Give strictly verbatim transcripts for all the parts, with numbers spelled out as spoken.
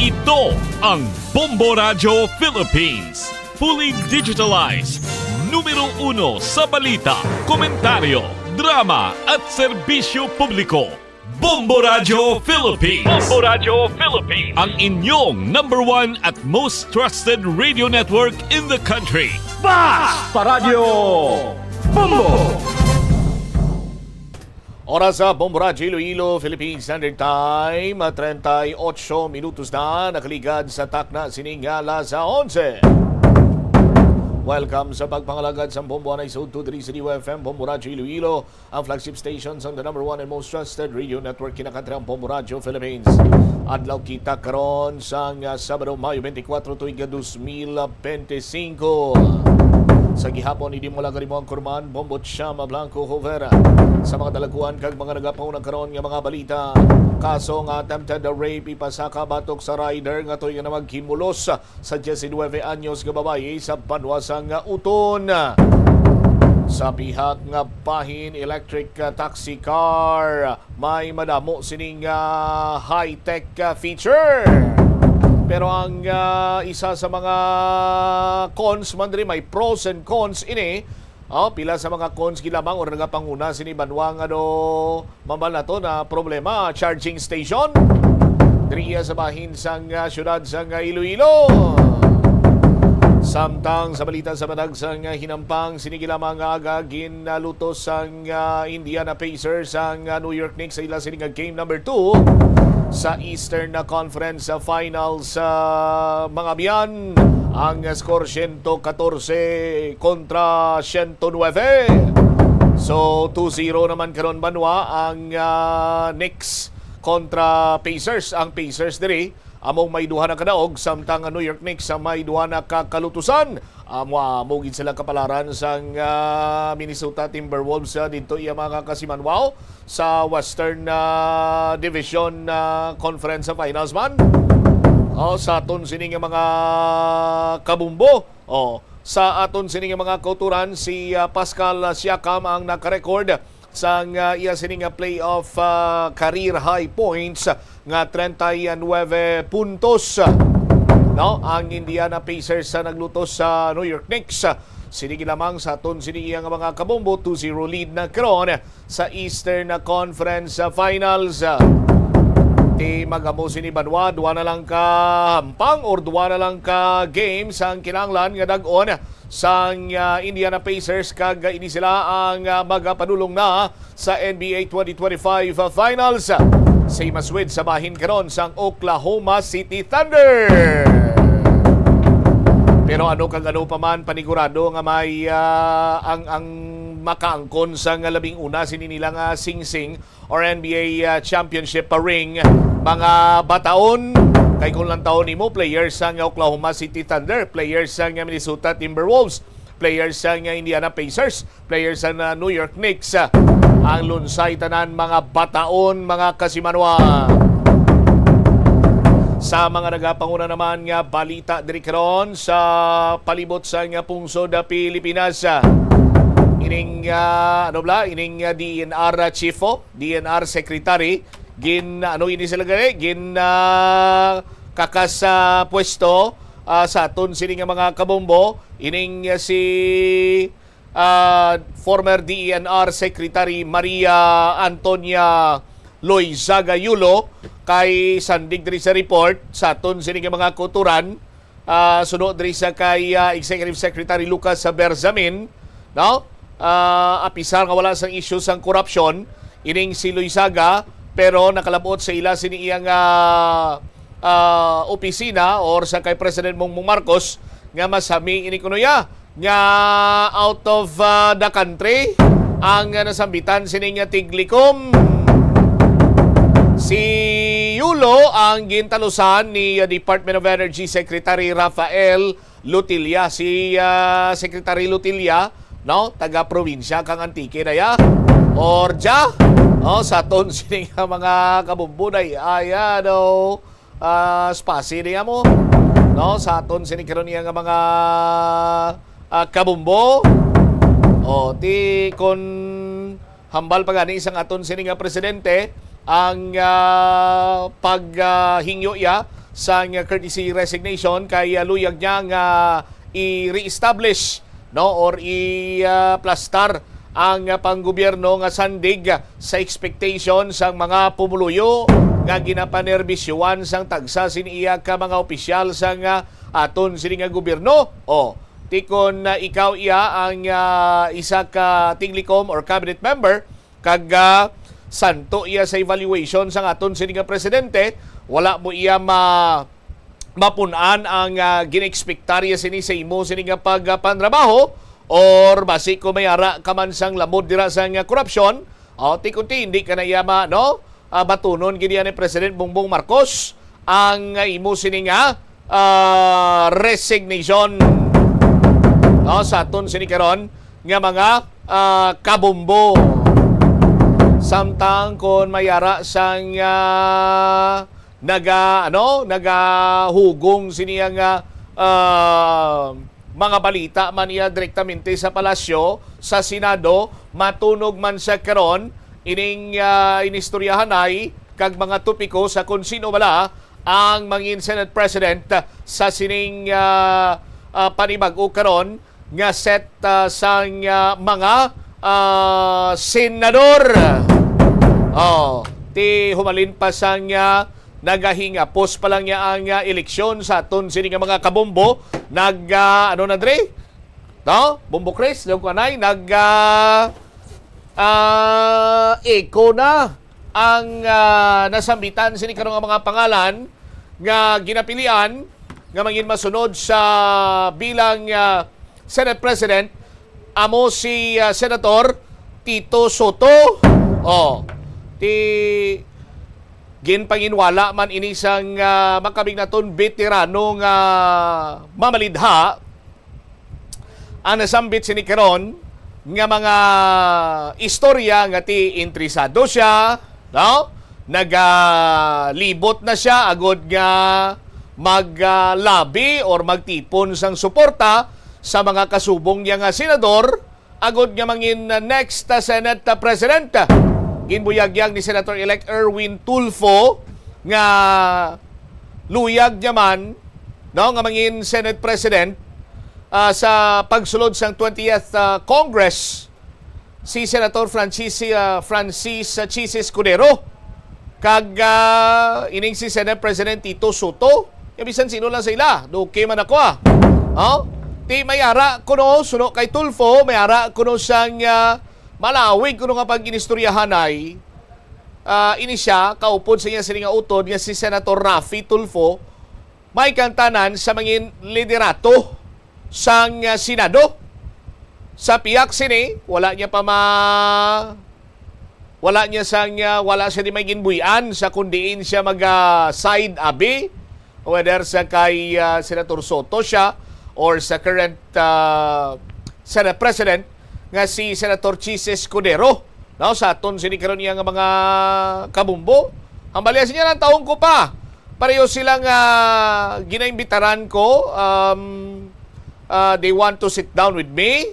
Ito ang Bombo Radyo Philippines. Fully digitalized. Numero uno sa balita, komentaryo, drama, at serbisyo publiko. Bombo Radyo Philippines. Bombo Radyo Philippines. Ang inyong number one at most trusted radio network in the country. Basta Radyo Bombo! Oras sa Bombo Radyo Iloilo, Philippine Standard Time, treinta y ocho minutos na, nakaligad sa takna sining alas onse. Welcome sa pagpangalagad sa Bombo Anay Sud two three City F M, Bombo Radyo Iloilo, ang flagship station sang the number one and most trusted radio network, kinakantri ang Bombo Radyo Philippines. Adlaw kita karon sang, ah, Sabado, Mayo twenty-four, tuig nga dos mil benti singko. Sa gihapon, hindi mo lang mo ang kurman, Bombo Chama Blanco Jovera. Sa mga dalaguan kag mga nagapanguna karon nga mga balita, kaso nga attempted rape ipasaka batok sa rider nga tuyo na maghimulos sa diyes y nuebe anyos nga babayi sa banwa sang Uton. Sa pihak nga bahin, electric, ah, taxi car, may madamo sining, ah, high-tech, ah, feature. Pero ang, ah, isa sa mga cons man diri, may pros and cons ini. Oh, pila sa mga cons gilamang or nagapanguna sini banwa nga do mabal nato na problema, charging station. Diri iya sa bahin sang, ah, siyudad sang, ah, Iloilo. Samtang sa balita sa matag sang, ah, hinampang, sini gilamang nga aga ginalutos sang, ah, Indiana Pacers ang, ah, New York Knicks sa ila sini nga game number two sa Eastern, ah, Conference, ah, Finals, ah, mga abyan. Ang score, siyento katorse kontra siyento nuebe. So, two zero naman karon banwa ang, ah, Knicks kontra Pacers. Ang Pacers diri among may duha na kadaog, samtang ang New York Knicks ang may duha na ka kalutusan. Amo, amo gid sila kapalaran sang, ah, Minnesota Timberwolves, ah, didto iya mga kasimanwaw sa Western, ah, Division, ah, Conference Finals man. Oh, sa aton sini nga mga kabumbo. Oh, sa aton sini nga mga kauturan, si, ah, Pascal Siakam ang naka-record sang, ah, iya sini nga playoff, ah, career high points nga treinta y nueve puntos. No, ang Indiana Pacers sa naglutos sa New York Knicks. Sini lamang sa aton sini iya nga mga kabumbo, two zero lead na karon sa Eastern Conference Finals. Ti magamo sini banwa, duwa na lang ka hampang or duwa na lang ka games ang kinahanglan nga dag-on sang, ah, Indiana Pacers, kag ini sila ang, ah, magapadulong na sa N B A twenty twenty-five Finals. Same as with sa bahin karon sang Oklahoma City Thunder. Pero ano kag ano pa man, panigurado nga may, ah, ang, ang makaangkon sang labing una sini nila nga singsing or N B A, ah, championship ring, mga bataon. Kay kung lantawon nimo, players sang Oklahoma City Thunder, players sang Minnesota Timberwolves, players sang Indiana Pacers, players sang, ah, New York Knicks, ah, ang lunsay tanan mga bataon, mga kasimanwa. Sa mga nagapanguna naman nga balita diri karon sa palibot sang pungsod, ah, Pilipinas, ah, ining, ah, ano bala, ining, ah, D E N R, ah, chief, oh, D E N R secretary, gin, ano ini sila gani, gin, ah, kakas, ah, pwesto, ah, sa aton sini nga mga kabombo, ining, ah, si, ah, former D E N R Secretary Maria Antonia Loizaga Yulo, kay sandig diri sa report sa aton sini nga mga kauturan, ah, suno diri sa kay, ah, Executive Secretary Lucas Berzamin, no? Ah, apisar nga wala sang isyu sang korupsyon ining si Loizaga, pero nakalabot sa ila sini iyang, ah, ah, opisina or sa kay President Bongbong Marcos nga masami ini kuno iya nga out of, ah, the country ang nasambitan sining tiglicom. Si Yulo ang gintalusan ni, ah, Department of Energy Secretary Rafael Lutilla. Si, ah, Secretary Lutilla, no, taga probinsya kang Antique na ya. Or dya, oh, sa aton sini nga mga kabumbunay, aya daw, ah, spasi niya mo, no, sa aton sini karon niya nga mga, ah, kabumbo. O, ti kon hambal pa gani sang aton sini nga presidente ang, ah, pag, ah, hingyo iya sang courtesy resignation kay, ah, luyag niya nga i-reestablish, no, or i-, ah, plastar ang, ah, panggobyerno nga sandig sa expectation sang mga pumuluyo nga ginapanerbisyohan sang tagsa sini iya ka mga opisyal sang, ah, aton sini nga gobyerno. O, ti kon, ah, ikaw iya ang, ah, isa ka tinglikom or cabinet member, kag, ah, santo iya sa evaluation sang aton sini nga presidente, wala mo iya ma-, mapun-an ang, ah, ginaekspektar iya sini sa imo sini nga pag, ah, panrabaho, or basi ko may ara ka man sang lamod dira sang, ah, korupsyon, o, ti kunti hindi ka na iya ma-, no? Ah, batunon gid iya ni President Bongbong Marcos ang, ah, imo sini nga, ah, resignation, no, sa aton sini karon nga mga, ah, kabombo. Samtang kon may ara sang, ah, naga-, ano, nagahugong sini nga, ah, mga balita man iya direktamente sa palasyo, sa Senado, matunog man sa karon ining, ah, inistoryahanay kag mga topiko sa kon sino bala ang mangin Senate President sa sining, ah, ah, panibag-o karon nga set, ah, sang, ah, mga, ah, senador. Oh, ti humalin pa sang, ah, nagahingapos pa lang niya ang, ah, eleksyon sa aton sini nga mga kabombo. Nag, ah, ano na dre? No? Bombo Chris, Leon Kuanay, nag, ah, ah, echo na ang, ah, nasambitan sini karon nga mga pangalan nga ginapilian nga mangin masunod sa bilang, ah, Senate President, amo si, ah, Senator Tito Soto. Oh, ti ginpanginwala man ini sang, ah, makabig naton beterano nga mamalidha ang nasambit sini karon nga mga istorya nga ti interesado siya, no? Nagalibot na siya agud nga mag, ah, lobby or magtipon sang suporta sa mga kasubong niya nga senador agud nga mangin, ah, next, ah, Senate, ah, President. Ginbuyagyag ni Senator-elect Erwin Tulfo nga luyag niya man, no, nga mangin Senate President, ah, sa pagsulod sang twentieth, ah, Congress si Senator Francis, ah, Francis, ah, Chiz Escudero kag, ah, ining si Senate President Tito Soto. Kay bisan sino lang sa ila, duke man ako, ah. Oh? Ti may ara kuno, suno kay Tulfo, may ara kuno sang, ah, malawig kuno nga pag-inistoryahanay. Ah, ini siya, kaupod sa iya sini nga utod nga si Senator Raffy Tulfo, may kangtanan sa mangin liderato sang, ah, Senado. Sa piyak sini, wala niya pa ma-, wala niya sang, ah, wala siya di may ginbuy-an sa kung diin siya mag, ah, side abi, whether sa kay, ah, Senator Soto siya or sa current, ah, Senate President nga si Senator Chiz Escudero. No, sa aton sini karon iya nga mga kabumbo. Ang balya niya, ang taong ko pa. Pareho sila nga ginaimbitaran ko, um, ah, they want to sit down with me.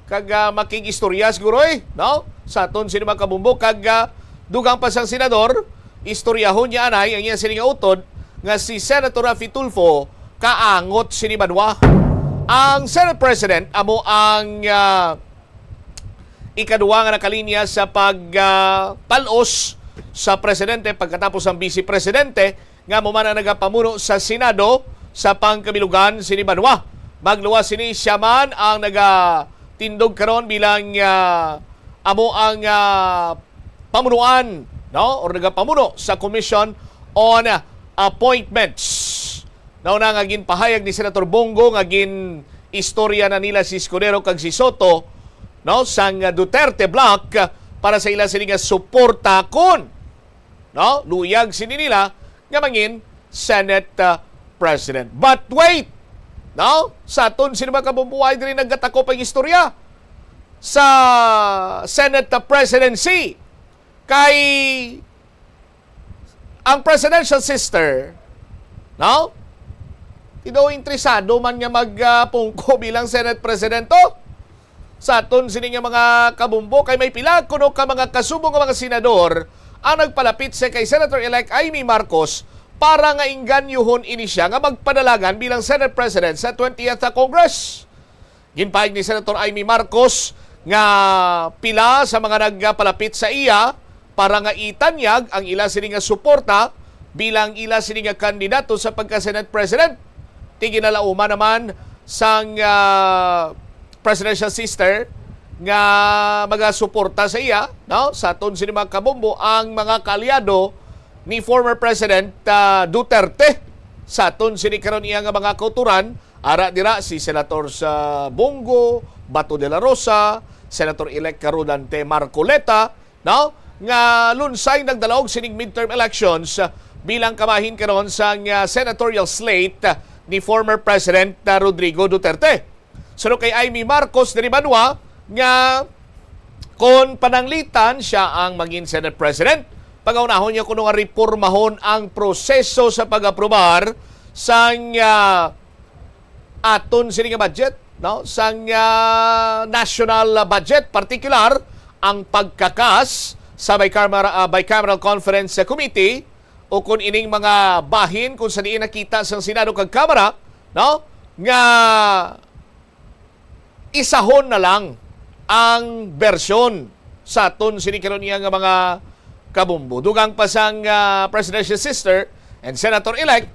Kag, ah, makig-istorya siguro, eh, no? Sa aton sini mga kabumbo. Kag, ah, dugang pa sang senador, istoryahon niya anay ang iya sini nga utod nga si Senator Raffy Tulfo kaangot sini banwa. Ang Senate President amo ang, ah, ikaduwa nga nakalinya sa pag, ah, tal-os sa presidente pagkatapos ang vice presidente nga amo man ang nagapamuno sa Senado sa pangkabilugan sini banwa. Magluwas sini, siya man ang nagatindog karon bilang, ah, amo ang, ah, pamunuan, no, or nagapamuno sa Commission on Appointments. Nauna nga ginpahayag ni Senator Bong Go nga gin-istorya na nila si Escudero kag si Soto, no, sang Duterte bloc para sa ila sini nga suporta kon, no, luyag sini nila nga mangin Senate, uh, President. But wait, no, sa aton sini mga kabumbuhay diri nagatakop ang istorya sa Senate, uh, presidency kay ang presidential sister, no? Ti daw interesado man nga mag, ah, pungko bilang Senate President to. Sa aton sini nga mga kabumbo, kay may pila kuno ka mga kasubong nga mga senador ang nagpalapit sa kay Senator-elect Imee Marcos para nga ingganyuhon ini siya nga magpadalagan bilang Senate President sa twentieth Congress. Ginpahayag ni Senator Imee Marcos nga pila sa mga nagpalapit sa iya para nga itanyag ang ila sini nga suporta bilang ila sini nga kandidato sa pagka-Senate President. Ti ginalauman naman sang, ah, presidential sister nga magasuporta sa iya, no? Sa aton sini mga kabombo, ang mga kaalyado ni former President, ah, Duterte sa aton sini karon iya nga mga kauturan, ara dira si Senator sa Bong Go, Bato de la Rosa, Senator-elect Rodante Marcoleta, no? Nga lunsay nagdalaog sining midterm elections, ah, bilang kabahin karon sang, ah, senatorial slate, ah, ni former President, ah, Rodrigo Duterte. Suno kay Imee Marcos diri banwa nga kon pananglitan siya ang mangin Senate President, pangaunahon niya kuno nga repormahon ang proseso sa pag-aprobar sang, ah, aton sini nga budget, no? Sang, ah, national budget, partikular ang pagkakas sa bicameral, ah, bicameral conference committee o kung ining mga bahin kung sa diin nakita sang Senado kag Kamara, no? Nga isahon na lang ang bersyon sa aton sini karon iya nga mga kabombo. Dugang pa sang, ah, presidential sister and senator-elect,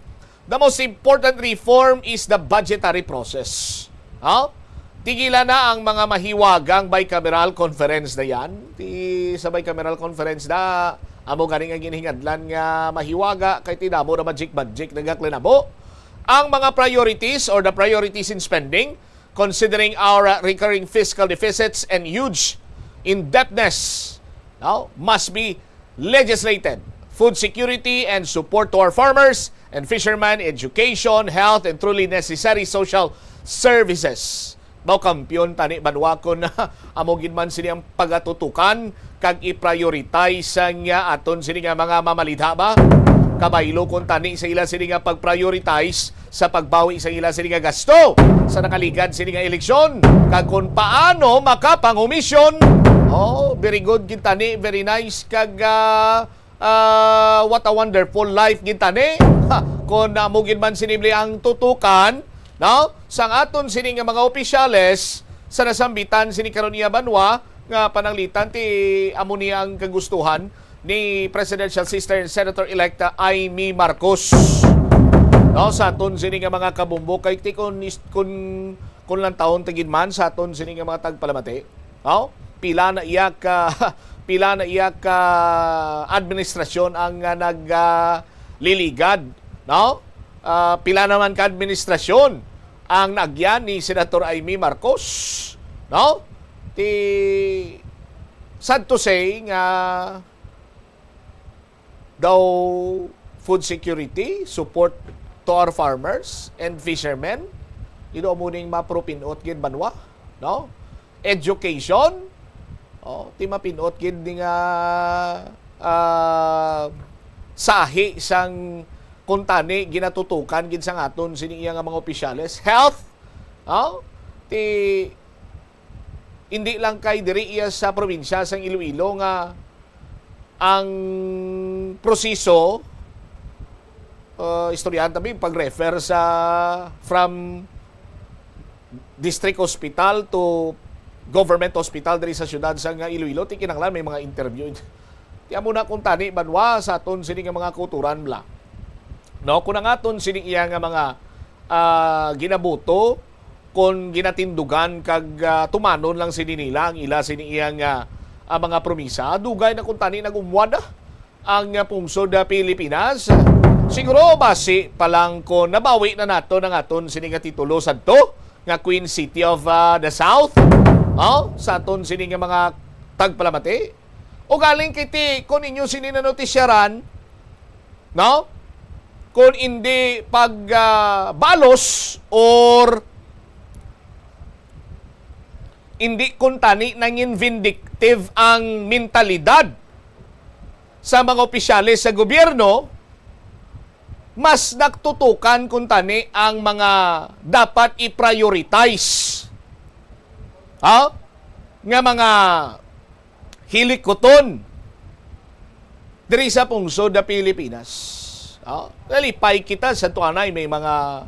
the most important reform is the budgetary process. Ha? Tigila na ang mga mahiwagang bicameral conference na yan. Ti sa bicameral conference na, amo gani nga ginhingadlan nga mahiwaga kay ti damo na magic-magic nagaklinabo. Ang mga priorities or the priorities in spending, considering our, uh, recurring fiscal deficits and huge indebtedness, no, must be legislated. Food security and support to our farmers and fishermen, education, health, and truly necessary social services. Mao, kampiyon tani banwa kon amo gid man sini ang pagatutukan kag i-prioritize sang, ah, aton sini nga mga mamalidha ba? Kabaylo kon tani sa ila sini nga pag-prioritize sa pagbawi sa ila sini nga gasto sa nakaligad sini nga eleksyon, kag kon paano makapangumisyon. Oh, very good gid tani, very nice, kag, ah, ah, what a wonderful life gid tani. Ha, kon amo gid man sini bali ang tutukan, no? Sang aton sini nga mga opisyales sa nasambitan sini karon iya banwa nga pananglitan ti amo ni ang kagustuhan ni Presidential Sister and Senator-elect Imee Marcos. No, sa aton sini nga mga kabombo, kay ti kun is-, kun, kun lang taon tigid man sa aton sini nga mga tagpalamati, no? Pila na iya ka, pila na iya ka administrasyon ang, ah, nag, ah, liligad, no? Ah, pila naman ka administrasyon ang naagyan ni Senator Imee Marcos, no? Ti, sad to say nga daw food security, support to our farmers and fishermen, ino mo ning mapropinot gid banwa, no? Education, oh, ti mapinot gid ni nga, ah, sahi sang kuntani ginatutukan gid sang aton sini iya nga mga opisyales. Health, oh, ti hindi lang kay diri iya sa probinsya sang Iloilo nga ang proseso, uh, istoryahan tabi pag-refer sa from district hospital to government hospital diri sa siyudad sang Iloilo, ti kinahanglan may mga interview. Ti amo na kung tani banwa sa aton sini nga mga kauturan bla. No, kung ang aton sini iya nga mga, ah, ginabuto, kung ginatindugan kag, ah, tumanon lang sini nila ang ila sini iya nga, ah, mga promisa, dugay na kung tani nag-umwad, ah, ang, ah, pungsod, ah, Pilipinas. Siguro basi pa lang kung nabawi na nato ang aton sini nga titulo sadto nga Queen City of, ah, the South, oh, sa aton sini nga mga tagpalamati. O galing kiti, kung inyo sini nanotisyaran, no? Kung hindi pag, ah, balos or hindi kuntani nangin vindictive ang mentalidad sa mga opisyales sa gobyerno, mas nagtutukan kuntani ang mga dapat i-prioritize, ha? Nga mga hilikuton diri sa pungsod na Pilipinas. Oh, nalipay kita sa tuanay may mga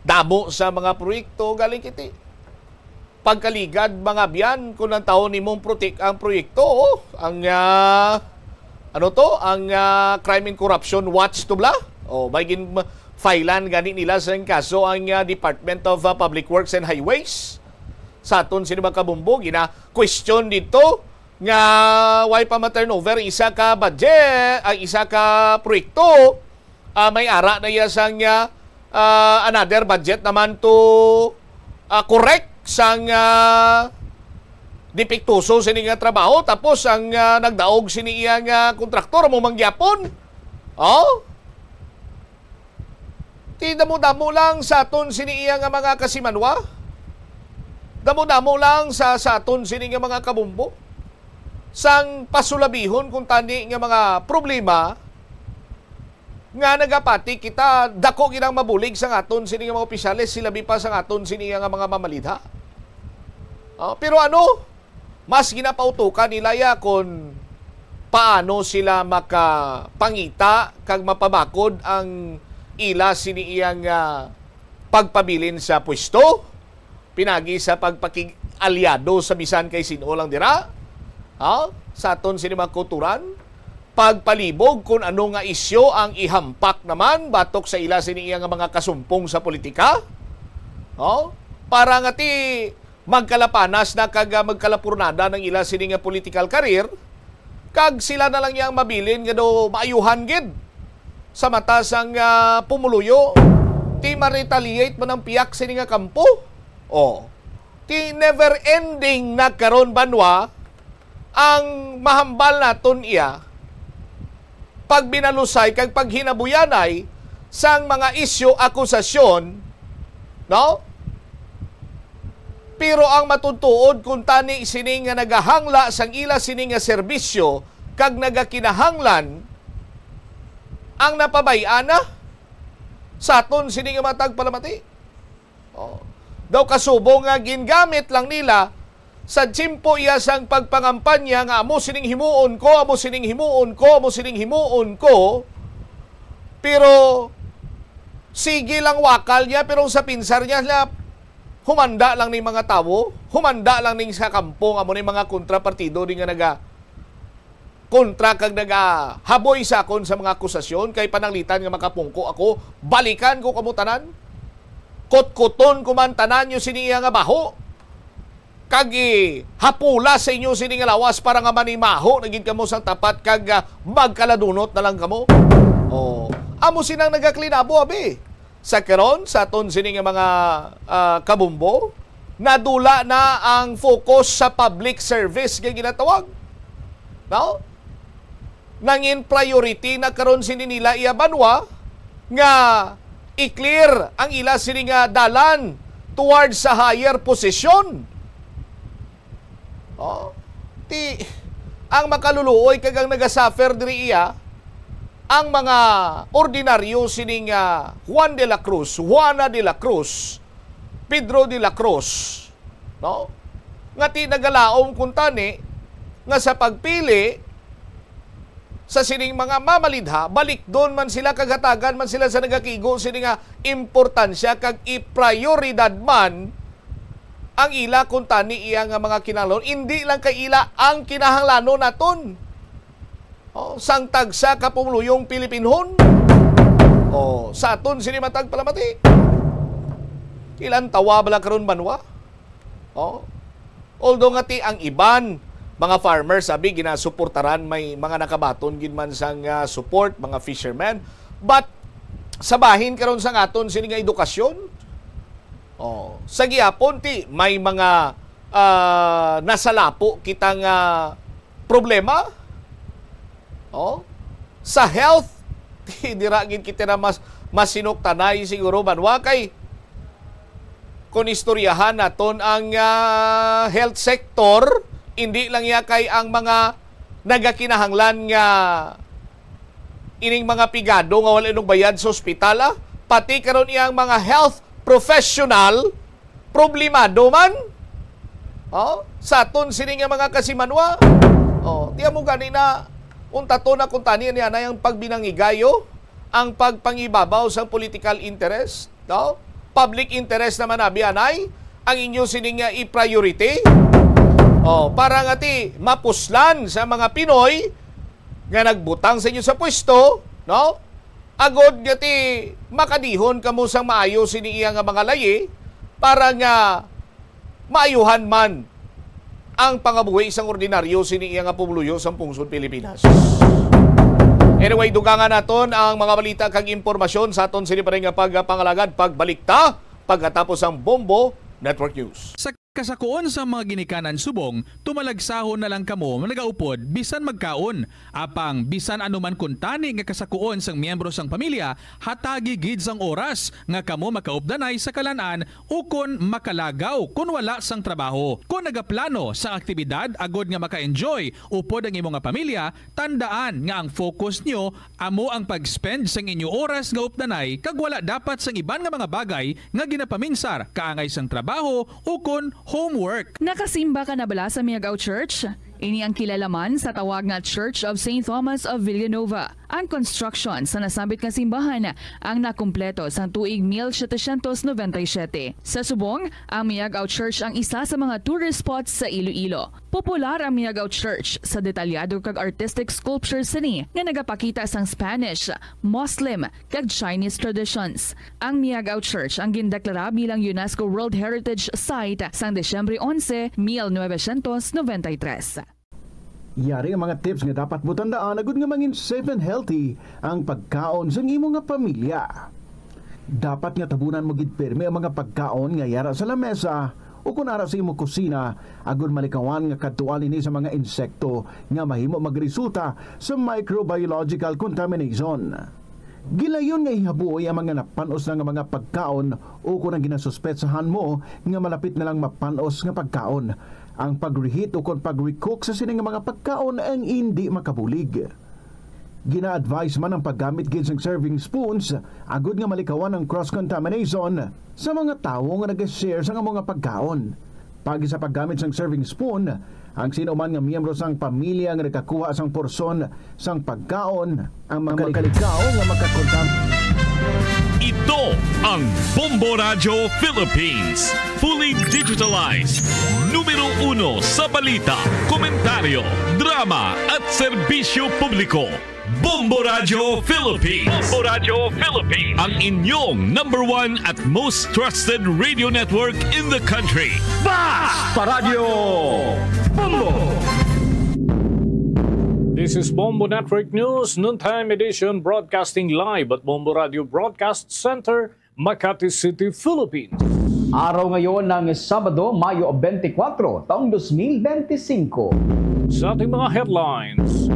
damo sa mga proyekto galing kiti. Pagkaligad, mga biyan, kung ang taon nimong protek-, ang proyekto, oh, ang, ah, ano to, ang, ah, Crime and Corruption Watch to bla? Oh, may gin filean gani nila sa kaso ang, ah, Department of, ah, Public Works and Highways. Sa aton sini mga kabumbo, gina-question dito nga why pa ma-turnover isa ka budget, ay isa ka proyekto, ah, may ara na iya sang, ah, ah, another budget naman to, ah, correct sang, ah, depektuso sini nga trabaho, tapos ang, ah, nagdaog sini iya nga kontraktor mo mangyapon. Oh? Ti damo-damo lang sa aton sini iya nga mga kasimanwa. Damo-damo lang sa, sa aton sini nga mga kabumbo. Sang pasulabihon kung tani nga mga problema nga nagapati kita, dako ginang mabulig sang aton sini nga mga opisyales, silabi pa sang aton sini nga mga mamalidha. Ah, pero ano, mas ginapautukan nila ya kon paano sila makapangita kag mapabakod ang ila sini iyang, ah, pagpabilin sa pwesto, pinagi sa pagpakig-alyado sa bisan kay sin-o lang dira, ha? Sa aton sini mga kulturan, pagpalibog kung ano nga isyu ang ihampak naman batok sa ila sini iya nga mga kasumpong sa politika, oh, para nga ti magkalapanas na kag, ah, magkalapurnada ng ila sini nga political career, kag sila na lang yang mabilin nga daw maayuhan gid sa mata sang, ah, pumuluyo, ti ma-retaliate man ang piyak sini nga kampo. Oh, ti never ending na karon, banwa, ang mahambal naton iya pagbinalusay kag paghinabuyanay sang mga isyu, akusasyon, no? Pero ang matutuod kung tani sini nga nagahangla sang ila sini nga serbisyo kag nagakinahanglan ang napabay-an na sa aton sini nga matag palamati. Oh. Daw kasubong nga gingamit lang nila sa tiyempo iya sang pagpangampanya nga amo sining himuon ko, amo sining himuon ko, amo sining himuon ko. Pero sige lang wakal niya, pero sa pinsar niya na humanda lang ning mga tawo, humanda lang ning sa kampo nga amo ni mga kontrapartido ni nga naga kontra kag nagahaboy sa akon sa mga akusasyon, kay pananglitan nga makapungko ako, balikan ko kamo tanan. Kutkuton ko man tanan nyo sini iya nga baho, kag ihapula sa inyo sini nga lawas para nga manimaho na gid kamo sang tapat kag, ah, magkaladunot na lang kamo. Oh, amo sinang nagaklinabo, abi. Sa karon, sa aton sini nga mga, ah, kabumbo, nadula na ang focus sa public service nga ginatawag. No? Nangin priority na karon sini nila iya banwa nga i-clear ang ila sini nga dalan towards sa higher position. Oh, ti, ang makaluluoy kag ang nagasuffer diri iya, ang mga ordinaryo sining, ah, Juan de la Cruz, Juana de la Cruz, Pedro de la Cruz, no? Nga ti nagalaom kuntani nga sa pagpili sa sining mga mamalidha, balikdon man sila kag hatagan man sila sa nagakigo sini nga importansya kag iprayoridad man ang ila kuntani iya nga mga kinahanglanon, indi lang kay ila ang kinahanglanon naton. Oh, sang tagsa ka pumuluyong Pilipinhon. Oh, sa aton sini matag palamati. Ilang tawa bala karon banwa? Oh. Although nga ti ang iban mga farmers, sabi, ginasuportaran, may mga nakabaton gid man sang, ah, support, mga fishermen. But sa bahin karon sang aton sini nga edukasyon, oh, sa gihapon ti may mga, ah, nasalapo kita nga problema. Oh, sa health, dira gid kita na mas masinuktanay siguro, banwa, kay kung istoryahan naton ang, ah, health sector, hindi lang ya kay ang mga nagakinahanglan nga ining mga pigado nga wala nung bayad sa ospital, ah, pati karon iyang mga health professional, problemado man. Oh, sa aton sini nga mga kasimanwa. Oh, tiyan mo gani na, unta to na kung tani niya na yung pagbinangigayo, ang pagpangibabaw sang political interest, no? Public interest naman abi anay ang inyo sining nga i-priority. Oh, para nga ti mapuslan sa mga Pinoy nga nagbutang sa inyo sa pwesto, no? Agod nga ti makadihon kamo sang maayo sini iya nga mga layi para nga maayuhan man ang pangabuhi sang ordinaryo sini iya nga pumuluyo sang pungsod Pilipinas. Anyway, dugangan naton ang mga balita kag impormasyon sa aton sini pa rin nga pagpangalagad. Pagbalik ta pagkatapos ang Bombo Network News. Sa kasakuon sa mga ginikanan subong, tumalagsahon na lang kamo nagaupod bisan magkaon. Apang bisan ano man kuntani nga kasakuon sang miyembro sang pamilya, hatagi gid sang oras nga kamo makaupdanay sa kalan-an ukon makalagaw kon wala sang trabaho. Kon nagaplano sang aktibidad agod nga maka-enjoy upod ang imo nga pamilya, tandaan nga ang focus nyo amo ang pag-spend sang inyo oras nga updanay kag wala dapat sang iban nga mga bagay nga ginapaminsar kaangay sang trabaho ukon homework. Nakasimba ka na bala sa Miagao Church? Ini ang kilala man sa tawag nga Church of Saint Thomas of Villanova. Ang construction sa nasambit nga simbahan ang nakumpleto sang tuig mil setecientos noventa y siete. Sa subong, ang Miagao Church ang isa sa mga tourist spots sa Iloilo. Popular ang Miagao Church sa detalyado kag artistic sculptures sini nga nagapakita sang Spanish, Muslim, kag Chinese traditions. Ang Miagao Church ang gindeklara bilang UNESCO World Heritage Site sang Disyembre onse, mil novecientos noventa y tres. Yari ang mga tips nga dapat mo tandaan agud nga mangin safe and healthy ang pagkaon sang imo nga pamilya. Dapat nga tabunan mo gid pirmi ang mga pagkaon nga yara sa lamesa o kon ara sa imo kusina, agud malikawan nga kadtuan ini sa mga insekto nga mahimo magresulta sa microbiological contamination. Gilayon nga ihabuoy ang mga napan-os na nga mga pagkaon o kon ang ginasuspetsahan mo nga malapit na lang mapan-os nga pagkaon. Ang pag-reheat o kon pag-recook sa sini nga mga pagkaon ang indi makabulig. Gina-advise man ang paggamit gid sang serving spoons agud nga malikawan ang cross-contamination sa mga tawo nga nag-share sang amo nga pagkaon. Paagi sa paggamit sang serving spoon, ang sino man nga miyembro sang pamilya nga nagkakuha sang porsyon sang pagkaon ang mga makalikaw nga makakontam- Ito ang Bombo Radyo Philippines, fully digitalized, numero uno sa balita, komentaryo, drama at serbisyo publiko. Bombo Radyo Philippines. Bombo Radyo Philippines. Ang inyong number one at most trusted radio network in the country. Basta Radyo Bombo! This is Bombo Network News, noontime edition, broadcasting live at Bombo Radio Broadcast Center, Makati City, Philippines. Araw ngayon ng Sabado, Mayo twenty-four, taong twenty twenty-five. Sa ating mga headlines,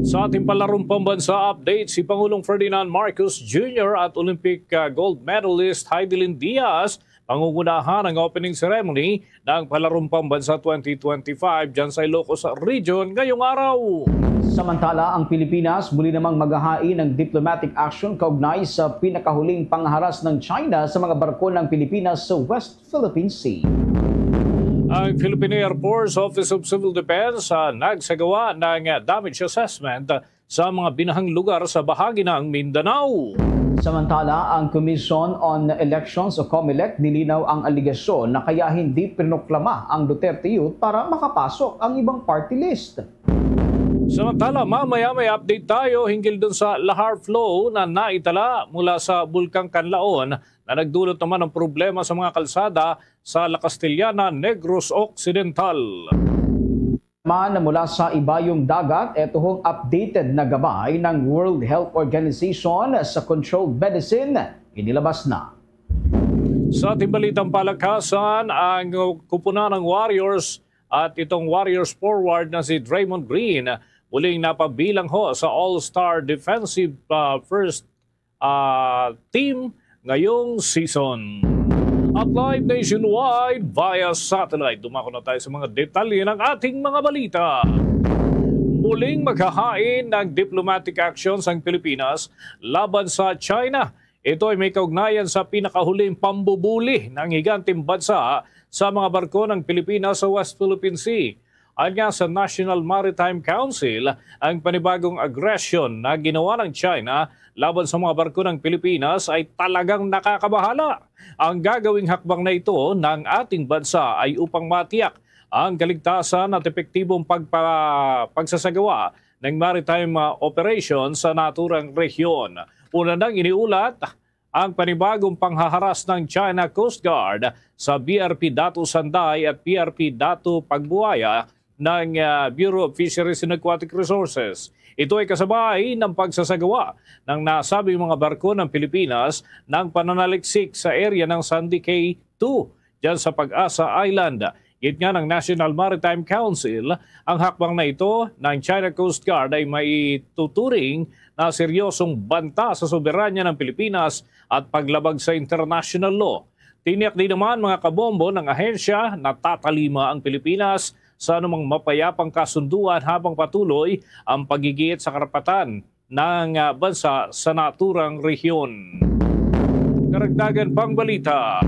sa ating palarong pambansa update, si Pangulong Ferdinand Marcos Junior at Olympic, ah, gold medalist Heidelin Diaz pangungunahan ang opening ceremony ng Palarong Pambansa twenty twenty-five dyan sa Ilocos Region ngayong araw. Samantala, ang Pilipinas muli namang maghahain ng diplomatic action kaugnay sa pinakahuling pangharas ng China sa mga barko ng Pilipinas sa West Philippine Sea. Ang Philippine Air Force Office of Civil Defense, ah, nagsagawa ng damage assessment sa mga binahang lugar sa bahagi ng Mindanao. Samantala, ang Commission on Elections o COMELEC nilinaw ang alegasyon na kaya hindi pinoklama ang Duterte Youth para makapasok ang ibang party list. Samantala, mamaya may update tayo hinggil dun sa lahar flow na naitala mula sa Bulkang Kanlaon na nagdulot naman ng problema sa mga kalsada sa La Castellana, Negros Occidental. Man mula sa ibayong dagat, eto hong updated na gabay ng World Health Organization sa controlled medicine, inilabas na. Sa ating balitang palakasan, ang kupunan ng Warriors at itong Warriors forward na si Draymond Green muling napabilang ho sa All-Star Defensive, ah, First, ah, Team ngayong season. At live nationwide via satellite. Dumako na tayo sa mga detalye ng ating mga balita. Muling maghahain ng diplomatic actions ang Pilipinas laban sa China. Ito ay may kaugnayan sa pinakahuling pambubuli ng higanteng bansa sa mga barko ng Pilipinas sa West Philippine Sea. Ayon sa National Maritime Council, ang panibagong agresyon na ginawa ng China laban sa mga barko ng Pilipinas ay talagang nakakabahala. Ang gagawing hakbang na ito ng ating bansa ay upang matiyak ang kaligtasan at epektibong pagpa-, pagsasagawa ng maritime, ah, operation sa naturang rehiyon. Una nang iniulat ang panibagong panghaharas ng China Coast Guard sa B R P Datu Sanday at B R P Datu Pagbuaya ng, ah, Bureau of Fisheries and Aquatic Resources. Ito ay kasabay ng pagsasagawa ng nasabing mga barko ng Pilipinas ng pananaliksik sa area ng Sandy Cay two dyan sa Pag-asa Island. Gid nga ng National Maritime Council, ang hakbang na ito ng China Coast Guard ay maituturing na seryosong banta sa soberanya ng Pilipinas at paglabag sa international law. Tiniyak din naman, mga kabombo, ng ahensya na tatalima ang Pilipinas sa anumang mapayapang kasunduan habang patuloy ang pagigit sa karapatan ng, ah, bansa sa naturang rehiyon. Karagdagan pang balita,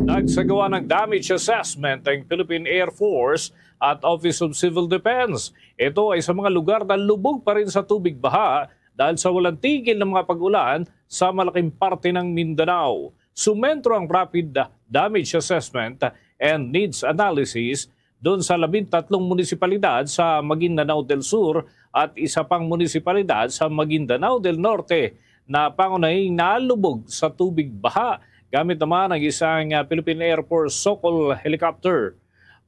nagsagawa ng damage assessment ang Philippine Air Force at Office of Civil Defense. Ito ay sa mga lugar na lubog pa rin sa tubig baha dahil sa walang tigil na mga pag-ulan sa malaking parte ng Mindanao. Sumentro ang Rapid Damage Assessment and Needs Analysis doon sa labing tatlong munisipalidad sa Maguindanao del Sur at isa pang munisipalidad sa Maguindanao del Norte na pangunahing nalubog sa tubig baha, gamit naman ang isang, ah, Philippine Air Force Sokol helicopter.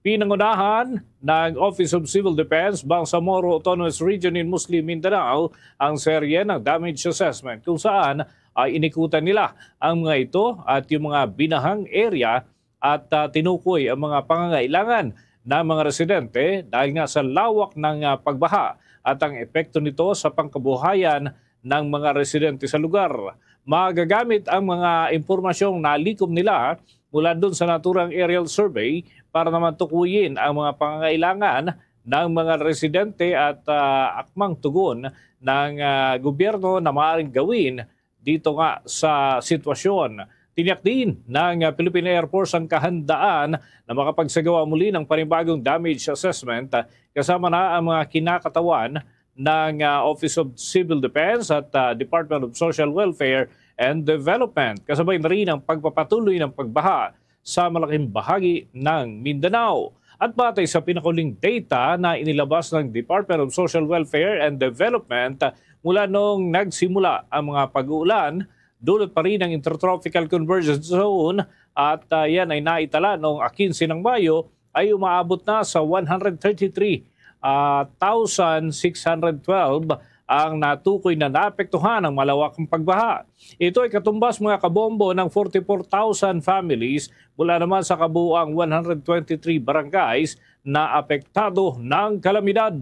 Pinangunahan ng Office of Civil Defense, Bangsamoro Autonomous Region in Muslim Mindanao, ang serye ng damage assessment, kung saan ay inikutan nila ang mga ito at yung mga binahang area at, ah, tinukoy ang mga pangangailangan ng mga residente dahil nga sa lawak ng, ah, pagbaha at ang epekto nito sa pangkabuhayan ng mga residente sa lugar. Magagamit ang mga impormasyong nalikom nila mula dun sa naturang aerial survey para naman tukuyin ang mga pangangailangan ng mga residente at, ah, akmang tugon ng, ah, gobyerno na maaaring gawin dito nga sa sitwasyon. Tiniyak din ng, ah, Philippine Air Force ang kahandaan na makapagsagawa muli ng panibagong damage assessment, ah, kasama na ang mga kinakatawan ng, ah, Office of Civil Defense at, ah, Department of Social Welfare and Development. Kasabay na rin ang pagpapatuloy ng pagbaha sa malaking bahagi ng Mindanao. At batay sa pinakahuling data na inilabas ng Department of Social Welfare and Development, mula noong nagsimula ang mga pag-uulan, dulot pa rin ang Intertropical Convergence Zone at, ah, yan ay naitala noong quince ng Mayo, ay umaabot na sa one hundred thirty-three, ah, thousand six hundred twelve ang natukoy na naapektuhan ng malawakang pagbaha. Ito ay katumbas, mga kabombo, ng forty-four thousand families mula naman sa kabuuang one hundred twenty-three barangays na apektado ng kalamidad.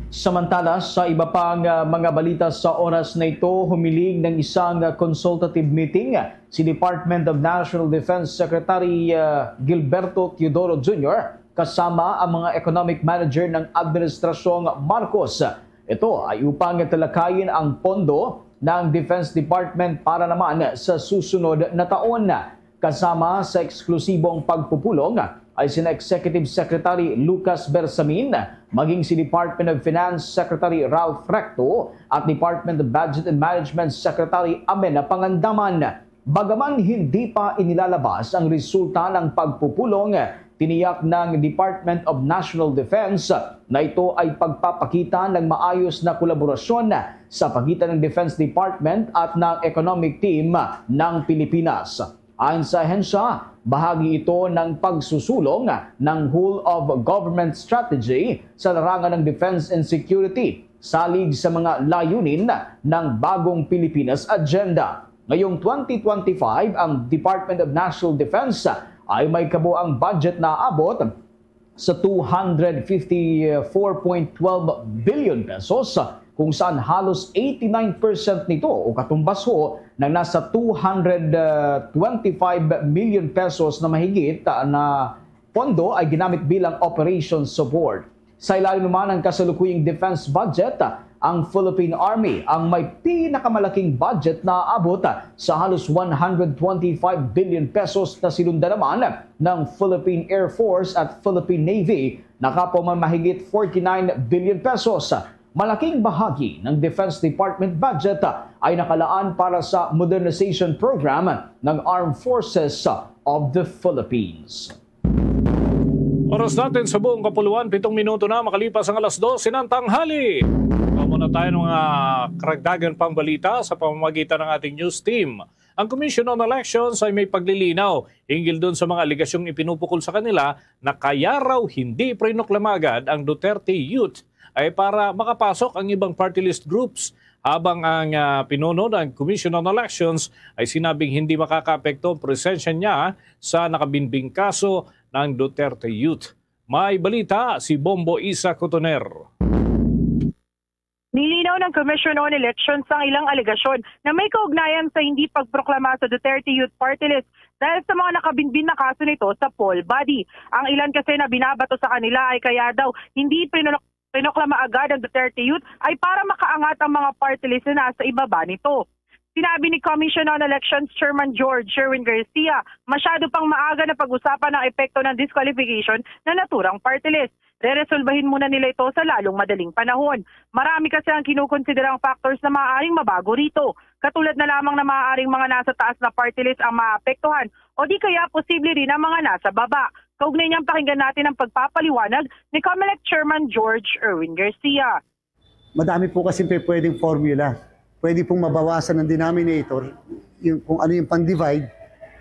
Samantala, sa iba pang, ah, mga balita sa oras na ito, humiling ng isang, ah, consultative meeting si Department of National Defense Secretary, ah, Gilberto Teodoro Junior kasama ang mga economic manager ng Administrasyong Marcos. Ito ay upang talakayin ang pondo ng Defense Department para naman sa susunod na taon. Kasama sa eksklusibong pagpupulong ay sina Executive Secretary Lucas Bersamin, maging si Department of Finance Secretary Ralph Recto at Department of Budget and Management Secretary Amena Pangandaman. Bagaman hindi pa inilalabas ang resulta ng pagpupulong, tiniyak ng Department of National Defense na ito ay pagpapakita ng maayos na kolaborasyon sa pagitan ng Defense Department at ng economic team ng Pilipinas. Ayon sa ahensya, bahagi ito ng pagsusulong ng whole of government strategy sa larangan ng defense and security, salig sa mga layunin ng bagong Pilipinas Agenda. Ngayong twenty twenty-five, ang Department of National Defense ay may kabuang budget na abot sa two hundred fifty-four point twelve billion pesos, kung saan halos eighty-nine percent nito o katumbas ho ng nasa two hundred twenty-five million pesos na mahigit, ah, na pondo ay ginamit bilang operation support. Sa ilalim naman ng kasalukuyang defense budget, ang Philippine Army ang may pinakamalaking budget na abot sa halos one hundred twenty-five billion pesos na sinundan naman ng Philippine Air Force at Philippine Navy Nakapamamahigit forty-nine billion pesos. Malaking bahagi ng Defense Department budget ay nakalaan para sa modernization program ng Armed Forces of the Philippines. Oras natin sa buong kapuluan, pitong minuto na makalipas ang alas dose ng tanghali. Muna tayo ng mga karagdagan pang balita sa pamamagitan ng ating news team. Ang Commission on Elections ay may paglilinaw hinggil dun sa mga alegasyong ipinupukol sa kanila na kaya raw hindi prinoklama agad ang Duterte Youth ay para makapasok ang ibang party list groups, habang ang, ah, pinuno ng Commission on Elections ay sinabing hindi makakaapekto ang presensya niya sa nakabinbing kaso ng Duterte Youth. May balita si Bombo Isa Cotoner. Nilinaw ng Commission on Elections ang ilang alegasyon na may kaugnayan sa hindi pagproklama sa Duterte Youth Party List dahil sa mga nakabinbin na kaso nito sa poll body. Ang ilan kasi na binabato sa kanila ay kaya daw hindi pinulok-, pinoklama agad ang Duterte Youth ay para makaangat ang mga party list na nasa ibaba nito. Sinabi ni Commission on Elections Chairman George Sherwin Garcia, masyado pang maaga na pag-usapan ang epekto ng disqualification na naturang party list. Reresolbahin muna nila ito sa lalong madaling panahon. Marami kasi ang kinukonsiderang factors na maaaring mabago rito, katulad na lamang na maaaring mga nasa taas na party list ang maapektuhan o di kaya posible rin ang mga nasa baba. Kaugnay niyan, pakinggan natin ang pagpapaliwanag ni Comelec Chairman George Erwin Garcia. Madami po kasi pe-, pwedeng formula. Pwede pong mabawasan ng denominator, yung, kung ano yung pang-divide,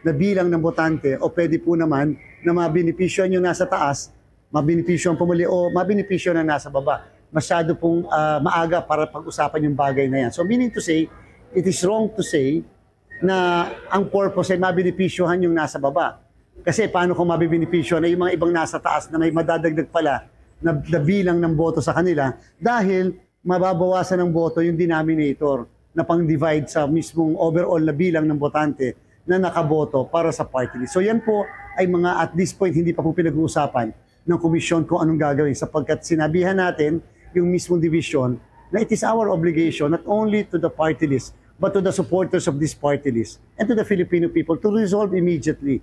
na bilang ng botante, o pwede po naman na mabenepisyohan yung nasa taas, mabenepisyohan po muli, o mabenepisyohan ang nasa baba. Masyado pong, ah, maaga para pag-usapan yung bagay na yan. So, meaning to say, it is wrong to say na ang purpose ay mabenepisyohan yung nasa baba. Kasi paano kung mabibenepisyohan na yung mga ibang nasa taas na may madadagdag pala na, na bilang ng boto sa kanila, dahil mababawasan ng boto yung denominator na pang-divide sa mismong overall na bilang ng botante na nakaboto para sa party list. So, yan po ay mga, at this point, hindi pa po pinag-uusapan ng komisyon kung anong gagawin, sapagkat sinabihan natin yung mismong division na it is our obligation not only to the party list but to the supporters of this party list and to the Filipino people to resolve immediately.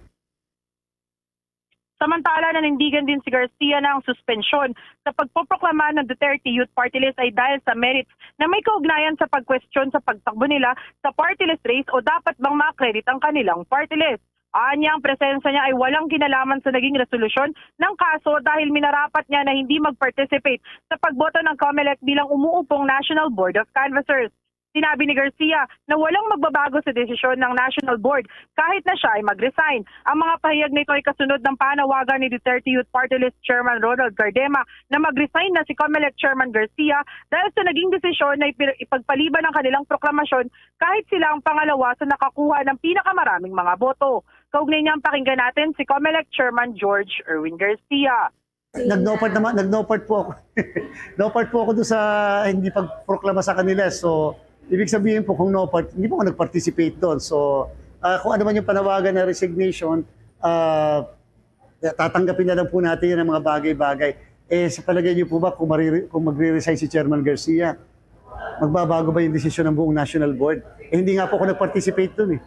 Samantala, nanindigan din si Garcia na ang suspensyon sa pagpoproklama ng Duterte Youth Party List ay dahil sa merits na may kaugnayan sa pagkwestiyon sa pagtakbo nila sa party list race o dapat bang ma-accredit ang kanilang party list. Anya, ang presensya niya ay walang kinalaman sa naging resolusyon ng kaso dahil minarapat niya na hindi mag-participate sa pagboto ng Comelec bilang umuupong National Board of Canvassers. Sinabi ni Garcia na walang magbabago sa desisyon ng National Board kahit na siya ay mag-resign. Ang mga pahayag nito ay kasunod ng panawagan ni Duterte Youth Party List Chairman Ronald Cardema na mag-resign na si Comelec Chairman Garcia dahil sa naging desisyon na ipir-, ipagpaliban ang kanilang proklamasyon kahit sila ang pangalawa sa nakakuha ng pinakamaraming mga boto. Kaugnay niyan, pakinggan natin si Comelec Chairman George Erwin Garcia. Nag-no part naman, nag-no part po ako. No part po ako doon sa hindi pagproklama sa kanila. So, ibig sabihin po, kung no part, hindi po ako nag-participate doon. So, ah, kung ano man yung panawagan na resignation, ah, tatanggapin na lang po natin yan, ang mga bagay-bagay. Eh, sa palagay niyo po ba, kung mariri-, kung magre-resign si Chairman Garcia, magbabago ba yung desisyon ng buong National Board? Eh, hindi nga po ako nag-participate doon eh.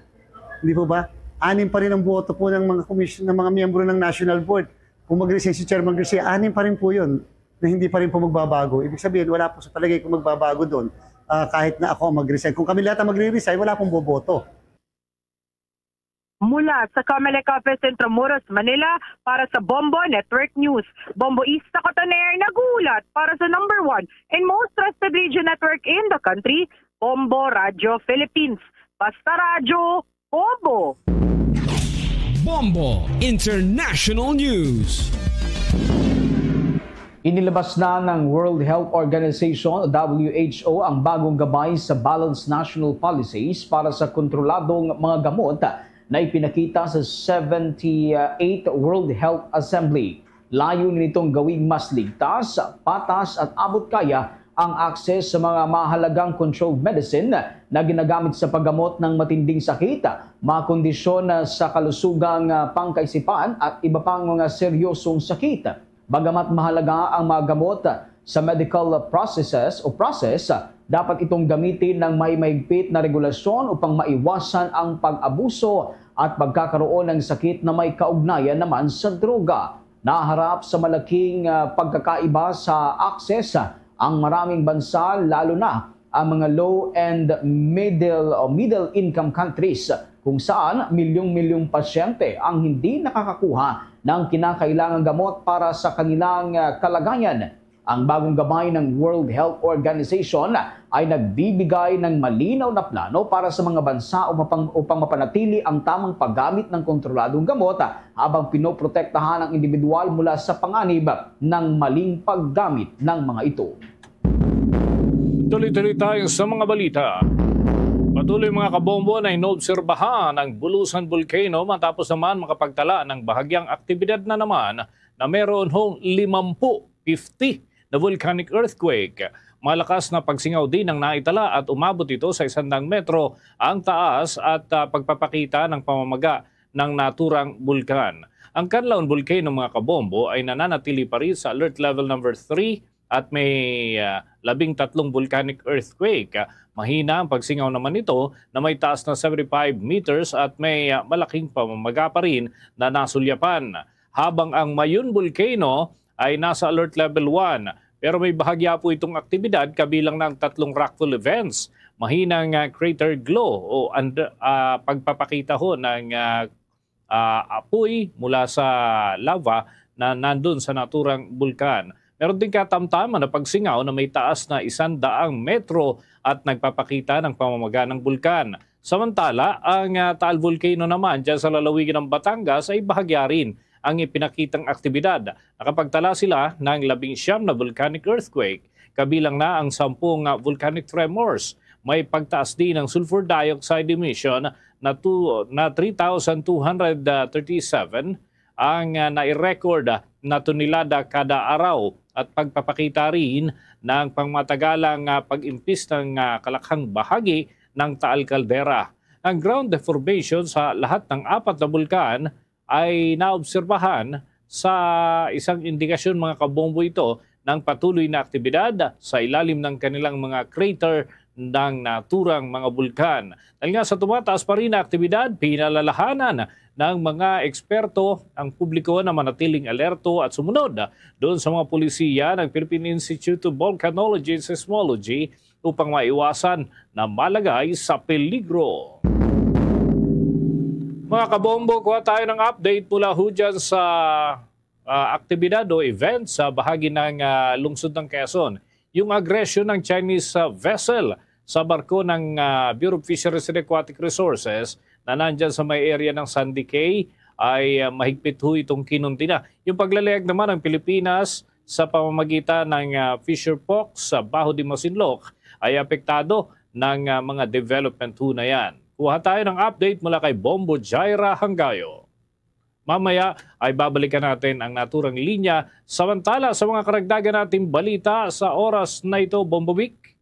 Hindi po ba? Anim pa rin ang boto po ng mga commission, ng mga miyembro ng National Board. Kung mag-resign si Chairman Garcia, anim pa rin po yun na hindi pa rin po magbabago. Ibig sabihin, wala po sa palagay ko magbabago doon. Ah, kahit na ako ang mag-resign. Kung kami lahat ang magre-resign, wala pong boboto. Mula sa Comelec Office, Intramuros, Manila, para sa Bombo Network News, Bombo Isa Cotoner, nag-uulat para sa number one and most trusted radio network in the country, Bombo Radyo Philippines. Basta radyo, Bombo! Bombo International News. Inilabas na ng World Health Organization o W H O ang bagong gabay sa Balanced National Policies para sa kontroladong mga gamot na ipinakita sa seventy-eighth World Health Assembly. Layunin nitong gawing mas ligtas, patas at abot kaya ang access sa mga mahalagang controlled medicine na ginagamit sa paggamot ng matinding sakit, mga kondisyon sa kalusugang pangkaisipan at iba pang mga seryosong sakit. Bagamat mahalaga ang mga gamot sa medical processes o process, dapat itong gamitin ng may mahigpit na regulasyon upang maiwasan ang pag-abuso at pagkakaroon ng sakit na may kaugnayan naman sa droga. naharap sa malaking, ah, pagkakaiba sa access ang maraming bansa, lalo na ang mga low and middle o middle income countries, kung saan milyong-milyong pasyente ang hindi nakakakuha ng kinakailangang gamot para sa kanilang, ah, kalagayan. Ang bagong gabay ng World Health Organization ay nagbibigay ng malinaw na plano para sa mga bansa upang, upang mapanatili ang tamang paggamit ng kontroladong gamot, habang pinoprotektahan ang individual mula sa panganib ng maling paggamit ng mga ito. Tuloy-tuloy tayo sa mga balita. Patuloy, mga kabombo, na inobserbahan ang Bulusan Volcano matapos naman makapagtala ng bahagyang aktibidad na naman na meron hong limampu, fifty, na volcanic earthquake. Malakas na pagsingaw din ang naitala at umabot ito sa isang daang metro ang taas at, ah, pagpapakita ng pamamaga ng naturang bulkan. Ang Canlaon Volcano, mga kabombo, ay nananatili pa rin sa alert level number three at may, ah, labing tatlong volcanic earthquake. Mahina ang pagsingaw naman nito na may taas na seventy-five meters at may, ah, malaking pamamaga pa rin na nasulyapan. Habang ang Mayon Volcano ay nasa alert level one, pero may bahagya po itong aktibidad, kabilang na ang tatlong rockfall events, mahinang, ah, crater glow o and, ah, pagpapakita ho ng, ah, ah, apoy mula sa lava na nandun sa naturang bulkan. Meron din katamtaman na pagsingaw na may taas na isang daang metro at nagpapakita ng pamamaga ng bulkan. Samantala, ang, ah, Taal Volcano naman dyan sa lalawigan ng Batangas ay bahagya rin ang ipinakitang aktibidad. Nakapagtala sila ng labing siyam na volcanic earthquake, kabilang na ang sampung, ah, volcanic tremors. May pagtaas din ng sulfur dioxide emission na two, na three thousand two hundred thirty-seven ang, ah, nai-record na tonelada kada araw at pagpapakita rin ng pangmatagalang, ah, pag-impis ng, ah, kalakhang bahagi ng Taal Caldera. Ang ground deformation sa lahat ng apat na bulkan ay naobserbahan sa isang indikasyon, mga kabombo, ito ng patuloy na aktibidad sa ilalim ng kanilang mga crater ng naturang mga bulkan. Dahil nga sa tumataas pa rin na aktibidad, pinalalahanan ng mga eksperto ang publiko na manatiling alerto at sumunod doon sa mga polisiya ng Philippine Institute of Volcanology and Seismology upang maiwasan na malagay sa peligro. Mga kabombo, kuha tayo ng update mula ho dyan sa, ah, aktibidad o event sa bahagi ng, ah, lungsod ng Quezon. Yung agresyon ng Chinese, ah, vessel sa barko ng, ah, Bureau of Fisheries and Aquatic Resources na nandyan sa may area ng Sandy Cay ay, ah, mahigpit ho itong kinuntina. Yung paglalayag naman ng Pilipinas sa pamamagitan ng, ah, Fisher Fox sa Baho de Masinloc ay apektado ng, ah, mga development ho na yan. Kuha tayo ng update mula kay Bombo Jaira Hanggayo. Mamaya ay babalikan natin ang naturang linya. Samantala, sa mga karagdagan nating balita sa oras na ito, Bombo Vic.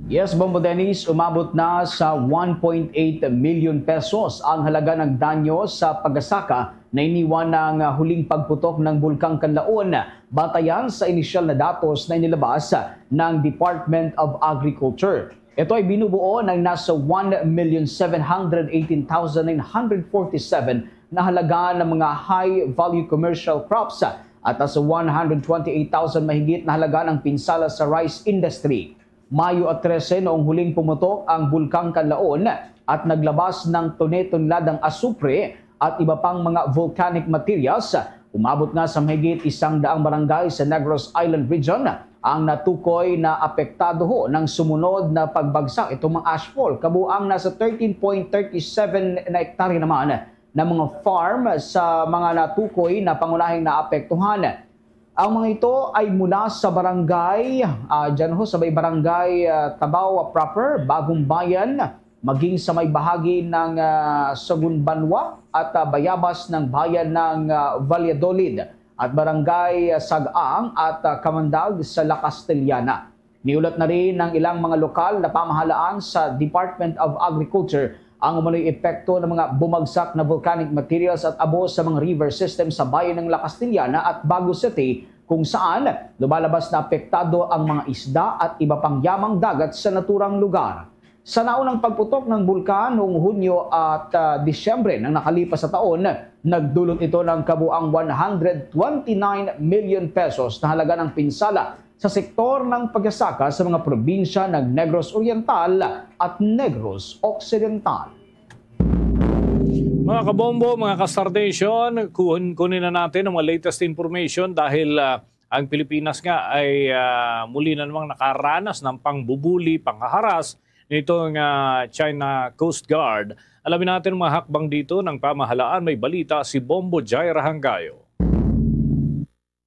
Yes, Bombo Dennis, umabot na sa one point eight million pesos ang halaga ng danyo sa pagasaka na iniwan ng, ah, huling pagputok ng Bulkang Kanlaon, batayan sa inisyal na datos na inilabas ng Department of Agriculture. Ito ay binubuo ng nasa one million seven hundred eighteen thousand nine hundred forty-seven na halaga ng mga high-value commercial crops at nasa one hundred twenty-eight thousand mahigit na halaga ng pinsala sa rice industry. Mayo trese noong huling pumutok ang Bulkang Kanlaon at naglabas ng tone-toneladang asupre at iba pang mga volcanic materials. Umabot nga sa mahigit isang daang barangay sa Negros Island Region ang natukoy na apektado ho ng sumunod na pagbagsak. Itong mga ashfall, kabuang nasa thirteen point thirty seven na hektarya naman na mga farm sa mga natukoy na pangunahing naapektuhan. Ang mga ito ay mula sa barangay, ah, dyan ho sa may barangay, ah, Tabaw proper, Bagong Bayan, maging sa may bahagi ng, ah, Sagunbanwa at, ah, bayabas ng bayan ng, ah, Valladolid at barangay, ah, Sagaang at, ah, Kamandag sa La Castellana. Niulat na rin ng ilang mga lokal na pamahalaan sa Department of Agriculture ang umano'y epekto ng mga bumagsak na volcanic materials at abo sa mga river system sa bayan ng La Castellana at Bago City, kung saan lumalabas na apektado ang mga isda at iba pang yamang dagat sa naturang lugar. Sa naunang pagputok ng bulkan noong Hunyo at, ah, Disyembre ng nakalipas na taon, nagdulot ito ng kabuang one hundred twenty-nine million pesos na halaga ng pinsala sa sektor ng pagsasaka sa mga probinsya ng Negros Oriental at Negros Occidental. Mga kabombo, mga ka-Star Nation, kun-, kunin na natin ang mga latest information dahil, ah, ang Pilipinas nga ay, ah, muli na namang nakaranas ng pangbubuli, panghaharas nitong, ah, China Coast Guard. Alamin natin ang mga hakbang dito ng pamahalaan. May balita si Bombo Jaira Hangayo.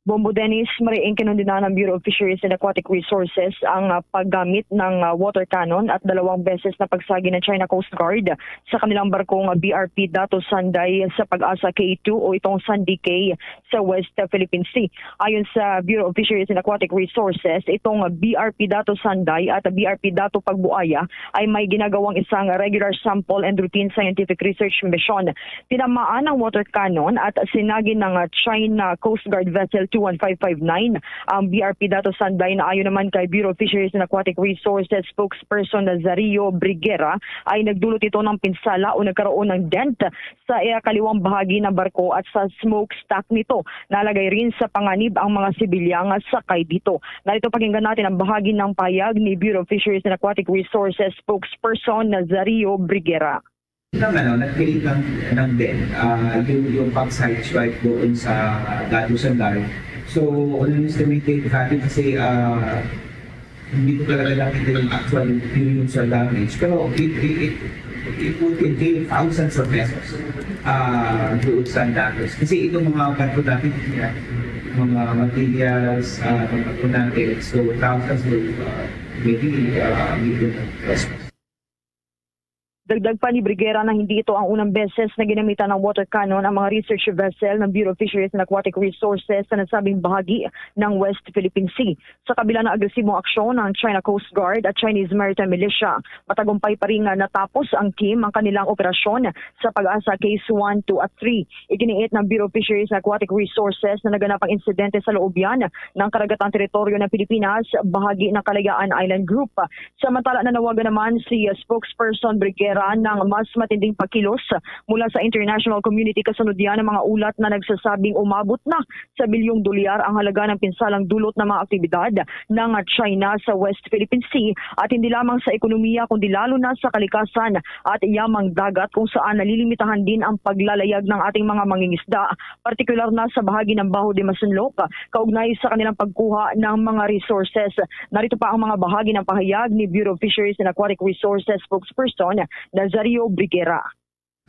Bombo Dennis, mariing kinundinan ng Bureau of Fisheries and Aquatic Resources ang, ah, paggamit ng, ah, water cannon at dalawang beses na pagsagi ng China Coast Guard sa kanilang barkong, ah, B R P Dato Sanday sa Pag-asa K two o itong Sandy K sa West, ah, Philippine Sea. Ayon sa Bureau of Fisheries and Aquatic Resources, itong, ah, B R P Dato Sanday at B R P Dato Pagbuaya ay may ginagawang isang regular sample and routine scientific research mission. Tinamaan ng water cannon at sinagi ng, ah, China Coast Guard Vessel two one five five nine ang B R P Dato Sanday na ayon naman kay Bureau of Fisheries and Aquatic Resources spokesperson Nazario Briguera ay nagdulot ito ng pinsala o nagkaroon ng dent sa ikaliwang bahagi ng barko at sa smokestack nito. Nalagay rin sa panganib ang mga sibilyang sakay dito. Narito pakinggan natin ang bahagi ng pahayag ni Bureau of Fisheries and Aquatic Resources spokesperson Nazario Briguera. Ng ano, nag-create ng, ng dent, ah, yung, yung pag-sideswipe doon sa Dato Sanday. So, on an estimated value kasi, ah, hindi ko talaga nakita yung actual, yung, yung sa damage. Pero it, it, it, it would entail thousands of pesos, ah, doon sa damages. Kasi itong mga barko natin, mga materials, ah, mga components, so thousands of, ah, maybe, ah, million of pesos. Dagdag pa ni Briguera na hindi ito ang unang beses na ginamitan ng water cannon ang mga research vessel ng Bureau of Fisheries and Aquatic Resources sa nasabing bahagi ng West Philippine Sea. Sa kabila ng agresibong aksyon ng China Coast Guard at Chinese Maritime Militia, matagumpay pa rin nga natapos ang team ang kanilang operasyon sa Pag-asa Case one, two at three. Iginiit ng Bureau of Fisheries and Aquatic Resources na naganap ang insidente sa loob yan ng karagatang teritoryo ng Pilipinas, bahagi ng Kalayaan Island Group. Samantala, nanawagan naman si, uh, spokesperson Briguera ng mas matinding pagkilos mula sa international community kasunod yan ng mga ulat na nagsasabing umabot na sa bilyong dolyar ang halaga ng pinsalang dulot ng mga aktibidad ng China sa West Philippine Sea at hindi lamang sa ekonomiya kundi lalo na sa kalikasan at yamang dagat kung saan nalilimitahan din ang paglalayag ng ating mga mangingisda, partikular na sa bahagi ng Baho de Masinloc, kaugnay sa kanilang pagkuha ng mga resources. Narito pa ang mga bahagi ng pahayag ni Bureau of Fisheries and Aquatic Resources spokesperson Nazario Briguera.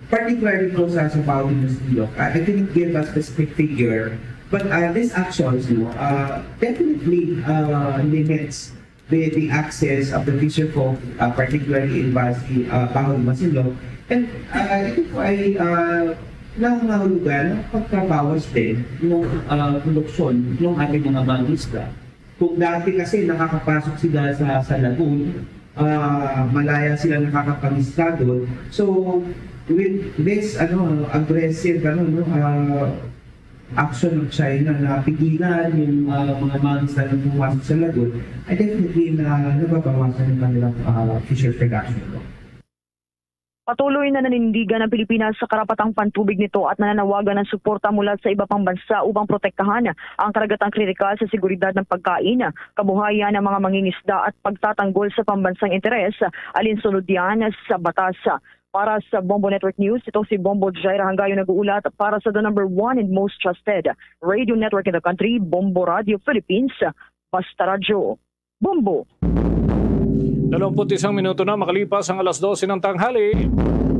Particularly po sa, sa Baho de Masinloc, uh, I couldn't give a specific figure, but, uh, these actions, no, uh, definitely, uh, limits the, the access of the fisher folk, uh, particularly in Basi, uh, Baho de Masinloc. And, uh, ito po ay, uh, nangangahulugan ng pagkabawas din ng, uh, produksyon ng ating mga mangisda. Kung dati kasi nakakapasok sila sa, sa lagoon, ah, malaya sila nakakapag-struggle. So, with this, ano, aggressive, ano, no, ah, action ng China na pigilan yung, ah, mga mangisda na pumasok sa lagoon, ay definitely na nababawasan yung kanilang, ah, fisheries production. Patuloy na nanindigan ang Pilipinas sa karapatang pantubig nito at nananawagan ng suporta mula sa iba pang bansa upang protektahan ang karagatang kritikal sa seguridad ng pagkain, kabuhayan ng mga mangingisda at pagtatanggol sa pambansang interes, alinsunod yan sa batas. Para sa Bombo Network News, ito si Bombo Jaira Hangayo nag-uulat para sa the number one and most trusted radio network in the country, Bombo Radio Philippines, Basta Radyo. Bombo. Dalawampu't isang minuto na makalipas ang alas dose ng tanghali.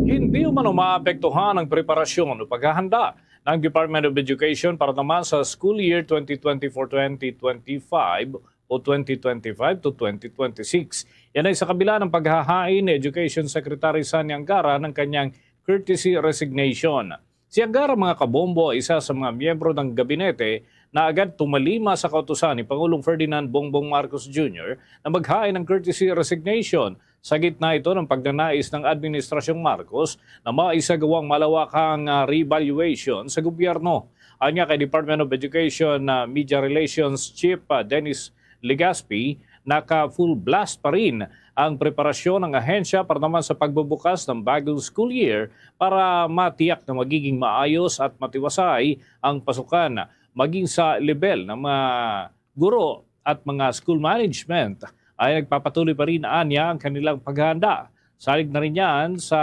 Hindi umano maapektuhan ang preparasyon o paghahanda ng Department of Education para naman sa school year twenty twenty-four twenty twenty-five o twenty twenty-five to twenty twenty-six. Yan ay sa kabila ng paghahain ni Education Secretary Sonny Angara ng kanyang courtesy resignation. Si Angara, mga kabombo, ay isa sa mga miyembro ng gabinete na agad tumalima sa kautusan ni Pangulong Ferdinand Bongbong Marcos Junior na maghain ng courtesy resignation sa gitna ito ng pagnanais ng Administrasyong Marcos na maisagawang malawakang, ah, reevaluation sa gobyerno. Ayon nga kay Department of Education, ah, Media Relations Chief, ah, Dennis Legaspi, naka-full blast pa rin ang preparasyon ng ahensya para naman sa pagbubukas ng bagong school year para matiyak na magiging maayos at matiwasay ang pasukan, maging sa level ng mga guro at mga school management ay nagpapatuloy pa rin anya ang kanilang paghahanda. Salig na rin yan sa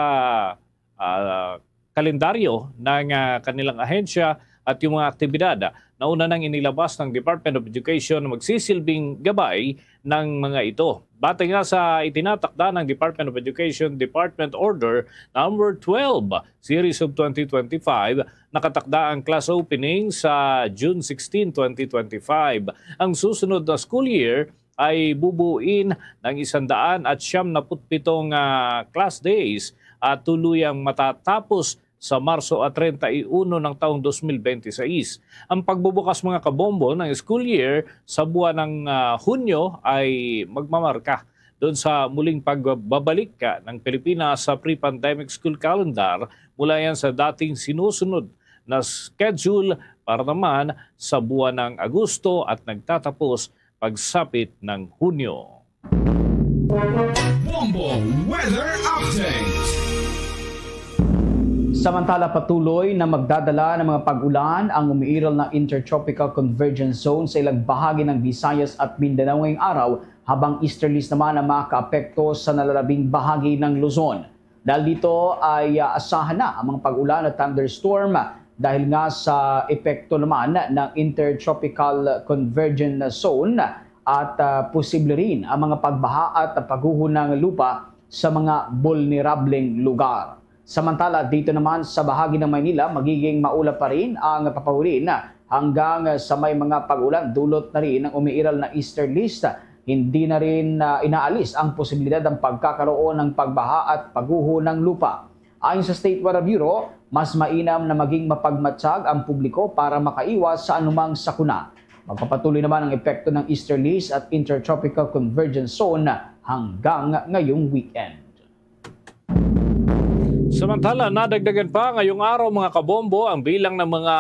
ah, kalendaryo ng ah, kanilang ahensya at yung mga aktibidad na una nang inilabas ng Department of Education na magsisilbing gabay ng mga ito. Batay nga sa itinatakda ng Department of Education Department Order Number twelve, Series of twenty twenty-five, nakatakda ang class opening sa June sixteen, twenty twenty-five. Ang susunod na school year ay bubuin ng isang daan at siyam na put pitong ah, class days at tuluyang matatapos sa Marso at treinta y uno ng taong dos mil bente seis. Ang pagbubukas, mga kabombo, ng school year sa buwan ng ah, Hunyo ay magmamarka doon sa muling pagbabalik ka ng Pilipinas sa pre-pandemic school calendar mula yan sa dating sinusunod na schedule para naman sa buwan ng Agosto at nagtatapos pagsapit ng Hunyo. Bombo Weather Update. Samantala, patuloy na magdadala ng mga pag-ulan ang umiiral na Intertropical Convergence Zone sa ilang bahagi ng Visayas at Mindanao ngayong araw, habang easterlies naman ang makaapekto sa nalalabing bahagi ng Luzon. Dahil dito ay ah, asahan na ang mga pag-ulan at thunderstorm dahil nga sa epekto naman ng Intertropical Convergence Zone at ah, posible rin ang mga pagbaha at pagguho ng lupa sa mga bulnerableng lugar. Samantala, dito naman sa bahagi ng Maynila, magiging maulap pa rin ang papaulan hanggang sa may mga pag-ulan. Dulot na rin ang umiiral na easterlies. Hindi na rin ah, inaalis ang posibilidad ng pagkakaroon ng pagbaha at pagguho ng lupa. Ayon sa State Weather Bureau, mas mainam na maging mapagmatsyag ang publiko para makaiwas sa anumang sakuna. Magpapatuloy naman ang epekto ng easterlies at intertropical convergence zone hanggang ngayong weekend. Samantala, nadagdagan pa ngayong araw, mga kabombo, ang bilang ng mga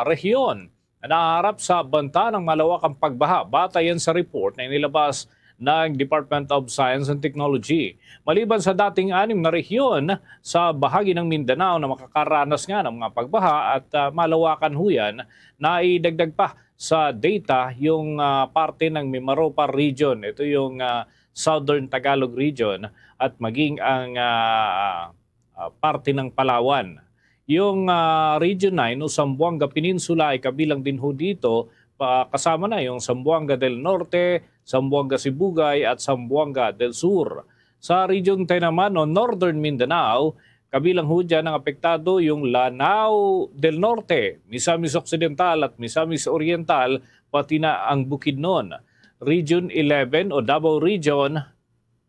rehiyon na naharap sa banta ng malawakang pagbaha, batay yan sa report na inilabas ng Department of Science and Technology. Maliban sa dating anim na rehiyon sa bahagi ng Mindanao na makakaranas nga ng mga pagbaha at ah, malawakan huyan, naidagdag pa sa data yung ah, parte ng Mimaropa Region. Ito yung ah, Southern Tagalog Region at maging ang ah, ah, parte ng Palawan. Yung ah, Region nine o Zamboanga Peninsula ay kabilang din ho dito, pa, kasama na yung Zamboanga del Norte, Zamboanga Sibugay at Zamboanga del Sur. Sa Region ten naman o Northern Mindanao, kabilang ho dyan ang apektado yung Lanao del Norte, Misamis Occidental at Misamis Oriental, pati na ang Bukidnon. Region eleven o Davao Region,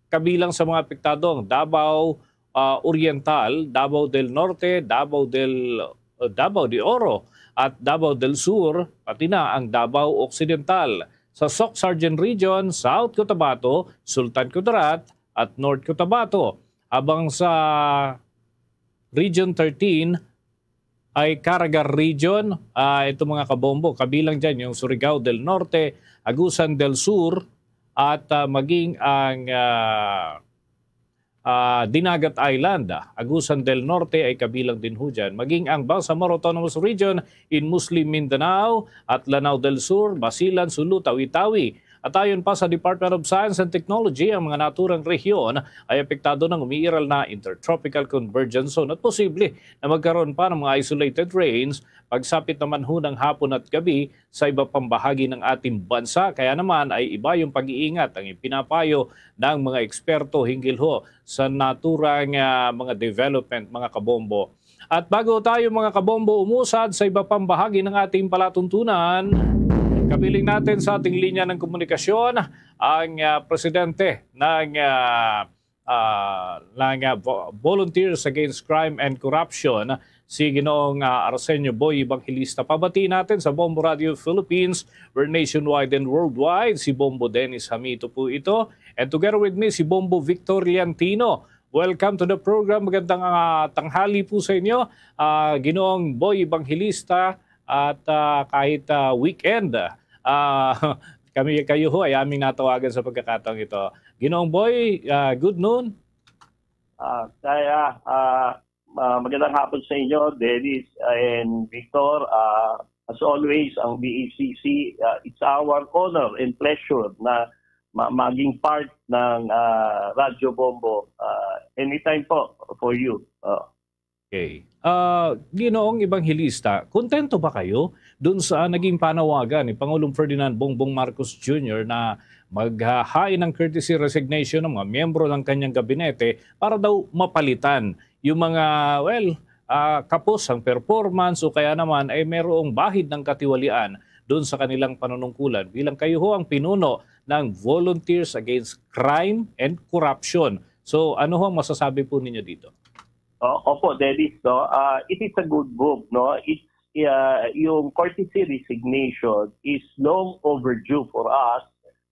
kabilang sa mga apektado ang Davao ah, Oriental, Davao del Norte, Davao del uh, Davao de Oro at Davao del Sur, pati na ang Davao Occidental. Sa Soc Sargent Region, South Cotabato, Sultan Kudarat at North Cotabato. Habang sa Region thirteen ay Caraga Region, ah, ito mga kabombo, kabilang dyan yung Surigao del Norte, Agusan del Sur, at ah, maging ang ah, ah, Dinagat Island, ah, Agusan del Norte ay kabilang din ho dyan. Maging ang Bangsamoro Autonomous Region in Muslim Mindanao at Lanao del Sur, Basilan, Sulu, Tawi-Tawi. At ayon pa sa Department of Science and Technology, ang mga naturang rehiyon ay apektado ng umiiral na Intertropical Convergence Zone at posible na magkaroon pa ng mga isolated rains pagsapit naman ho ng hapon at gabi sa iba pang bahagi ng ating bansa. Kaya naman ay iba yung pag-iingat ang ipinapayo ng mga eksperto hinggil ho sa naturang ah, mga development, mga kabombo. At bago tayo, mga kabombo, umusad sa iba pang bahagi ng ating palatuntunan, kabiling natin sa ating linya ng komunikasyon ang ah, presidente ng ah, ah, ng ah, vo- Volunteers Against Crime and Corruption, si Ginoong ah, Arsenio Boy Evangelista. Pabatiin natin sa Bombo Radio Philippines, we're nationwide and worldwide. Si Bombo Dennis Hamito po ito. And together with me, si Bombo Victor Liantino. Welcome to the program. Magandang ah, tanghali po sa inyo, ah, Ginoong Boy Evangelista. At ah, kahit ah, weekend, ah, Kami kayo ho ay aming natawagan sa pagkakataong ito. Ginoong Boy, ah, good noon. Ah, kaya, ah, ah, magandang hapon sa inyo, Dennis and Victor. Ah, as always, ang B A C C, ah, it's our honor and pleasure na ma- maging part ng ah, Radyo Bombo. Ah, anytime po for you. Ah. Okay. Ah, Ginoong Ebanghelista, kontento ba kayo dun sa naging panawagan ni Pangulong Ferdinand Bongbong Marcos Junior na maghahain ng courtesy resignation ng mga miyembro ng kanyang gabinete para daw mapalitan yung mga, well, ah, kapos ang performance o kaya naman ay merong bahid ng katiwalian doon sa kanilang panunungkulan bilang kayo ho ang pinuno ng Volunteers Against Crime and Corruption. So, ano ho ang masasabi po ninyo dito? O- Opo, Dennis, no? Ah, it is a good move, no? It's, ah, yung courtesy resignation is long overdue for us,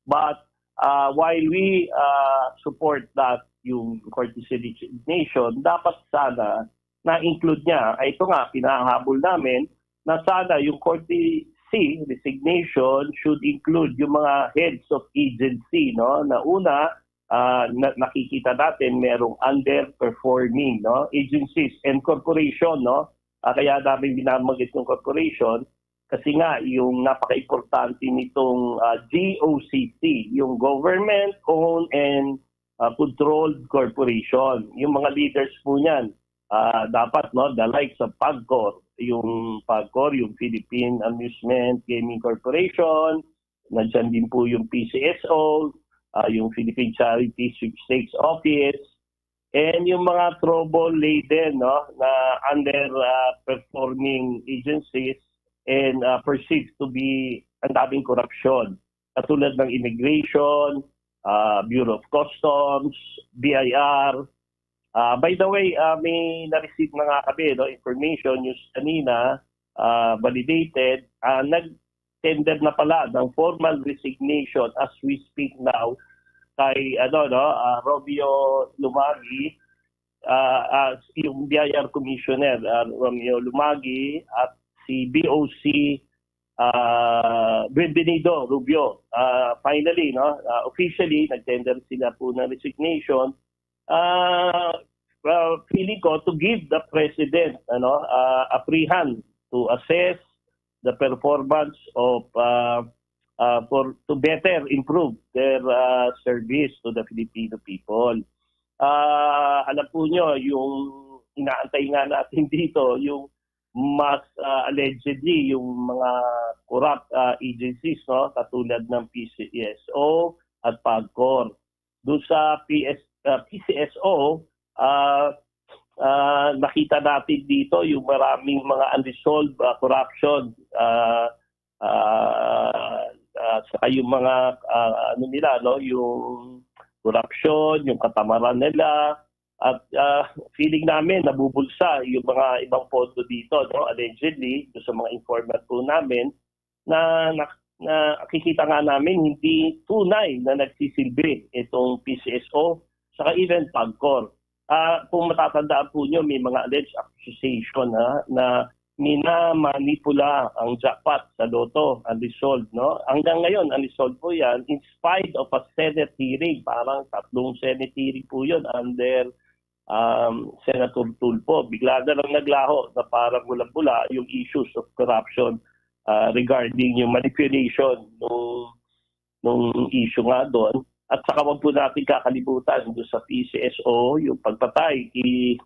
but ah, while we ah, support that, yung courtesy resignation, dapat sana na-include niya. Ay, ito nga, pinahabol namin na sana yung courtesy resignation should include yung mga heads of agency, no? Na una, ah, na- nakikita natin merong underperforming, no? Agencies and corporation, no? Ah, kaya namin binabanggit yung corporation kasi nga yung napaka-importante nitong ah, G O C C, yung government-owned and ah, controlled corporation. Yung mga leaders po niyan, ah, dapat, no, the likes of PAGCOR, yung PAGCOR, yung Philippine Amusement Gaming Corporation, nandiyan din po yung P C S O, ah, yung Philippine Charity Sweepstakes Office, and yung mga trouble laden, no, na under ah, performing agencies and ah, perceived to be ang daming korupsyon, katulad ng immigration, ah, Bureau of Customs, B I R. Ah, by the way, ah, may na-receive na nga kami, no, information news kanina, ah, validated, ah, nag-tender na pala ng formal resignation as we speak now kay ano, no, ah, Romeo Lumagi, ah, ah, yung B I R Commissioner, ah, Romeo Lumagi, at si B O C ah, Bienvenido Rubio. Ah, finally, no, ah, officially nag-tender sila po ng resignation. Ah, ah, feeling ko to give the president, ano, ah, a free hand to assess the performance of ah, ah, for to better improve their ah, service to the Filipino people. Ah, alam po nyo, yung inaantay nga natin dito, yung mas ah, allegedly yung mga corrupt ah, agencies, no, katulad ng P C S O at PAGCOR. Doon sa P S ah, P C S O, ah, ah, nakita natin dito yung maraming mga unresolved ah, corruption, ah, ah, ah, saka yung mga ah, ano nila, no, yung corruption, yung katamaran nila, at ah, feeling namin nabubulsa yung mga ibang pondo dito, no, allegedly, doon sa mga informant po namin, na, na, na nakikita nga namin hindi tunay na nagsisilbi itong P C S O saka even PAGCOR. Ah, kung matatandaan po nyo, may mga alleged accusation, ha, na minamanipula ang jackpot sa Lotto, unresolved, no? Hanggang ngayon, unresolved po yan in spite of a Senate hearing. Parang tatlong Senate hearing po yun under um, Senator Tulfo. Bigla na lang naglaho na parang bula-bula yung issues of corruption ah, regarding yung manipulation nung, nung issue nga doon. At saka wag po natin kakalimutan doon sa P C S O, yung pagpatay kay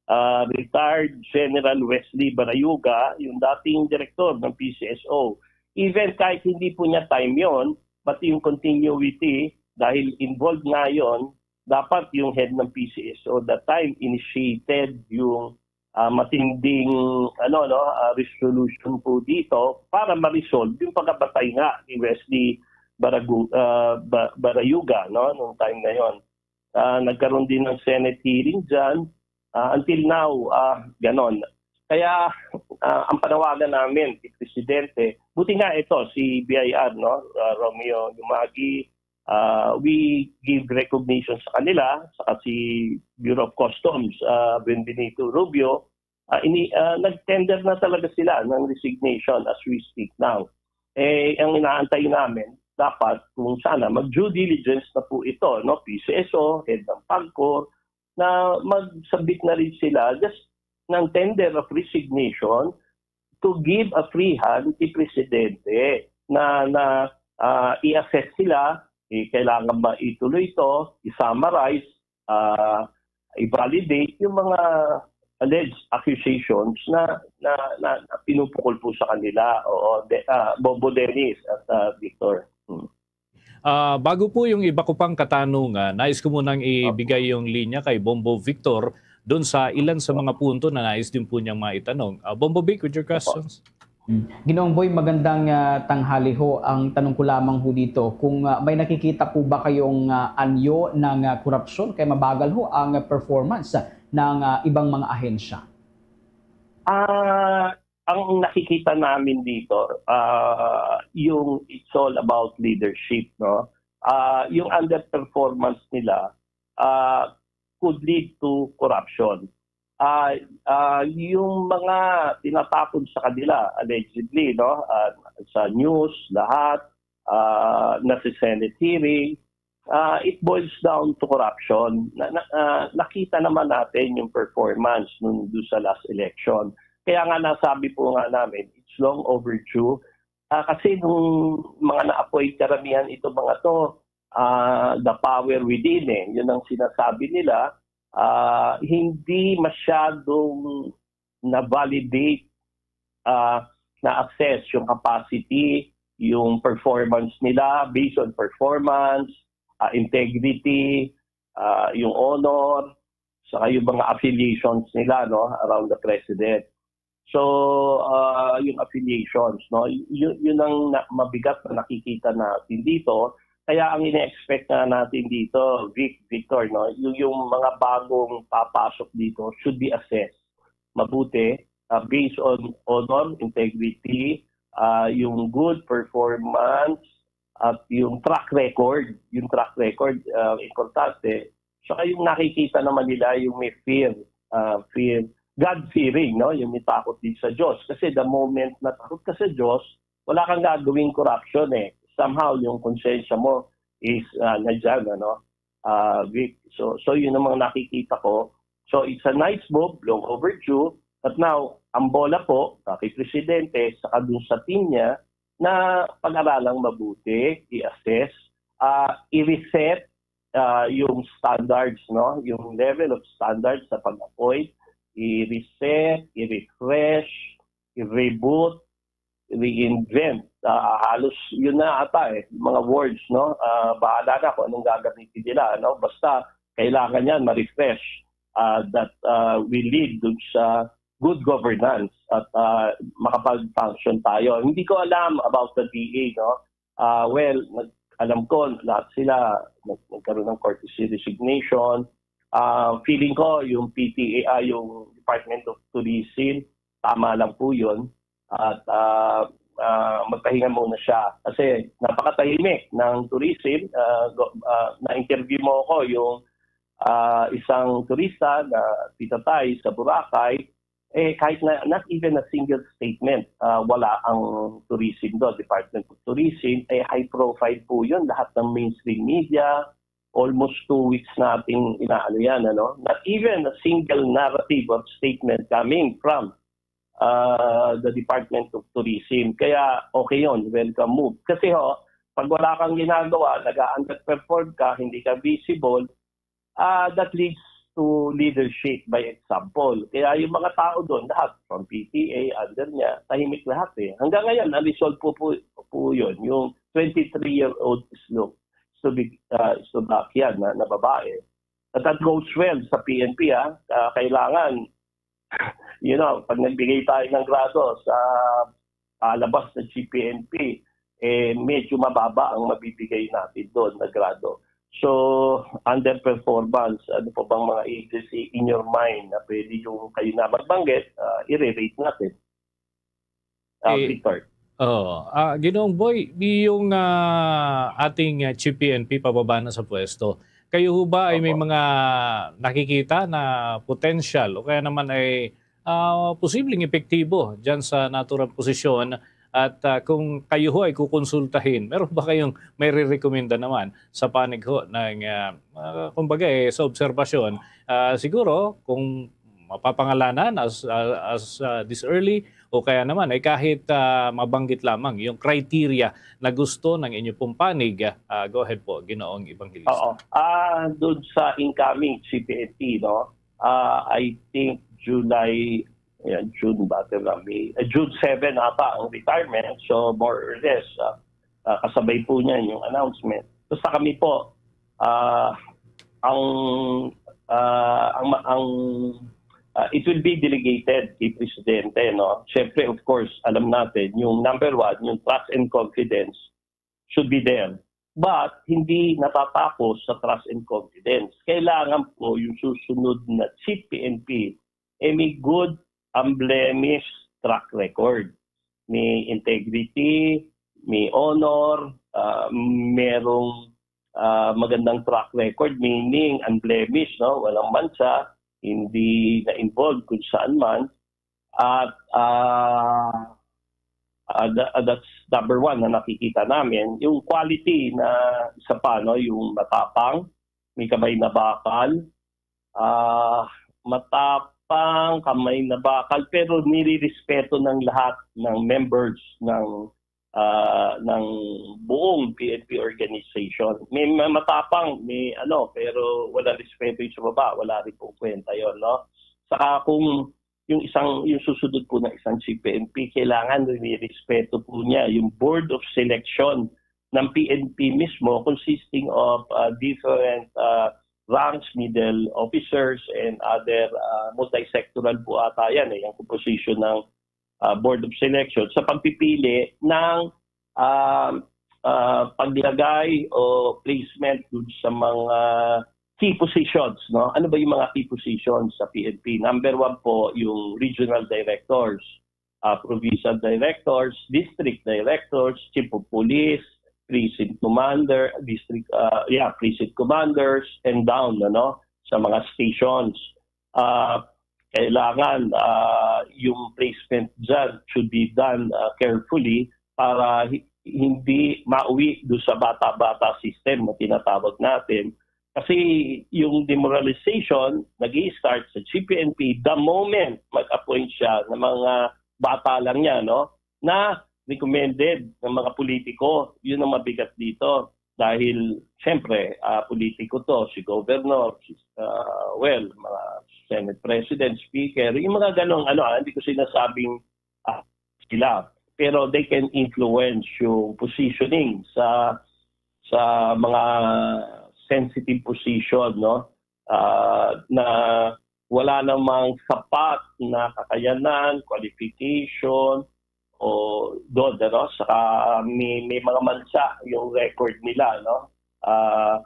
ah, retired General Wesley Barayuga, yung dating direktor ng P C S O. Even kahit hindi po niya time yon, but yung continuity, dahil involved nga yon, dapat yung head ng P C S O that time initiated yung ah, matinding ano, no, ah, resolution po dito para ma-resolve yung pagkamatay nga ni Wesley Baragu, ah, Ba- Barayuga, no, nung time na yon. Ah, nagkaroon din ng Senate hearing dyan. Ah, until now, ah, ganon. Kaya ah, ang panawagan namin kay Presidente, buti nga ito, si B I R, no, ah, Romeo Lumagi, ah, we give recognition sa kanila, saka si Bureau of Customs, ah, Benbenito Rubio, ah, ini, ah, nag-tender na talaga sila ng resignation as we speak now. Eh, ang inaantay namin, dapat kung sana mag-due diligence na po ito, no? P C S O, head ng PAGCOR, na mag-submit na rin sila just ng tender of resignation to give a free hand kay Presidente na, na ah, i-assess sila, eh, kailangan ba ituloy ito, i-summarize, ah, i-validate yung mga alleged accusations na, na, na, na pinupukol po sa kanila. Oo, de, ah, Bobo Dennis at ah, Victor. Hmm. Ah, bago po yung iba ko pang katanungan, nais ko munang ibigay yung linya kay Bombo Victor doon sa ilan sa mga punto na nais din po niyang maitanong. Ah, Bombo Vic, with your questions. Mm. Ginoong Boy, magandang ah, tanghali ho. Ang tanong ko lamang ho dito, kung ah, may nakikita po ba kayong ah, anyo ng ah, korupsyon kay mabagal ho ang ah, performance ng ah, ibang mga ahensya? Ah, ang nakikita namin dito, ah, yung it's all about leadership, no? Ah, yung underperformance nila ah, could lead to corruption. Ah, ah, yung mga tinatapon sa kanila, allegedly, no, ah, sa news, lahat, ah, na si Senate hearing, ah, it boils down to corruption. Na, na, ah, nakita naman natin yung performance nung doon sa last election. Kaya nga nasabi po nga namin, it's long overdue. Ah, kasi nung mga na-appoint, karamihan itong mga to, ah, the power within eh. Yun ang sinasabi nila. Ah, hindi masyadong na-validate, ah, na-assess yung capacity, yung performance nila based on performance, ah, integrity, ah, yung honor, saka yung mga affiliations nila, no, around the president. So, ah, yung affiliations, no, y- yun, yun ang na- mabigat na nakikita natin dito. Kaya ang ina-expect na natin dito, Vic, Victor, no, yung, yung mga bagong papasok dito should be assessed mabuti, ah, based on honor, integrity, ah, yung good performance, at yung track record. Yung track record, ah, importante. Saka yung nakikita naman nila yung may fear, ah, fear, God-fearing, no? Yung may takot din sa Diyos. Kasi the moment na takot ka sa Diyos, wala kang gagawing corruption eh. Somehow, yung konsensya mo is ah, nandyan, ano? Ah, Vic. So, so yun ang mga nakikita ko. So, it's a nice move, long overdue. But now, ang bola po, ah, kay Presidente, saka dun sa team niya, na pag-aralang mabuti, i-assess, ah, i-reset ah, yung standards, no? Yung level of standards sa pag-appoint, i-reset, i-refresh, i-reboot, reinvent. Ah, halos yun na ata eh, mga words, no? Ah, bahala na kung anong gagamitin nila, no? Basta kailangan yan ma-refresh ah, that ah, will lead dun sa good governance at ah, makapag-function tayo. Hindi ko alam about the D A, no? Ah, well, nag- alam ko, lahat sila nag- nagkaroon ng courtesy resignation. Ah, feeling ko, yung P T A, ah, yung Department of Tourism, tama lang po yun. At ah, ah, magpahinga muna siya. Kasi napakatahimik ng tourism. Ah, go- ah, na-interview mo ako, yung ah, isang turista na pitatay sa Boracay, eh, kahit na not even a single statement, ah, wala ang tourism doon, Department of Tourism, eh, high profile po yun. Lahat ng mainstream media, almost two weeks nating inaano yan, ano? Not even a single narrative or statement coming from ah, the Department of Tourism. Kaya okay yun, welcome move. Kasi ho, pag wala kang ginagawa, nag-underperform ka, hindi ka visible, ah, that leads to leadership by example. Kaya yung mga tao doon, lahat from P T A, under niya, tahimik lahat eh. Hanggang ngayon, na-resolve po, po, po yun. Yung twenty-three-year-old Islo, Islo, uh, Islo Bakian na, na babae. At that goes well sa P N P, ah. Ah, kailangan, you know, pag nagbigay tayo ng grado sa palabas ng G P N P, eh, medyo mababa ang mabibigay natin doon na grado. So, underperformance, ano pa bang mga agency in your mind na pwede yung kayo na magbanggit, ah, i-rate natin. Ah, Eh, Victor. Oh, ah, Ginoong Boy, yung ah, ating ah, Chief P N P pababa na sa pwesto. Kayo ho ba ay may Opo. mga nakikita na potential o kaya naman ay ah, posibleng epektibo diyan sa naturang posisyon At, ah, kung kayo ho ay kukonsultahin, meron ba kayong may rerekomenda naman sa panig ho ng, ah, ah, kumbaga, eh, sa obserbasyon? Ah, siguro, kung mapapangalanan as, ah, as, ah, this early, o kaya naman ay kahit, ah, mabanggit lamang yung criteria na gusto ng inyo pong panig, ah, go ahead po, Ginoong Evangelista. Oo. Ah, doon sa incoming C P N P, no? Ah, I think July, ayan, June ba? Ito na, May, eh, June seven ata ang retirement. So, more or less, ah, ah, kasabay po niyan yung announcement. Basta kami po, ah, ang, ah, ang, ma- ang, ah, it will be delegated kay Presidente, no? Siyempre, of course, alam natin, yung number one, yung trust and confidence should be there. But hindi natatapos sa trust and confidence. Kailangan po yung susunod na C P N P, eh, may good, unblemished track record. May integrity, may honor, ah, merong, ah, magandang track record, meaning unblemished, no? Walang mansa, hindi na-involved kung saan man. At, ah, ah, tha- ah, that's number one na nakikita namin. Yung quality na isa pa, no? Yung matapang, may kamay na bakal, ah, matapang, kamay na bakal, pero nirirespeto ng lahat ng members ng, ah, ng buong P N P organization. May ma- matapang, may ano, pero wala respeto yung sa baba, wala rin pong kwenta yon, no? Saka kung yung isang, yung susunod po ng isang C P N P, kailangan nire-respeto po niya yung Board of Selection ng P N P mismo, consisting of, ah, different, ah, ranks, middle officers, and other, ah, multi-sectoral po ata yan, eh, yung composition ng, ah, Board of Selection sa pagpipili ng, ah, ah, paglagay o placement dun sa mga key positions, no? Ano ba yung mga key positions sa P N P? Number one po, yung regional directors, ah, provincial directors, district directors, chief of police, precinct commander, district, ah, yeah, precinct commanders, and down, ano, sa mga stations. Ah, kailangan, ah, yung placement dyan should be done, ah, carefully para hi- hindi mauwi do sa bata-bata system na tinatawag natin. Kasi yung demoralization nag-i-start sa G P N P the moment mag-appoint siya ng mga bata lang niya, no? Na recommended ng mga politiko. Yun ang mabigat dito. Dahil, siyempre, ah, politiko to, si governor, si, ah, well, mga Senate President, Speaker, yung mga ganong ano, ah, hindi ko sinasabing, ah, sila. Pero they can influence yung positioning sa sa mga sensitive position, no? Ah, na wala namang sapat na kakayanan, qualification, o doon, ano? Saka may, may mga mansa yung record nila, no? Ah,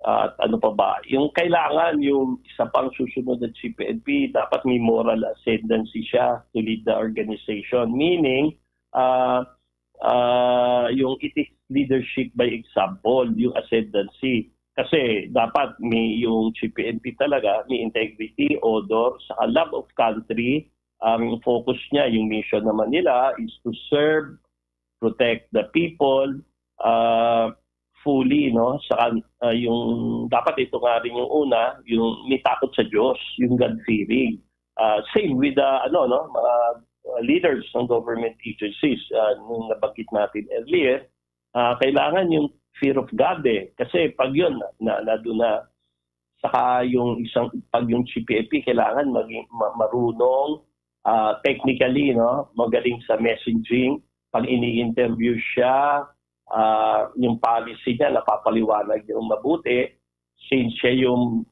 at ano pa ba? Yung kailangan, yung isa pang susunod na G P N P, dapat may moral ascendancy siya to lead the organization. Meaning, ah, ah, yung it is leadership by example, yung ascendancy. Kasi dapat may, yung G P N P talaga, may integrity, honor, saka love of country. Ang focus niya, yung mission naman nila is to serve, protect the people, ah, fully, no? Saka, ah, yung, dapat ito nga rin yung una, yung may takot sa Diyos, yung God-fearing. Ah, same with the, ano, no, mga, ah, leaders ng government agencies, ah, nung nabanggit natin earlier, ah, kailangan yung fear of God, eh. Kasi pag yun, na, na, na, doon na, saka yung isang, pag yung G P N P, kailangan maging ma- marunong, ah, technically, no? Magaling sa messaging. Pag ini-interview siya, ah, yung policy niya, napapaliwanag yung mabuti. Since siya yung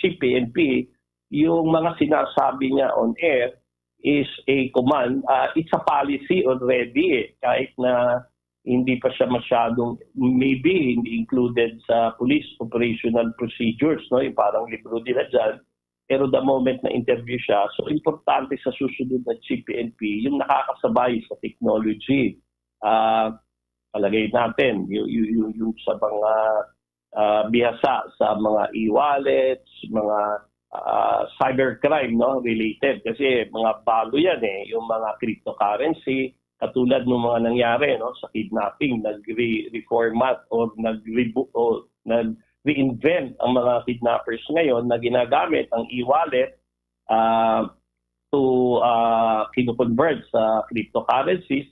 G P N P, yung mga sinasabi niya on air is a command, ah, it's a policy already, eh. Kahit na hindi pa siya masyadong, maybe, hindi included sa police operational procedures, no? Yung parang libro nila dyan. Pero the moment na interview siya, so importante sa susunod na G P N P, yung nakakasabay sa technology. Ah, palagay natin, yung, yung, yung, yung sa mga, ah, bihasa sa mga e-wallets, mga, ah, cybercrime, no, related. Kasi mga bago yan eh, yung mga cryptocurrency, katulad ng mga nangyari, no, sa kidnapping, nagre-reformat o nagre-, o nag-reinvent ang mga kidnappers ngayon na ginagamit ang e-wallet, ah, to, ah, kino-convert sa cryptocurrencies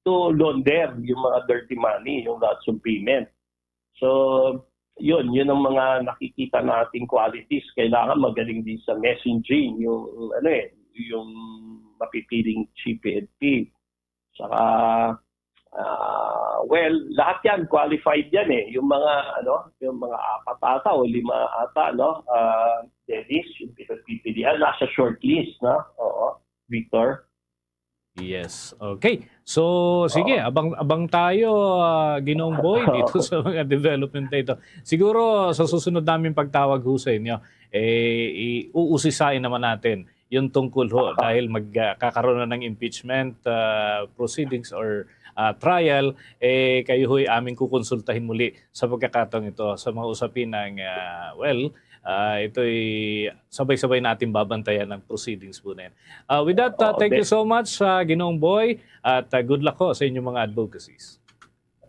to launder yung mga dirty money, yung ransom payment. So, yun, yun ang mga nakikita nating qualities. Kailangan magaling din sa messaging, yung, ano eh, yung mapipiling chief P N P. Saka, ah, well, lahat yan, qualified yan eh. Yung mga, ano, yung mga apat ata o lima ata, no? Ah, Dennis, yung pinagpipilian, nasa shortlist, no? Oo, Victor. Yes. Okay. So, sige, Oo. abang abang tayo, ah, Ginoong Boy, dito sa mga development na ito. Siguro sa susunod naming pagtawag ho sa inyo, eh, iuusisain naman natin yung tungkol ho dahil magkakaroon na ng impeachment, ah, proceedings or, ah, trial, eh, kayo ho'y aming kukonsultahin muli sa pagkakataong ito sa mga usapin ng, ah, well, ah, ito'y sabay-sabay natin babantayan ang proceedings po na yan. Ah, with that, ah, Oo, thank you de- so much, ah, Ginoong Boy, at, ah, good luck ho sa inyong mga advocacies.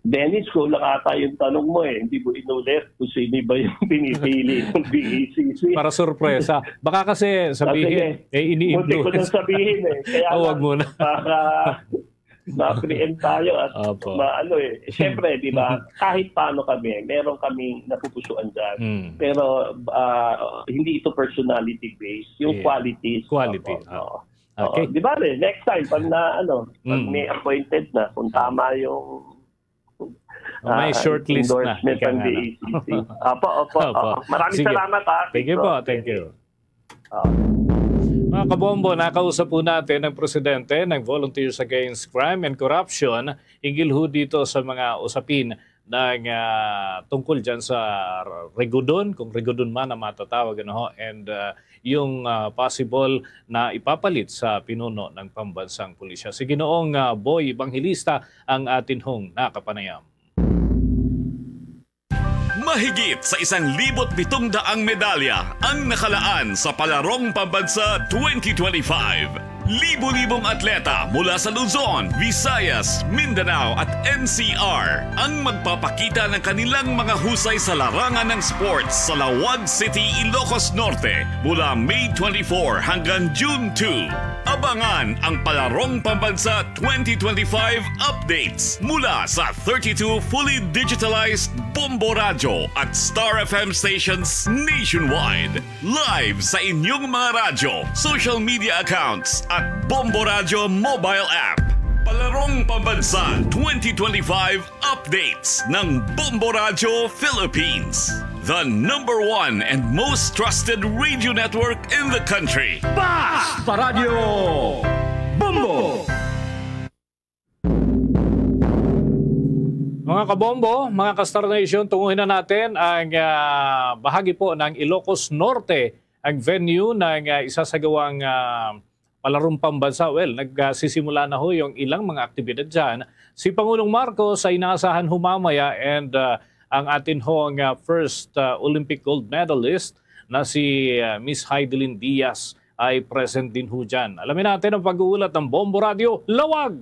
Dennis, kulang ata yung tanong mo eh. Hindi mo inulit kung sino ba yung pinipili ng B A C C. Para sorpresa. Baka kasi sabihin, Sige. eh, ini-indo. Muntik ko nang sabihin eh. Kaya Oh, wag lang, muna. para ma-preempt tayo at Opo. ma-, ano eh. Siyempre, di ba, kahit paano kami, meron kaming napupusuan dyan. Mm. Pero ah, hindi ito personality-based. Yung Yeah. qualities. Quality, Opo, ah. Oo. Okay. Oo. Di ba rin, next time, pag na, ano, pag Mm. may appointed na, kung tama yung Oh, may ah, shortlist na. endorsement Ika ng nga, no? B A C C. Opo, opo, Opo. opo. Maraming Sige. salamat, ha, Thank you Victor. po, thank you. Mga kabombo, nakausap po natin ang presidente ng Volunteers Against Crime and Corruption hinggil ho dito sa mga usapin ng, ah, tungkol dyan sa regodon, kung regodon man ang matatawag, ano ho, and, ah, yung, ah, possible na ipapalit sa pinuno ng pambansang pulisya. Si Ginoong, ah, Boy Evangelista ang atin hong nakapanayam. Mahigit sa isang libot pitong daang medalya ang nakalaan sa Palarong Pambansa twenty twenty-five. Libo-libong atleta mula sa Luzon, Visayas, Mindanao at N C R ang magpapakita ng kanilang mga husay sa larangan ng sports sa Laoag City, Ilocos Norte mula May twenty-four hanggang June two. Abangan ang Palarong Pambansa twenty twenty-five updates mula sa thirty-two fully digitalized Bombo Radyo at Star F M stations nationwide. Live sa inyong mga radyo, social media accounts at Bombo Radyo mobile app. Palarong Pambansa twenty twenty-five updates ng Bombo Radyo Philippines. The number one and most trusted radio network in the country. Basta Radyo Bombo! Mga kabombo, mga ka-Star Nation, tunguhin na natin ang, ah, bahagi po ng Ilocos Norte, ang venue ng, ah, isasagawang, ah, Palarong Pambansa. Well, nagsisimula na ho yung ilang mga aktibidad dyan. Si Pangulong Marcos ay inaasahan ho mamaya and, ah, ang atin hong, ah, first, ah, Olympic gold medalist na si, ah, Miss Heidelin Diaz ay present din ho dyan. Alamin natin ang pag-uulat ng Bombo Radyo Lawag.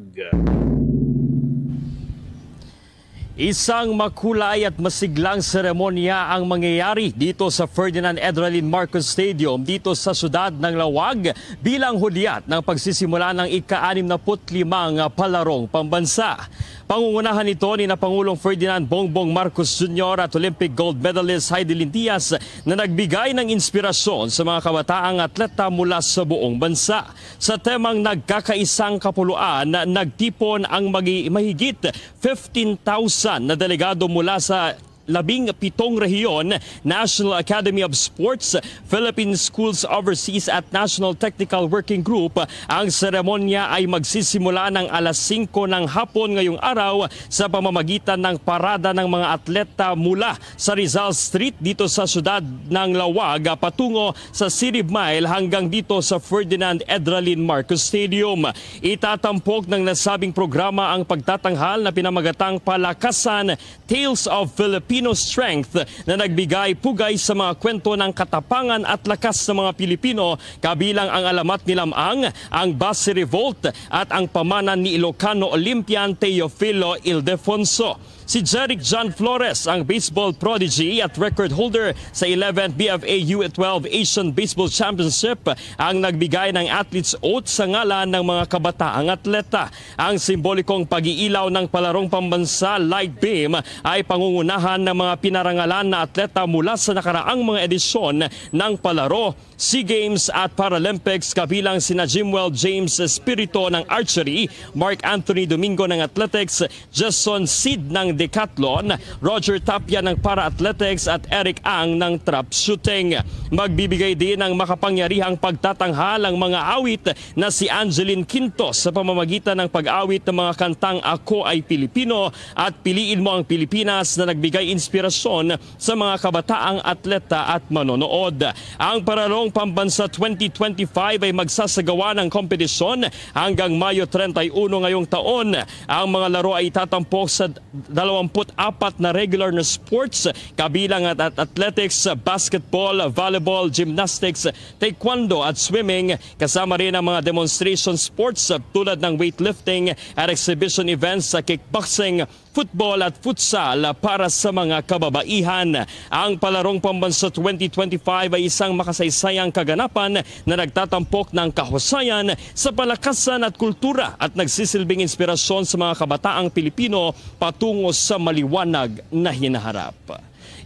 Isang makulay at masiglang seremonya ang mangyayari dito sa Ferdinand Edralin Marcos Stadium dito sa siyudad ng Lawag bilang hudyat ng pagsisimula ng ika-anim na put limang Palarong Pambansa. Pangungunahan ito ni na Pangulong Ferdinand Bongbong Marcos Junior at Olympic gold medalist Heidelin Diaz na nagbigay ng inspirasyon sa mga kabataang atleta mula sa buong bansa. Sa temang Nagkakaisang Kapuluan, nagtipon ang magi-, mahigit fifteen thousand na delegado mula sa labing pitong rehiyon, National Academy of Sports, Philippine Schools Overseas at National Technical Working Group. Ang seremonya ay magsisimula ng alas singko ng hapon ngayong araw sa pamamagitan ng parada ng mga atleta mula sa Rizal Street dito sa siyudad ng Lawag patungo sa City Mile hanggang dito sa Ferdinand Edralin Marcos Stadium. Itatampok ng nasabing programa ang pagtatanghal na pinamagatang Palakasan, Tales of Philippines. Filipino strength na nagbigay pugay sa mga kwento ng katapangan at lakas ng mga Pilipino, kabilang ang alamat ni Lamang, ang Basi Revolt, at ang pamana ni Ilocano Olympian Teofilo Ildefonso. Si Jeric John Flores, ang baseball prodigy at record holder sa eleventh B F A U twelve Asian Baseball Championship, ang nagbigay ng athlete's oath sa ngalan ng mga kabataang atleta. Ang simbolikong pag-iilaw ng palarong pambansa, light beam, ay pangungunahan ng mga pinarangalan na atleta mula sa nakaraang mga edisyon ng palaro, SEA Games at Paralympics, kabilang sina Jimwell James Espirito ng archery, Mark Anthony Domingo ng athletics, Jason Seid ng decathlon, Roger Tapia ng para-athletics at Eric Ang ng trap shooting. Magbibigay din ng makapangyarihang pagtatanghal ang mga awit na si Angeline Quinto sa pamamagitan ng pag-awit ng mga kantang Ako Ay Pilipino at Piliin Mo Ang Pilipinas, na nagbigay inspirasyon sa mga kabataang atleta at manonood. Ang Pararong Pambansa twenty twenty-five ay magsasagawa ng kompetisyon hanggang Mayo treinta y uno ngayong taon. Ang mga laro ay itatampok sa dalawampu't apat na regular na sports, kabilang at, at athletics, basketball, volleyball, gymnastics, taekwondo at swimming. Kasama rin ang mga demonstration sports, uh, tulad ng weightlifting at exhibition events sa kickboxing, football at futsal para sa mga kababaihan. Ang Palarong Pambansa twenty twenty-five ay isang makasaysayang kaganapan na nagtatampok ng kahusayan sa palakasan at kultura at nagsisilbing inspirasyon sa mga kabataang Pilipino patungo sa maliwanag na hinaharap.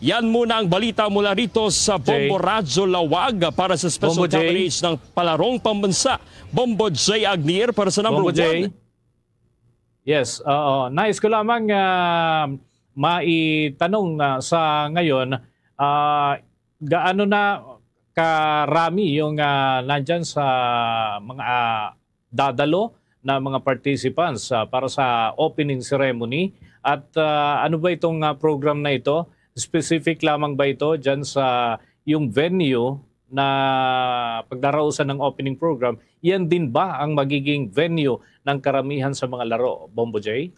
Yan muna ang balita mula rito sa Bombo Radyo Lawag. Para sa special coverage ng Palarong Pambansa, Bombo J Agnier para sa number one. Yes, oo. Nais ko lamang, ah, maitanong na sa ngayon, ah, gaano na karami yung, ah, nandyan sa mga, ah, dadalo na mga participants, ah, para sa opening ceremony? At, ah, ano ba itong, ah, program na ito? Specific lamang ba ito dyan sa yung venue na pagdarausan ng opening program? Yan din ba ang magiging venue ng karamihan sa mga laro, Bombo J?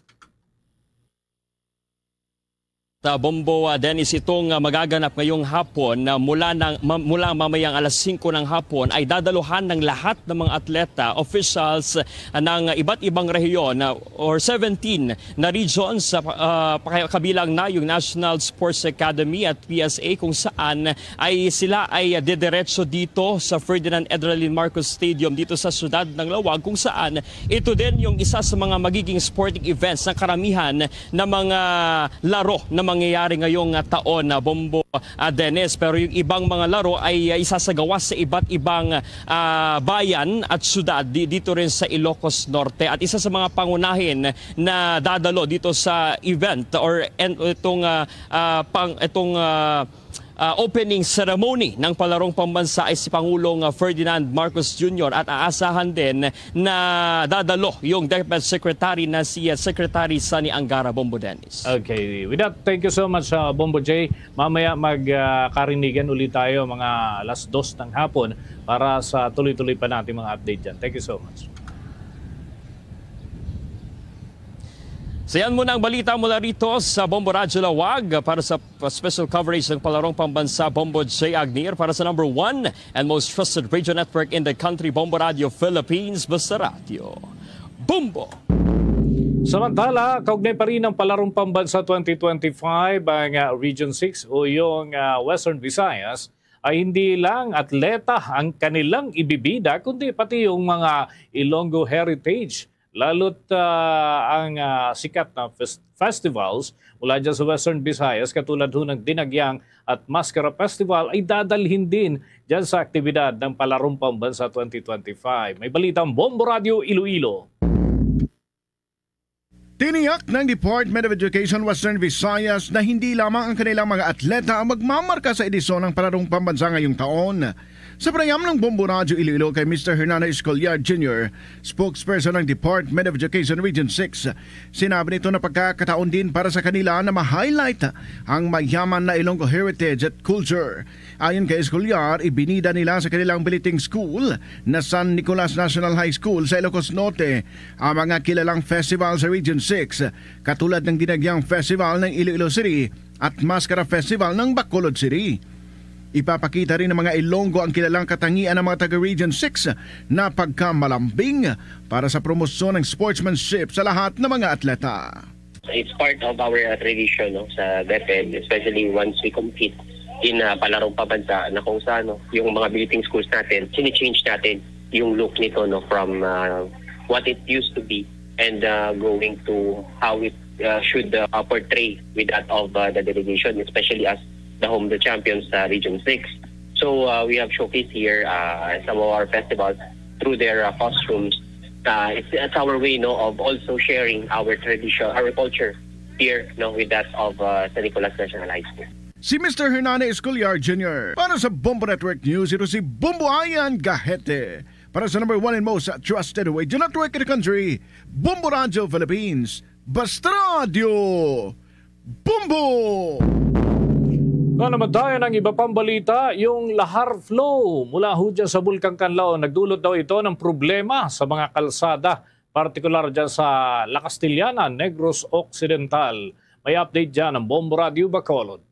Sa Bombo, ah, Dennis, itong, ah, magaganap ngayong hapon, ah, mula ng, ma-, mula mamayang alas singko ng hapon ay dadaluhan ng lahat ng mga atleta, officials, ah, ng iba't ibang rehiyon, ah, or seventeen na regions, ah, pa-, ah, paka-, kabilang na yung National Sports Academy at P S A, kung saan ay sila ay, ah, didiretso dito sa Ferdinand Edralin Marcos Stadium dito sa siyudad ng Lawag, kung saan ito din yung isa sa mga magiging sporting events ng karamihan na mga laro na mangyayari ngayong, ah, taon na, Bombo, ah, Dennis. Pero yung ibang mga laro ay, ah, isasagawa sa iba't ibang, ah, bayan at syudad di-, dito rin sa Ilocos Norte. At isa sa mga pangunahin na dadalo dito sa event or en-, itong, ah, ah, pang-, itong, ah, ah, opening ceremony ng Palarong Pambansa ay si Pangulong, ah, Ferdinand Marcos Junior, at aasahan din na dadalo yung DepEd Secretary na si, ah, Secretary Sonny Angara, Bombo Dennis. Okay. With that, thank you so much, uh, Bombo J. Mamaya mag, uh, karinigan ulit tayo mga alas dos ng hapon para sa tuloy-tuloy pa nating mga update dyan. Thank you so much. So yan muna ang balita mula rito sa Bombo Radyo Lawag. Para sa special coverage ng Palarong Pambansa, Bombo J Agnier, para sa number one and most trusted radio network in the country, Bombo Radio Philippines, basta radyo. Bombo! Samantala, kaugnay pa rin ng Palarong Pambansa twenty twenty-five, ang, ah, Region six o yung, ah, Western Visayas, ay hindi lang atleta ang kanilang ibibida, kundi pati yung mga Ilonggo Heritage. Lalo't, ah, ang, ah, sikat na fes-, festivals mula dyan sa Western Visayas, katulad ho ng Dinagyang at Maskara Festival, ay dadalhin din dyan sa aktibidad ng Palarong Pambansa twenty twenty-five. May balita ang Bombo Radio Iloilo. Tiniyak ng Department of Education Western Visayas na hindi lamang ang kanilang mga atleta ang magmamarka sa edisyon ng Palarong Pambansa ngayong taon. Sa panayam ng Bombo Radyo Iloilo kay Mister Hernando Escollar Junior, spokesperson ng Department of Education Region six, sinabi nito na pagkakataon din para sa kanila na ma-highlight ang mayaman na Ilonggo heritage at culture. Ayon kay Escollar, ibinida nila sa kanilang biliting school na San Nicolas National High School sa Ilocos Norte ang mga kilalang festival sa Region six, katulad ng Dinagyang Festival ng Iloilo City at Maskara Festival ng Bacolod City. Ipapakita rin ng mga Ilonggo ang kilalang katangian ng mga taga Region six na pagkamalambing para sa promosyon ng sportsmanship sa lahat ng mga atleta. It's part of our uh, tradition, no, sa DepEd, especially once we compete in uh, palarong pabansa na kung saan, no, yung mga belittling schools natin, sini-change natin yung look nito, no, from uh, what it used to be and uh, going to how it uh, should uh, portray with that of uh, the delegation, especially as the home of the champions sa Region six. So uh, we have showcased here uh, some of our festivals through their uh, costumes. Uh, it's, it's our way, no, of also sharing our tradition, our culture here, no, with that of uh, San Nicolas National High School. Si Mister Hernani Escolar Junior Para sa Bombo Network News, ito si Bombo Ayan Gahete. Para sa number one and most trusted radio network in the country, Bombo Radio Philippines. Basta Radio Bombo! Kung naman tayo ng iba pang balita, yung lahar flow mula ho dyan sa Bulkang Kanlaon, nagdulot daw ito ng problema sa mga kalsada, partikular dyan sa La Castellana, Negros Occidental. May update dyan ang Bombo Radio Bacolod.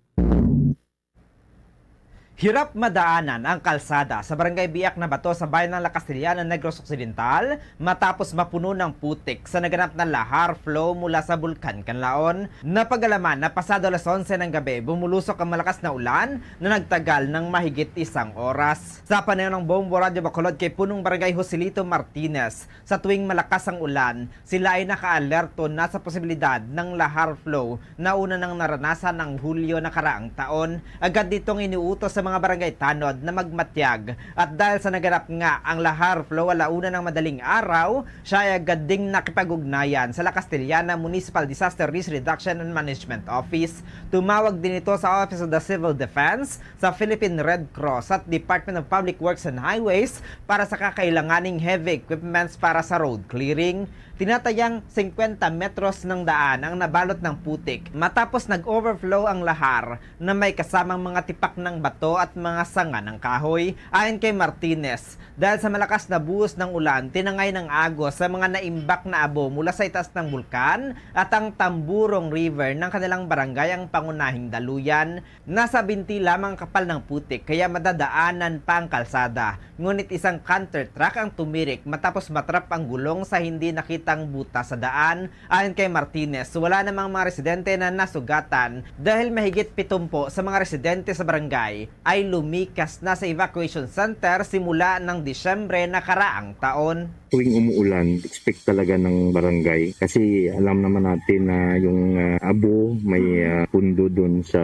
Hirap madaanan ang kalsada sa Barangay Biak na Bato sa bayan ng La Castellana, Negros Occidental matapos mapuno ng putik sa naganap na lahar flow mula sa Bulkan Kanlaon. Napagalaman na pasado alas onse ng gabi, bumulusok ang malakas na ulan na nagtagal ng mahigit isang oras. Sa panayon ng Bombo Radyo Bacolod kay Punong Barangay Joselito Martinez, sa tuwing malakas ang ulan, sila ay nakaalerto na sa posibilidad ng lahar flow na una nang naranasan ng Hulyo nakaraang taon. Agad nitong iniutos sa mga barangay tanod na magmatyag. At dahil sa naganap nga ang lahar flow alauna ng madaling araw, siya ay agad ding nakipag-ugnayan sa La Castellana Municipal Disaster Risk Reduction and Management Office. Tumawag din ito sa Office of the Civil Defense, sa Philippine Red Cross at Department of Public Works and Highways para sa kakailanganing heavy equipments para sa road clearing. Tinatayang singkwenta metros ng daan ang nabalot ng putik matapos nag-overflow ang lahar na may kasamang mga tipak ng bato at mga sanga ng kahoy. Ayon kay Martinez, dahil sa malakas na buhos ng ulan, tinangay ng agos sa mga naimbak na abo mula sa itaas ng bulkan at ang Tamburong River ng kanilang barangay ang pangunahing daluyan. Nasa binti lamang kapal ng putik kaya madadaanan pa ang kalsada, ngunit isang canter truck ang tumirik matapos matrap ang gulong sa hindi nakitang butas sa daan. Ayon kay Martinez, wala namang mga residente na nasugatan dahil mahigit pitumpo sa mga residente sa barangay ay lumikas na sa evacuation center simula ng Disyembre nakaraang taon. Tuwing umuulan, expect talaga ng barangay kasi alam naman natin na yung uh, abo may uh, pundo doon sa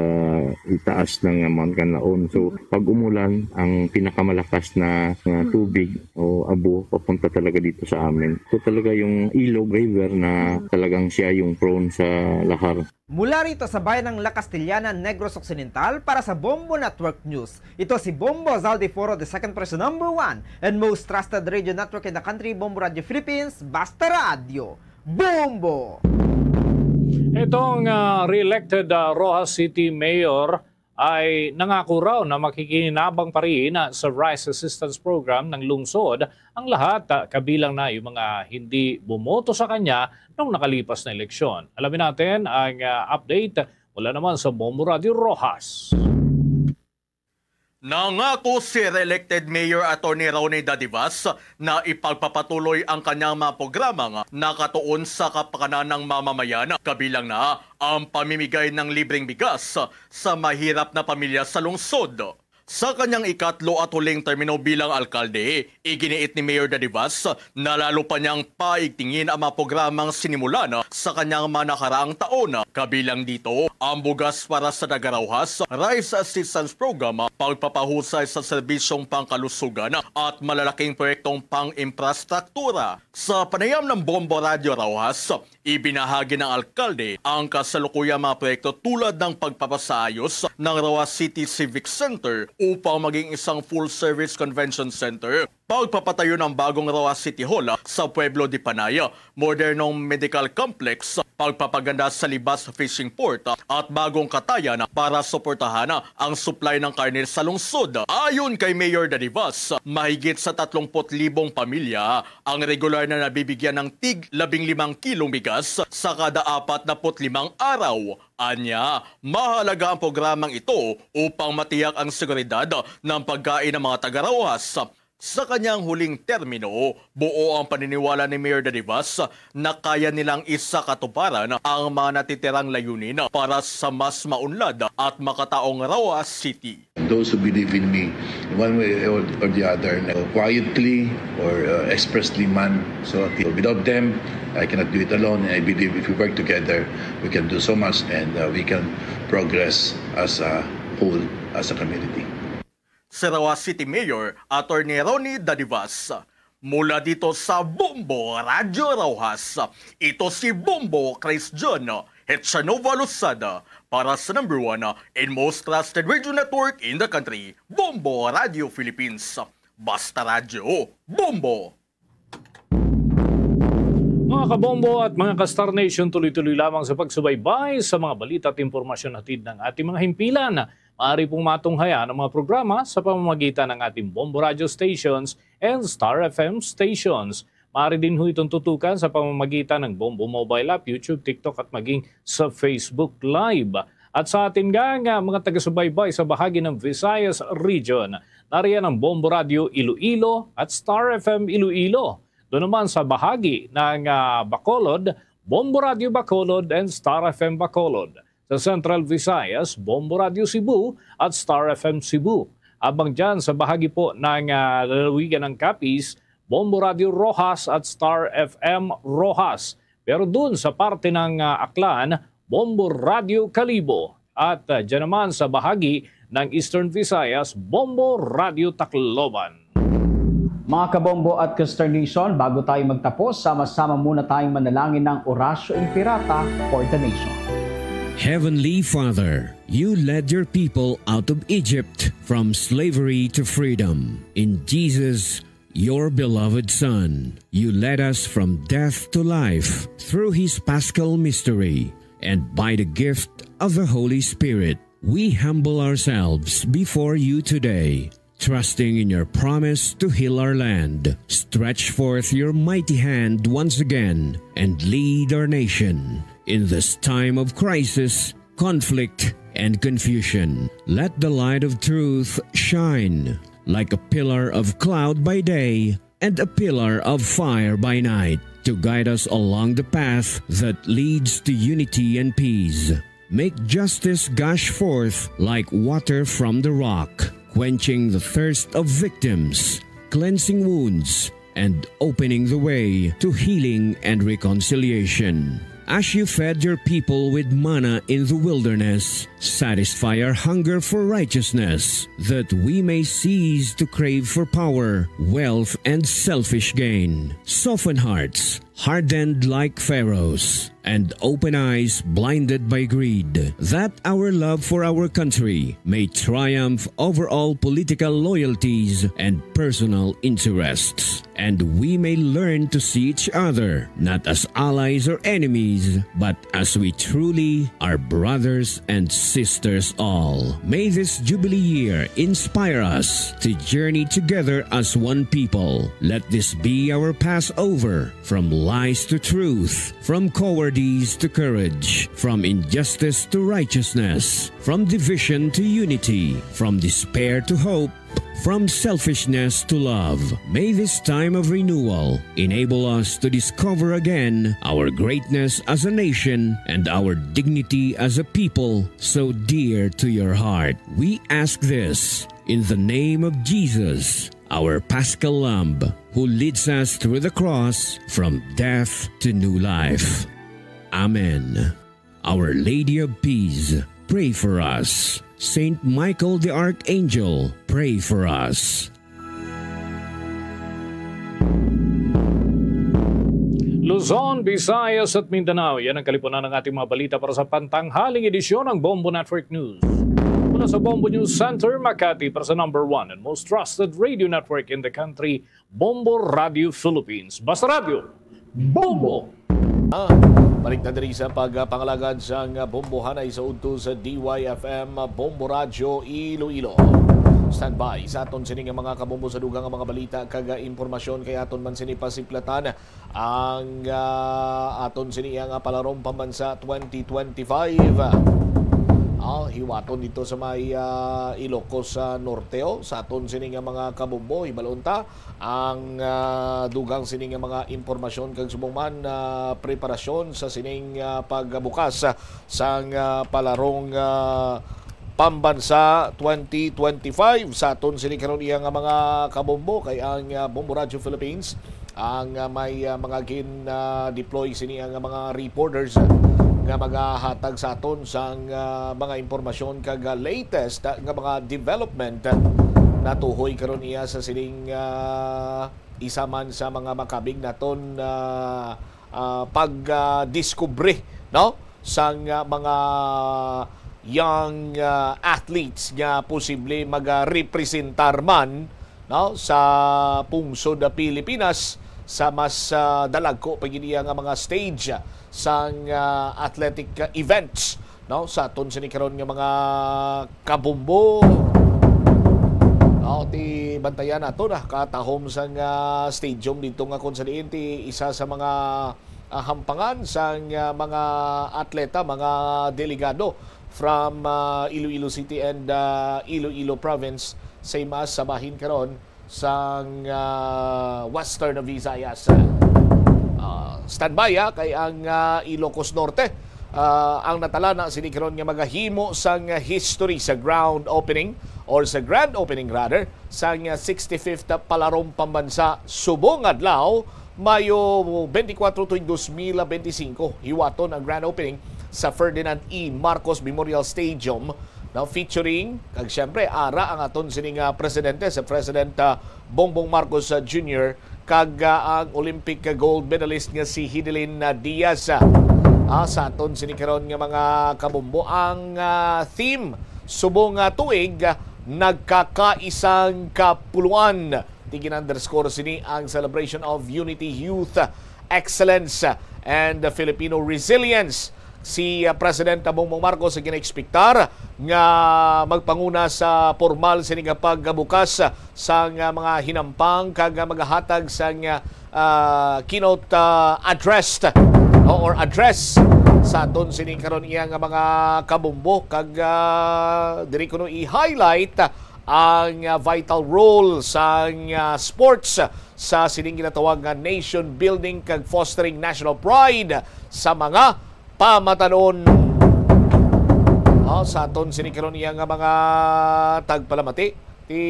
itaas ng uh, Mount Kanlaon. So pag umulan, ang pinakamalakas na uh, tubig o abo papunta talaga dito sa amin. So talaga yung Ilog River na talagang siya yung prone sa lahar. Mula rito sa bayan ng La Castellana, Negros Occidental, para sa Bombo Network News, ito si Bombo Zaldiforo the second person number one and most trusted radio network in the country, Bombo Radio Philippines, Basta Radio, Bombo! Itong uh, re-elected uh, Roxas City Mayor ay nangako raw na makikinabang pa rin sa Rice Assistance Program ng lungsod ang lahat, uh, kabilang na yung mga hindi bumoto sa kanya nung nakalipas na eleksyon. Alamin natin ang uh, update mula naman sa Bombo Radio Roxas. Nangako si re-elected Mayor Attorney Ronnie Dadivas na ipagpapatuloy ang kanyang mga programang nakatuon sa kapakanan ng mamamayan, kabilang na ang pamimigay ng libreng bigas sa mahirap na pamilya sa lungsod. Sa kanyang ikatlo at huling termino bilang alkalde, iginiit ni Mayor Dadivas na lalo pa niyang paigtingin ang mga programang sinimulan sa kanyang mga nakaraang taon, kabilang dito ang bugas para sa taga-Roxas, Rice Assistance Program, pagpapahusay sa serbisyong pangkalusugan at malalaking proyektong pang-infrastruktura. Sa panayam ng Bombo Radyo Roxas, ibinahagi ng alkalde ang kasalukuyang mga proyekto tulad ng pagpapasaayos ng Roxas City Civic Center upang maging isang full-service convention center, Pagpapatayo ng bagong Roxas City Hall sa Pueblo de Panay, modernong medical complex, pagpapaganda sa Libas Fishing Port, at bagong katayan para suportahan ang supply ng karne sa lungsod. Ayon kay Mayor Dadivas, mahigit sa tatlong put libong pamilya ang regular na nabibigyan ng tig labing limang kilong bigas sa kada apat na put limang araw. Anya, mahalaga ang programang ito upang matiyak ang seguridad ng pagkain ng mga taga-Roxas. Sa kanyang huling termino, buo ang paniniwala ni Mayor Dadivas na kaya nilang isakatuparan ang mga natitirang layunin para sa mas maunlad at makataong Roxas City. Those who believe in me, one way or, or the other, uh, quietly or uh, expressly man. So without them, I cannot do it alone. And I believe if we work together, we can do so much and uh, we can progress as a whole, as a community. Si Roxas City Mayor Attorney Ronnie Dadivas. Mula dito sa Bombo Radyo Roxas, ito si Bombo Chris John Hetsanova Losada para sa number one and most trusted radio network in the country, Bombo Radio Philippines. Basta Radyo, Bombo! Mga kabombo at mga ka-Star Nation, tuloy-tuloy lamang sa pagsubaybay sa mga balita at impormasyon hatid ng ating mga himpilan. Maaari pong matunghayan ang mga programa sa pamamagitan ng ating Bombo Radio stations and Star F M stations. Maaari din ho itong tutukan sa pamamagitan ng Bombo Mobile App, YouTube, TikTok at maging sa Facebook Live. At sa atin nga, nga mga taga-subaybay sa bahagi ng Visayas Region, nariyan ang Bombo Radio Iloilo at Star F M Iloilo. Doon naman sa bahagi ng ah, Bacolod, Bombo Radio Bacolod and Star F M Bacolod. Sa Central Visayas, Bombo Radio Cebu at Star F M Cebu. Abang dyan sa bahagi po ng ah, lalawigan ng Capiz, Bombo Radio Roxas at Star F M Roxas. Pero dun sa parte ng ah, Aklan, Bombo Radio Kalibo. At ah, dyan naman sa bahagi ng Eastern Visayas, Bombo Radio Tacloban. Mga kabombo at Kasternation, bago tayo magtapos, sama-sama muna tayong manalangin ng Oratio Imperata for the nation. Heavenly Father, you led your people out of Egypt from slavery to freedom. In Jesus, your beloved Son, you led us from death to life through his paschal mystery, and by the gift of the Holy Spirit, we humble ourselves before you today, trusting in your promise to heal our land. Stretch forth your mighty hand once again and lead our nation in this time of crisis, conflict, and confusion. Let the light of truth shine like a pillar of cloud by day and a pillar of fire by night to guide us along the path that leads to unity and peace. Make justice gush forth like water from the rock, quenching the thirst of victims, cleansing wounds, and opening the way to healing and reconciliation. As you fed your people with manna in the wilderness, satisfy our hunger for righteousness, that we may cease to crave for power, wealth, and selfish gain. Soften hearts hardened like Pharaoh's, and open eyes blinded by greed, that our love for our country may triumph over all political loyalties and personal interests, and we may learn to see each other not as allies or enemies, but as we truly are brothers and sisters all. May this Jubilee year inspire us to journey together as one people. Let this be our Passover, from lies to truth, from cowardice to courage, from injustice to righteousness, from division to unity, from despair to hope, from selfishness to love. May this time of renewal enable us to discover again our greatness as a nation and our dignity as a people so dear to your heart. We ask this in the name of Jesus, our Paschal Lamb, who leads us through the cross from death to new life. Amen. Our Lady of Peace, pray for us. Saint Michael the Archangel, pray for us. Luzon, Visayas at Mindanao, yan ang kalipunan ng ating mga balita para sa pantanghaling edisyon ng Bombo Network News. Sa Bombo News Center, Makati, para sa number one and most trusted radio network in the country, Bombo Radio Philippines. Basta Radio, Bombo! Ah, balik na diri sa pagpangalagad sang bombohanay sa udto sa D Y F M Bombo Radio Iloilo. Standby sa aton sini nga mga kabombo sa dugang nga mga balita kag impormasyon, kay aton man sini pasiplatan ang, ah, aton sini nga palarong pambansa twenty twenty-five. Ah, hiwaton dito sa may, ah, Ilocos, ah, Norte, oh, sa aton sini nga mga kabombo, hibalon ta ang, ah, dugang sini nga mga impormasyon kag subong man, ah, preparasyon sa sining, ah, pagbukas, ah, sang, ah, palarong, ah, pambansa twenty twenty-five. Sa aton sini karon iya nga mga kabombo, kay ang, ah, Bombo Radio Philippines ang, ah, may, ah, mga gin, ah, deploy sini ang mga reporters, ah, nga magahatag sa aton sang, ah, mga impormasyon kag, ah, latest, ah, nga mga development, ah, natuhoy karon iya sa sining, ah, isa man sa mga makabig naton, ah, ah, pag, ah, diskubre, no, sang, ah, mga young, ah, athletes nga posible magarepresentar man, no, sa pungsod, ah, Pilipinas sa mas, ah, dalagko pa gid iya nga mga stage, ah, sang, ah, athletic, ah, events, no, sa aton sini karon nga mga kabombo. No, ti bantayan nato na katahom sang, ah, stadium dito nga kung sa diin ti isa sa mga, ah, hampangan sang, ah, mga atleta, mga delegado from, ah, Iloilo City and, ah, Iloilo Province, same as sa bahin karon sang, ah, Western Visayas. Ah, standby, ah, kay ang, ah, Ilocos Norte, ah, ang natalana sini karon nga magahimo sang history sa ground opening, or sa grand opening rather, sang, ah, sixty-fifth Palarong Pambansa subong adlaw, Mayo twenty-four tuig dos mil benti singko. Hiwaton ang grand opening sa Ferdinand E. Marcos Memorial Stadium, no, featuring, kag siyempre, ara ang aton sini nga presidente, si President, ah, Bongbong Marcos, ah, Junior, kag, ah, ang Olympic gold medalist nga si Hidelin, ah, Diaz. Ah, sa aton sini karon nga mga kabombo, ang, ah, theme subong nga tuig, ah, nagkakaisang kapuluan. Ti gin-underscore sini ang Celebration of Unity, Youth Excellence, and Filipino Resilience. Si, uh, President Bongbong Marcos ang ginaekspektar nga magpanguna sa pormal sini nga pagbukas sang, uh, mga hinampang kag, uh, magahatag sang, uh, uh, keynote, uh, address, no, or address sa aton sini karon iya nga mga kabombo, kag, uh, diri kuno i-highlight ang, ah, vital role sang, ah, sports sa sining ginatawag nga nation building kag fostering national pride sa mga pamatanon. Ah, sa aton sini karon iya nga mga tagpalamati, ti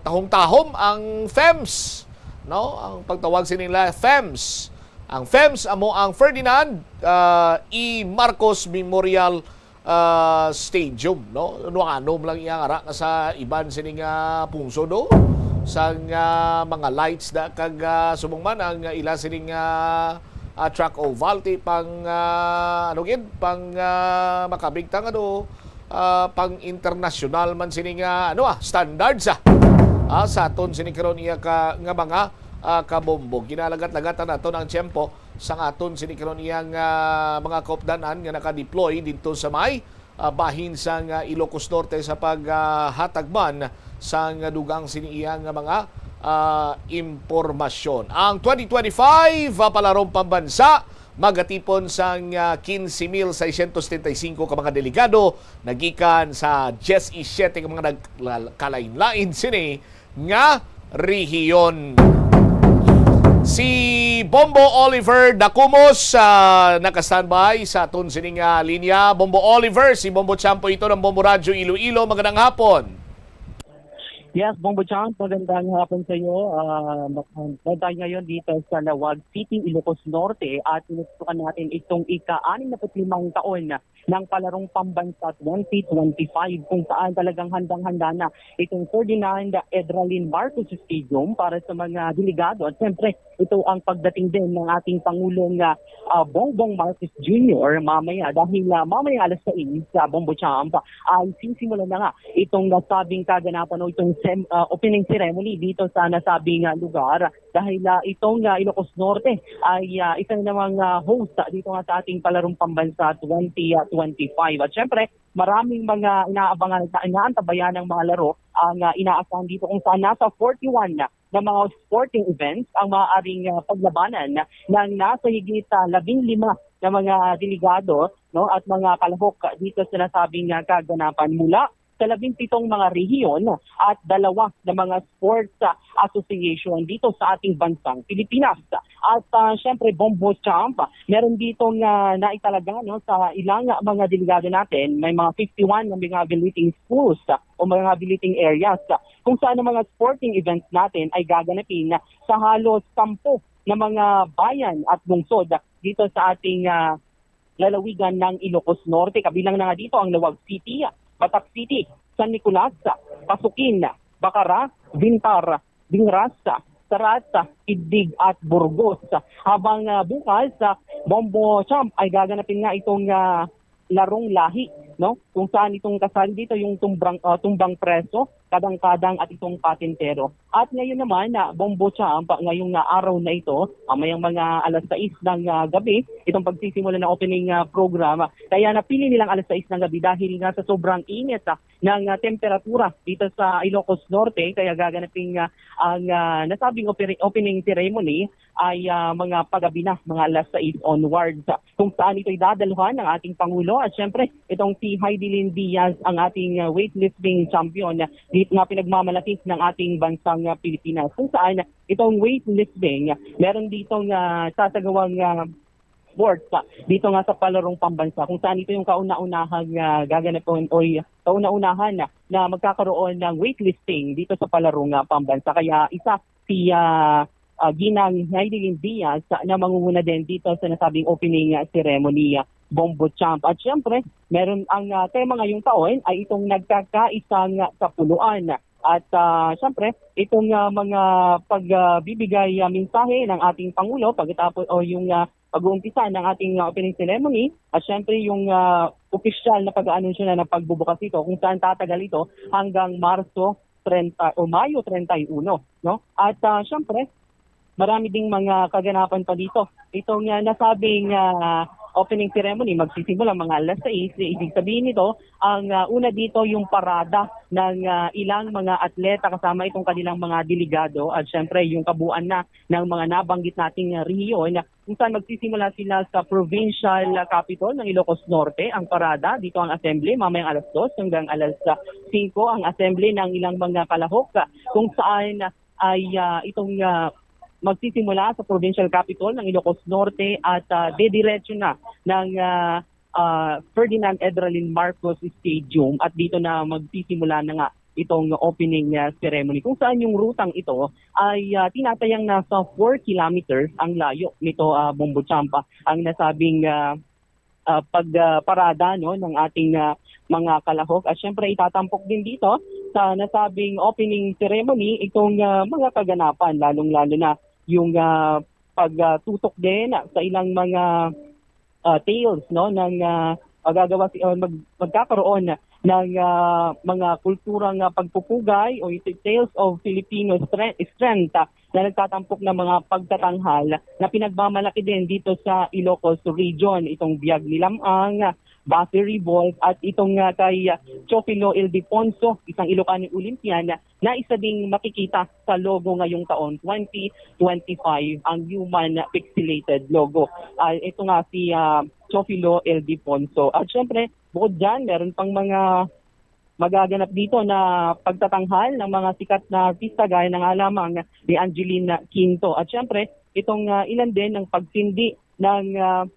tahom-tahom ang FEMS, no? Ang pagtawag sini nila, FEMS. Ang FEMS amo ang Ferdinand, ah, E. Marcos Memorial, ah, Stadium, no? Ano-ano lang iya nga ra nga sa iban sini nga pungsod, no? Sang, ah, mga lights da kag, ah, subong man ang ila sini nga, ah, track oval ti pang, ah, ano gid, pang, ah, makabigtang, ano, ah, pang international man sini nga, ano, ah, standards, ah. Ah, sa aton sini karon iya ka, nga mga, ah, kabombo. Ginalagat-lagatan naton ang tiyempo sang aton sini karon iyang, ah, mga kaupdanan nga naka-deploy didto sa may, ah, bahin sang, ah, Ilocos Norte sa pag, ah, hatag man sang dugang sini iyang mga, ah, impormasyon. Ang twenty twenty-five, ah, Palarong Pambansa magatipon sang, ah, quince mil seiscientos setenta y cinco ka mga delegado nagikan sa diecisiete ka mga nag-, kalain-lain sini nga rehiyon. Si Bombo Oliver Dacumos, ah, naka-standby sa aton sining, ah, linya. Bombo Oliver, si Bombo Champo ito ng Bombo Radyo Iloilo. Magandang hapon. Yes, Bombo Cham, magandang hapon sa iyo. Ah, ma- ah, tayo ngayon dito sa Laoag City, Ilocos Norte, at tinutukan natin itong ika-anim na put limang taon ng Palarong Pambansa twenty twenty-five, kung saan talagang handang-handa na itong Ferdinand Edralin Marcos Stadium para sa mga delegado. At siyempre, ito ang pagdating din ng ating Pangulong ah, ah, Bongbong Marcos Junior mamaya, dahil ah, mamaya alas sais sa Bombo Cham ay sisimulan na nga itong nasabing kaganapan o itong sem- ah, opening ceremony dito sa nasabing ah, lugar, dahil ah, itong ah, Ilocos Norte ay ah, isa na namang ah, host ah, dito nga sa ating Palarong Pambansa twenty twenty-five. At syempre, maraming mga inaabangan at inaantabayan ng mga laro ang ah, inaasahan dito, kung saan nasa forty-one na na mga sporting events ang maaaring ah, paglabanan ng nasa higit ah, labing lima na mga delegado, no, at mga kalahok dito sa nasabing ah, kaganapan, mula sa labing pitong mga rehiyon at dalawa na mga sports ah, association dito sa ating bansang Pilipinas. At ah, syempre, Bombo Cham, meron ditong ah, naitalaga, no, sa ilang mga delegado natin, may mga fifty-one na mga billeting schools ah, o mga billeting areas ah, kung saan ang mga sporting events natin ay gaganapin sa halos sampu na mga bayan at lungsod dito sa ating ah, lalawigan ng Ilocos Norte. Kabilang na nga dito ang Laoag City, Batac City, San Nicolas, Pasukin, Bacara, Vintar, Dingras, Sarat, Ibdig at Burgos. Habang ah, bukas, ah, Bombo Cham, ay gaganapin nga itong ah, larong lahi, no? Kung saan itong kasali dito yung tumbrang, ah, tumbang preso, kadang-kadang at itong patintero. At ngayon naman, na Bombo Cham, ngayong ah, araw na ito, ah, mayang mga alas sais ng ah, gabi, itong pagsisimula ng opening ah, program. Kaya napili nilang alas sais ng gabi dahil nga sa sobrang init ah, ng ah, temperatura dito sa Ilocos Norte, kaya gaganapin nga ang ah, nasabing operi- opening ceremony ay ah, mga paggabi na, mga alas sais onwards, kung saan ito'y dadaluhan ng ating Pangulo at syempre itong si Heidilyn Diaz, ang ating ah, weightlifting champion, di nga pinagmamalaki ng ating bansang ah, Pilipinas, kung saan itong weightlifting, meron ditong ah, sasagawang ah, sports ah, dito nga sa Palarong Pambansa, kung saan ito yung kauna-unahang ah, gaganapon o y- kauna-unahan na, na magkakaroon ng weightlifting dito sa Palarong ah, Pambansa. Kaya isa si ah, ah, Ginang Heidilyn Diaz ah, na mangunguna din dito sa nasabing opening ah, ceremony, ah, Bombo Champ. At syempre, meron ang ah, tema ngayong taon ay itong nagkakaisang ah, kapuluan. At ah, syempre, itong ah, mga pagbibigay ah, mensahe ng ating Pangulo pagkatapos o yung ah, pag-uumpisa ng ating ah, opening ceremony at syempre yung ah, opisyal na pag-aanunsyo na ng pagbubukas nito, kung saan tatagal ito hanggang Marso treinta o Mayo treinta y uno, no? At ah, syempre, marami ding mga kaganapan pa dito. Itong ah, nasabing ah, opening ceremony magsisimula mga alas sais. Ibig sabihin nito, ang ah, una dito yung parada ng ah, ilang mga atleta kasama itong kanilang mga delegado at syempre yung kabuuan na ng mga nabanggit nating ah, rehiyon, kung saan magsisimula sila sa provincial ah, capital ng Ilocos Norte ang parada. Dito ang assembly mamayang alas dos hanggang alas ah, singko ang assembly ng ilang mga kalahok, ah, kung saan ay ah, itong ah, magsisimula sa provincial capital ng Ilocos Norte at ah, dediretso na ng ah, ah, Ferdinand Edralin Marcos Stadium, at dito na magsisimula na nga itong opening ah, ceremony, kung saan yung rutang ito ay ah, tinatayang nasa four kilometers ang layo nito, ah, Bombo Champa, ang nasabing ah, ah, pag ah, parada, no, ng ating ah, mga kalahok. At syempre, itatampok din dito sa nasabing opening ceremony itong ah, mga kaganapan, lalong-lalo na yung ah, pagtutok din sa ilang mga ah, tales, no, ng ah, magagawa si, ah, mag- magkakaroon ng ah, mga kulturang ah, pagpupugay o ito, Tales of Filipino Stre- Strength, ah, na nagtatampok ng mga pagtatanghal na pinagmamalaki din dito sa Ilocos Region, itong Biag ni Lamang, Battery Balls, at itong ah, kay ah, Teofilo Ildefonso, isang Ilocano Olympian na isa ding makikita sa logo ngayong taon, twenty twenty-five, ang human pixelated logo. Ah, ito nga si ah, Teofilo Ildefonso. At syempre, bukod dyan, meron pang mga magaganap dito na pagtatanghal ng mga sikat na artista gaya na nga lamang ni Angeline Quinto. At syempre, itong ah, ilan din ng pagsindi ng ah,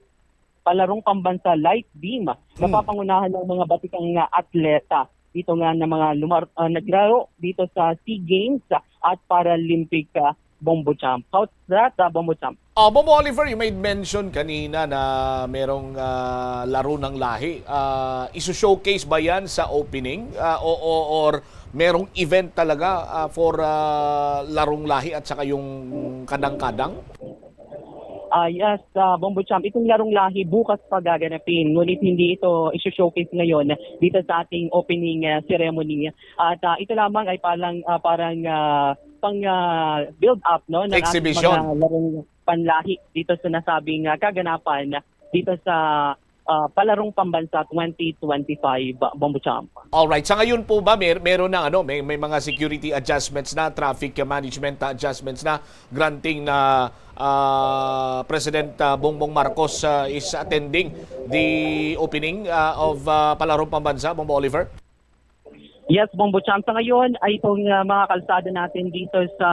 Palarong Pambansa Light Beam, mapapangunahan ng mga batikang ah, atleta. dito nga na mga lumar-, ah, naglaro dito sa SEA Games at Paralympic, ah, Bombo Champ. How's that, ah, Bombo Champ? Ah, Bombo Oliver, you made mention kanina na merong ah, laro ng lahi. Ah, isu-showcase ba yan sa opening? Ah, o, o, or merong event talaga ah, for ah, larong lahi at saka yung kadang-kadang? Ah, yes, ah, Bombo Champ, itong larong lahi bukas pa gaganapin, ngunit hindi ito isu-showcase ngayon dito sa ating opening ah, ceremony. At ah, ito lamang ay parang ah, parang ah, pang ah, build up, no, ng ating Exhibition. Mga larong panlahi dito sa nasabing ah, kaganapan dito sa ah, Palarong Pambansa twenty twenty-five, Bombo Champ. Alright. Sa ngayon po ba, may, meron na ano, may, may mga security adjustments na, traffic management adjustments na, granting na ah, President ah, Bongbong Marcos ah, is attending the opening ah, of ah, Palarong Pambansa, Bombo Oliver? Yes, Bombo Champ. Sa ngayon, ay itong ah, mga kalsada natin dito sa,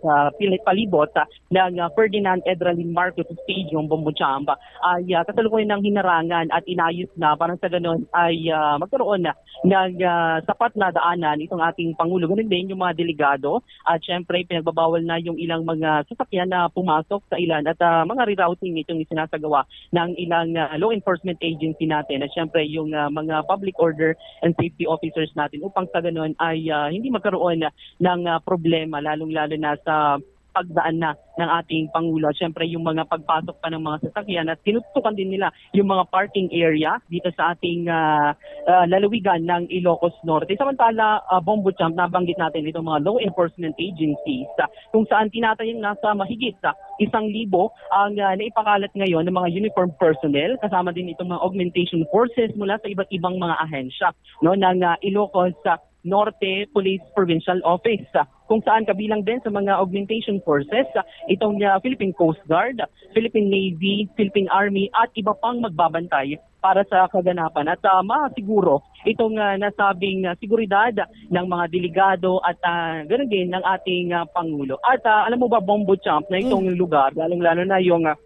sa pili-, palibot ah, ng ah, Ferdinand Edralin Marcos Stadium, Bombo Champ, ay ah, kasalukuyan ng hinarangan at inayos na para sa ganun ay ah, magkaroon na ng ah, sapat na daanan itong ating Pangulo. Ganun din yung mga delegado at syempre pinagbabawal na yung ilang mga sasakyan na pumasok sa ilan at ah, mga rerouting itong isinasagawa ng ilang ah, law enforcement agency natin at syempre yung ah, mga public order and safety officers natin upang sa ganun ay ah, hindi magkaroon ng ah, problema, lalong-lalo na sa pagdaan na ng ating Pangulo. At syempre, yung mga pagpasok pa ng mga sasakyan at tinutukan din nila yung mga parking area dito sa ating ah, ah, lalawigan ng Ilocos Norte. Samantala, ah, Bombo Champ, nabanggit natin itong mga law enforcement agencies ah, kung saan tinatayang nasa mahigit sa isang libo ang ah, naipakalat ngayon ng mga uniformed personnel, kasama din itong mga augmentation forces mula sa iba't ibang mga ahensya, no, ng ah, Ilocos ah, Norte Police Provincial Office, ah, kung saan kabilang din sa mga augmentation forces ah, itong ah, Philippine Coast Guard, Philippine Navy, Philippine Army at iba pang magbabantay para sa kaganapan at ah, masiguro itong ah, nasabing ah, seguridad ng mga delegado at ah, ganun din ng ating ah, Pangulo. At ah, alam mo ba, Bombo Champ, na itong lugar, lalong-lalo na yung ah,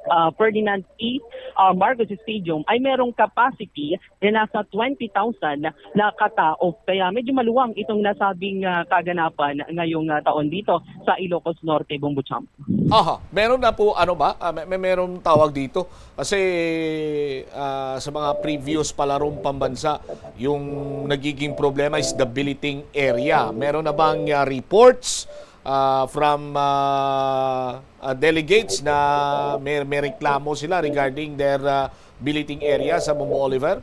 ah, Ferdinand E. ah, Marcos Stadium ay merong capacity na nasa twenty thousand na katao. Kaya medyo maluwang itong nasabing ah, kaganapan ngayong ah, taon dito sa Ilocos Norte, Bombo Champ. Aha, meron na po, ano ba, ah, may, may meron tawag dito. Kasi ah, sa mga previous Palarong Pambansa, yung nagiging problema is the billeting area. Meron na bang ah, reports ah, from ah, ah, delegates na may, may reklamo sila regarding their ah, billeting area sa Bombo Oliver?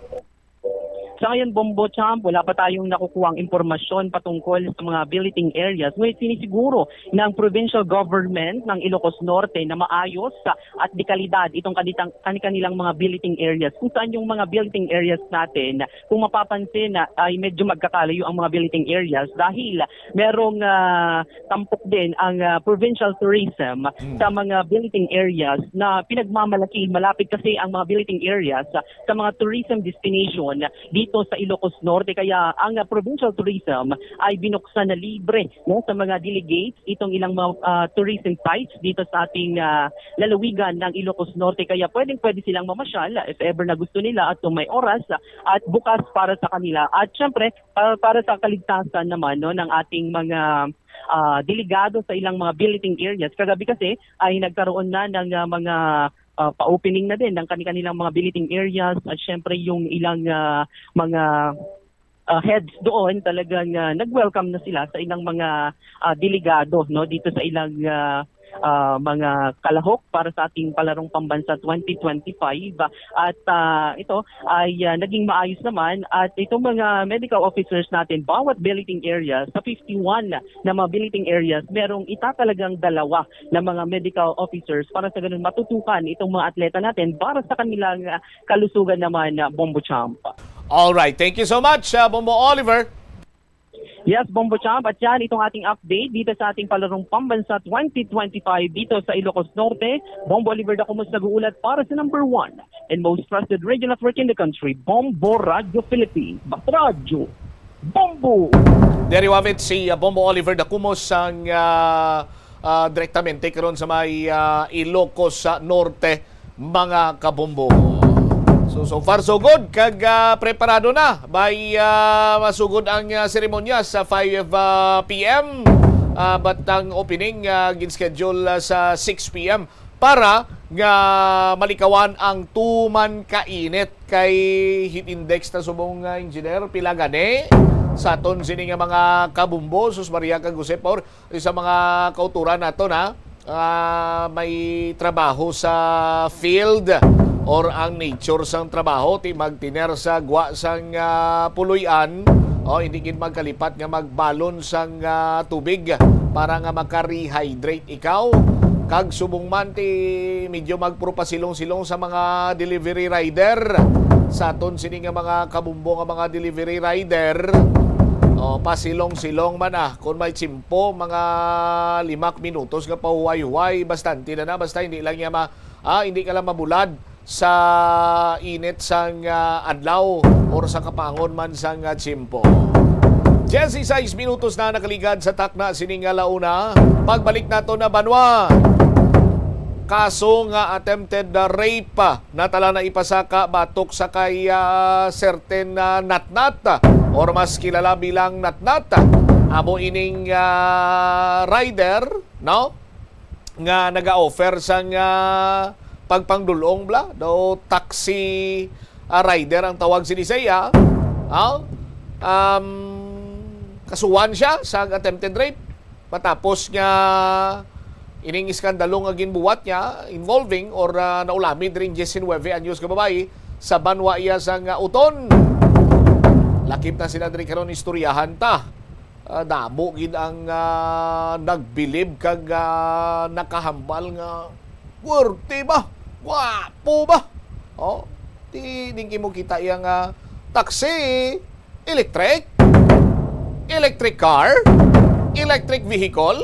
Sa ngayon, Bombo Champ, wala pa tayong nakukuhang impormasyon patungkol sa mga billeting areas. Ngunit sinisiguro ng provincial government ng Ilocos Norte na maayos at dekalidad itong kanitang, kanilang mga billeting areas. Kung saan yung mga billeting areas natin, kung mapapansin na ay medyo magkakalayo ang mga billeting areas dahil merong ah, tampok din ang ah, provincial tourism sa mga billeting areas na pinagmamalaki. Malapit kasi ang mga billeting areas sa, sa mga tourism destination dito sa Ilocos Norte. Kaya ang ah, provincial tourism ay binuksan na libre, no, sa mga delegates itong ilang mga ah, tourism sites dito sa ating ah, lalawigan ng Ilocos Norte. Kaya pwedeng-pwede silang mamasyal if ever na gusto nila at kung may oras ah, at bukas para sa kanila. At syempre, para, para sa kaligtasan naman, no, ng ating mga ah, delegado sa ilang mga billeting areas. Kagabi kasi ay nagkaroon na ng ah, mga ah, pa-opening na din ng kanilang mga billeting areas at syempre yung ilang ah, mga ah, heads doon, talagang ah, nag-welcome na sila sa ilang mga ah, delegado, no, dito sa ilang ah, ah, mga kalahok para sa ating Palarong Pambansa twenty twenty-five. At ah, ito ay ah, naging maayos naman, at itong mga medical officers natin, bawat billeting area, sa fifty-one na mga billeting areas, merong itatalagang dalawa na mga medical officers para sa ganun matutukan itong mga atleta natin para sa kanilang ah, kalusugan naman, ah, Bombo Champ. Alright. Thank you so much, ah, Bombo Oliver. Yes, Bombo Champ. At yan itong ating update dito sa ating Palarong Pambansa twenty twenty-five dito sa Ilocos Norte. Bombo Oliver Dacumus nag-uulat para sa number one and most trusted radio network in the country, Bombo Radio Philippines. Basta Radyo Bombo! Diri wavit si ah, Bombo Oliver Dacumus sang ah, ah, direktamente karon sa may ah, Ilocos sa Norte, mga kabombo. So, so far so good. Kag, ah, preparado na. By, ah, masugod ang, ah, seremonya sa five, ah, P M. Ah, but ang opening, ah, gin-schedule, ah, sa six P M para nga malikawan ang tuman ka init. Kay heat index na subong, ah, engineer, pila gani sa aton sini nga mga kabumbo, sus Maria kag Jose, or sa mga kauturan nato na, ah, may trabaho sa field or ang nature sang trabaho, ti magtiner sa gwa sang, ah, puloy-an, o hindi gid magkalipat nga magbalon sang, ah, tubig para nga maka-rehydrate ikaw. Kag subong man ti medyo magpro pasilong-silong sa mga delivery rider, sa aton sini nga mga kabumbo nga mga delivery rider, o, pasilong-silong man, ah, kung may tsimpo, mga lima ka minutos nga pahuway-huway, bastante na na, basta hindi lang niya ma-, ah, hindi ka lang mabulad sa init sang, ah, adlaw or sa kapangon man sang, ah, tsimpo. Diyesisais minutos na nakaligad sa takna sining, ah, launa. Pagbalik nato na banwa. Kaso nga attempted, ah, rape, ah, natala na ipasaka batok sa kay, ah, certain, ah, Natnat, ah, or mas kilala bilang Natnat. Amo ining, ah, rider, no? Nga naga-offer sang, ah, pagpangdulong bla, daw taxi, ah, rider ang tawag sini sa iya. Ha? Um, kasuhan siya sa attempted rape. Matapos nga ining iskandalo nga ginbuwat niya, involving or, ah, naulami diri ang diecinuebe anyos nga babayi sa banwa iya sang, ah, Oton. Lakip na sila diri karon, istoryahan ta. Ah, damo gid ang, ah, nagbilib kag, ah, nakahambal nga, "Puwerte ba? Gwapo ba?" Oh, di, di mo kita iya nga taxi, electric, electric car, electric vehicle.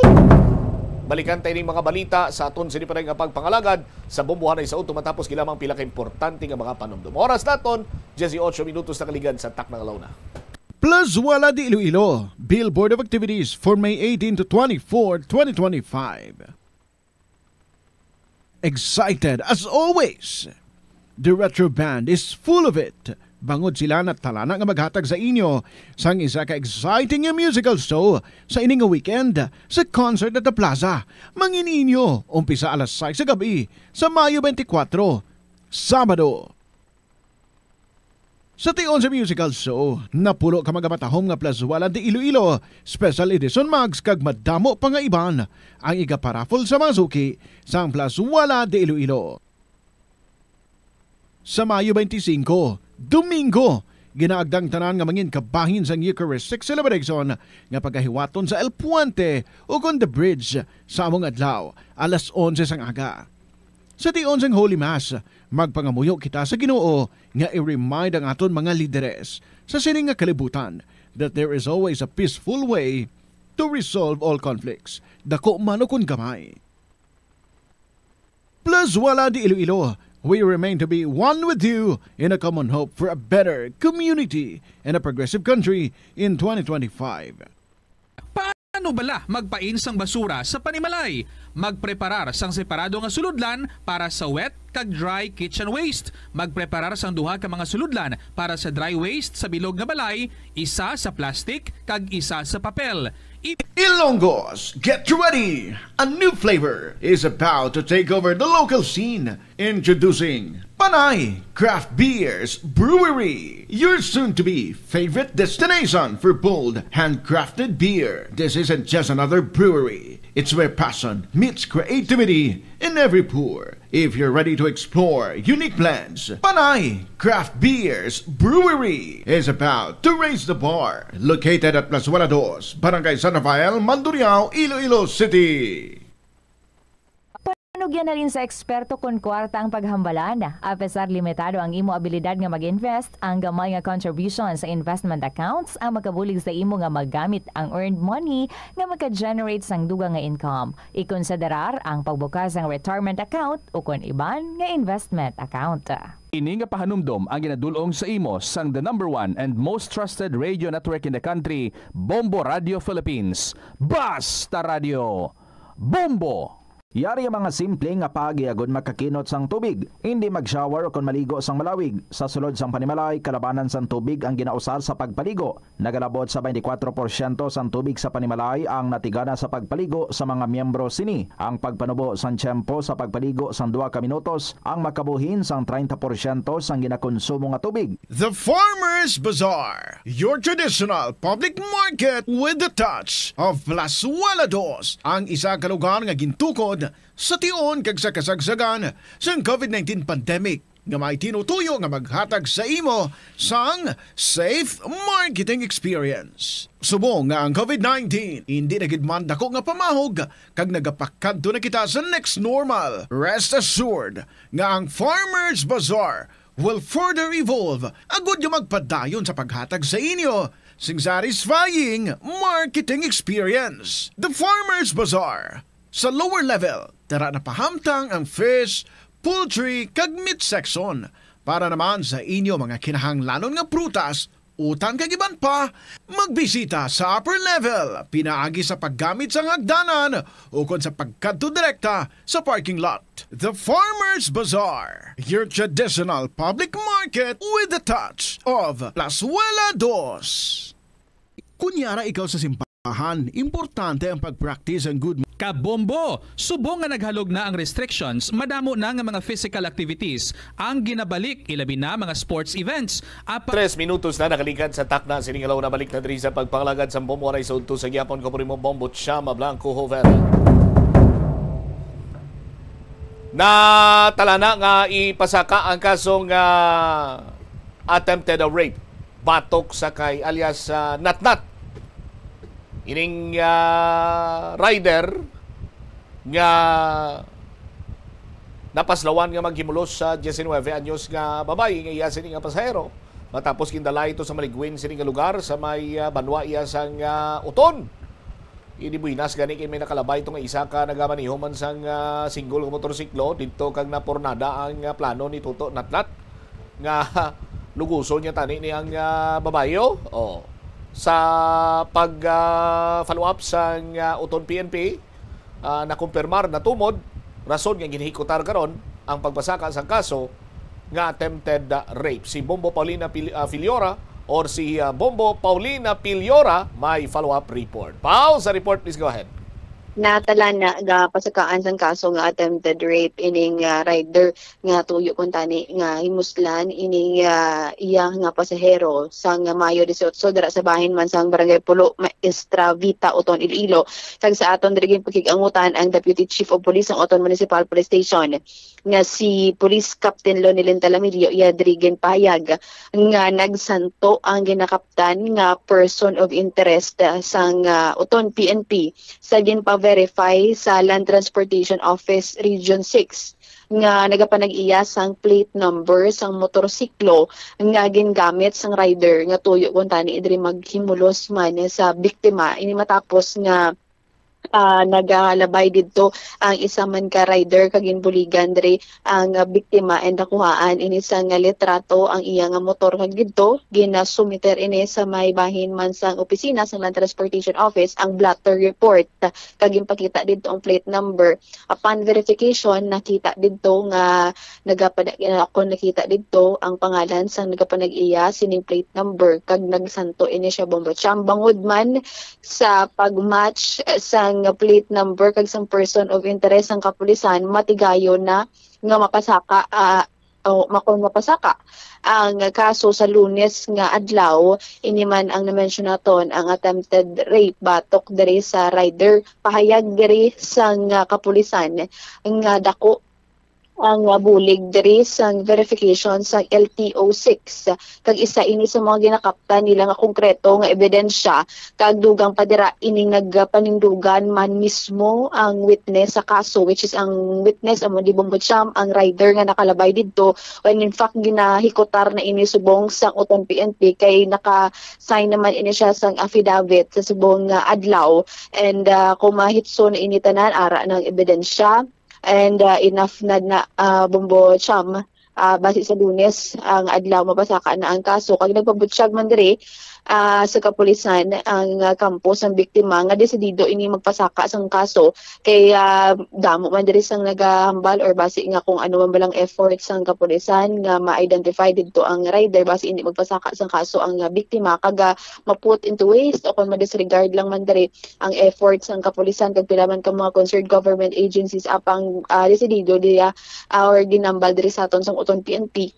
Balikan tayo ning mga balita sa aton sini pa nga pagpangalagad sa Bombohanay sa Udto matapos gilamang pila ka importante nga mga panumdom. Oras naton, diyesyocho minutos na kaligad sa takna nga launa. Plus Wala de Iloilo, Billboard of Activities for May eighteen to twenty-four, twenty twenty-five. Excited as always! The Retro Band is full of it. Bangod sila natalana nga maghatag sa inyo sang isa ka exciting nga musical show sa ini nga weekend sa concert at the plaza. Mangin-inyo, umpisa alas sais sa gabi sa Mayo twenty-four, Sabado. Sa tion sa musical show, napulo ka magamatahom nga Plus Wala de Iloilo Special Edition mugs kag madamo pa nga iban ang igaparaffle sa mga suki sang Plus Wala de Iloilo. Sa Mayo twenty-five, Domingo, ginaagda ang tanan nga mangin kabahin sang Eucharistic Celebration nga pagahiwaton sa El Puente ukon The Bridge sa among adlaw, alas onse sang aga. Sa tion sang Holy Mass, magpangamuyo kita sa Ginoo nga i-remind ang aton mga lideres sa sining nga kalibutan that there is always a peaceful way to resolve all conflicts, dako man ukon gamay. Plus Wala de Iloilo, we remain to be one with you in a common hope for a better community and a progressive country in twenty twenty-five. Paano bala magpain sang basura sa panimalay? Magpreparar sang separado nga sulodlan para sa wet kag dry kitchen waste. Magpreparar sang duha ka mga sulodlan para sa dry waste sa bilog nga balay, isa sa plastic kag isa sa papel. I- Ilonggos, get ready! A new flavor is about to take over the local scene. Introducing Panay Craft Beers Brewery, your soon-to-be favorite destination for bold, handcrafted beer. This isn't just another brewery. It's where passion meets creativity in every pour. If you're ready to explore unique blends, Panay Craft Beers Brewery is about to raise the bar. Located at Plaza Wala Dos, Barangay San Rafael, Mandurriao, Iloilo City. Panugyan halin sa eksperto kon kwarta ang paghambalan. Apesar limitado ang imo abilidad nga mag-invest, ang gamay nga contribution sa investment accounts ang makabulig sa imo nga magamit ang earned money nga maka-generate sang dugang nga income. Ikonsiderar ang pagbukas sang retirement account ukon iban nga investment account. Ini nga pahanumdom ang ginadul-ong sa imo sang the number one and most trusted radio network in the country, Bombo Radio Philippines. Basta Radio! Bombo! Yari ang mga simple nga paagi agud makakinot sang tubig. Indi mag-shower o kon maligo sang malawig. Sa sulod sang panimalay, kalabanan sang tubig ang ginausar sa pagpaligo. Nagalabot sa twenty-four porsyento sang tubig sa panimalay ang natigana sa pagpaligo sa mga miyembro sini. Ang pagpanubo sang tiyempo sa pagpaligo sang duha ka minutos ang makabuhin sang treinta porsyento sang ginakonsumo nga tubig. The Farmers Bazaar, your traditional public market with the touch of Plazuela Dos, ang isa ka lugar nga gintukod sa tion kag sa kasagsagan sang COVID nineteen pandemic, nga may tinutuyo nga maghatag sa imo sang safe marketing experience. Subong nga ang COVID nineteen indi na gid man dako nga pamahog kag nagapakadto na kita sa next normal, rest assured nga ang Farmers Bazaar will further evolve agud nga magpadayon sa paghatag sa inyo sing satisfying marketing experience. The Farmers Bazaar, sa lower level, tara na pahamtang ang fish, poultry, kag meat section. Para naman sa inyo mga kinahanglanon nga prutas, utan kag iban pa, magbisita sa upper level pinaagi sa paggamit sang hagdanan ukon sa pagkadto direkta sa parking lot. The Farmers Bazaar, your traditional public market with the touch of Plazuela Dos. Kunyara ikaw sa simbahan, importante ang pag-practice ang good Kabombo! Subong nga naghalog na ang restrictions, madamo na nga mga physical activities ang ginabalik, ilabi na mga sports events. Apa- Tres minutos na nakalikan sa takna sining aldaw. Nabalik na diri sa pagpangalagad sa Bombo Aray sa udto sa gihapon. Ko po nimo Bombo Chama Blanco Joven. Natalana nga ipasaka ang kasong ah, attempted rape batok sa kay alias ah, Natnat. Ining ah, rider nga napaslawan nga maghimulos sa diecinuebe anyos nga babayi nga iya sini nga pasahero matapos gindala ito sa maligwin sini nga lugar sa may ah, banwa iya sang ah, Uton. Ini buenas gani kay may nakalabay ito nga isa ka nagamaneho man sang ah, single nga motorsiklo didto kag napurnada ang ah, plano ni Toto Natnat nga luguson niya tani ni ang ah, babayo. Oh. Sa pag ah, follow up sang ah, Uton P N P, ah, nakumpirmar natumod rason nga ginhikutar karon ang pagpasaka sang kaso nga attempted ah, rape. Si Bombo Paulina Pil- ah, Filiora or si ah, Bombo Paulina Piliora may follow-up report. Pao sa report, please go ahead. Natalana nga pasakaan sang kaso nga attempted rape ining ah, rider nga tuyo kuntani nga himuslan ining ah, iya nga pasahero sang Mayo dieciocho dira sa bahin man sang Barangay Pulo, Maestra Vita, Uton, Iloilo. Kag sa aton diri ginpakig-angutan ang Deputy Chief of Police sang Uton Municipal Police Station nga si Police Captain Lonilyn Talamillo, iya diri ginpahayag nga nagsanto ang ginakaptan nga person of interest sang ah, Uton P N P sa ginpa-verify sa Land Transportation Office Region six nga nagapanag-iya sang plate number sang motorsiklo nga gingamit sang rider nga tuyo kuntani diri maghimulos man sa biktima. Ini matapos nga ah, nagalabay didto ang isa man ka rider kag ginbuligan diri ang ah, biktima and nakuhaan ini sang litrato ang iya nga motor kag didto ginasumiter ini sa may bahin man sang opisina sang Land Transportation Office ang blotter report kag ginpakita didto ang plate number. Upon verification, nakita didto nga nagapada ako nakita didto ang pangalan sang nagapanag-iya sining plate number kag nagsanto ini siya Bombo Cham. Bangod man sa pag-match sang plate number kag sang person of interest sang kapulisan, matigayon na nga mapasaka ah, o makon mapasaka ang kaso sa Lunes nga adlaw. Ini man ang na-mention naton ang attempted rape batok diri sa rider. Pahayag diri sang ah, kapulisan nga dako ang ah, bulig diri sang verification sa L T O six kag isa ini sa mga ginakaptan nila nga konkreto nga ebidensya kag dugang pa dira ining nagapanindugan man mismo ang witness sa kaso, which is ang witness amo di Bombo Cham ang rider nga nakalabay didto. When in fact ginahikutar na ini subong sang Uton P N P kay naka-sign naman ini siya sang affidavit sa subong nga adlaw. And ah, kung mahitso na ini tanan, ara ng ebidensya. And ah, enough na na ah, Bombo Cham ah, basi sa Lunes ang adlaw mapasaka na ang kaso. Kag nagpabutyag man diri, ah, sa kapulisan ang, ah, kampo sang biktima nga desidido ini magpasaka sang kaso kay, ah, damo man diri sang nagahambal or basi nga kung ano man balang effort sang kapulisan nga ma-identify didto ang rider basi hindi magpasaka sang kaso ang, ah, biktima kag, ah, ma-put into waste o kon ma-disregard lang man diri ang effort sang kapulisan kag pila man ka mga concerned government agencies apang, ah, desidido diya, ah, or ginambal diri sa aton sang Oton P N P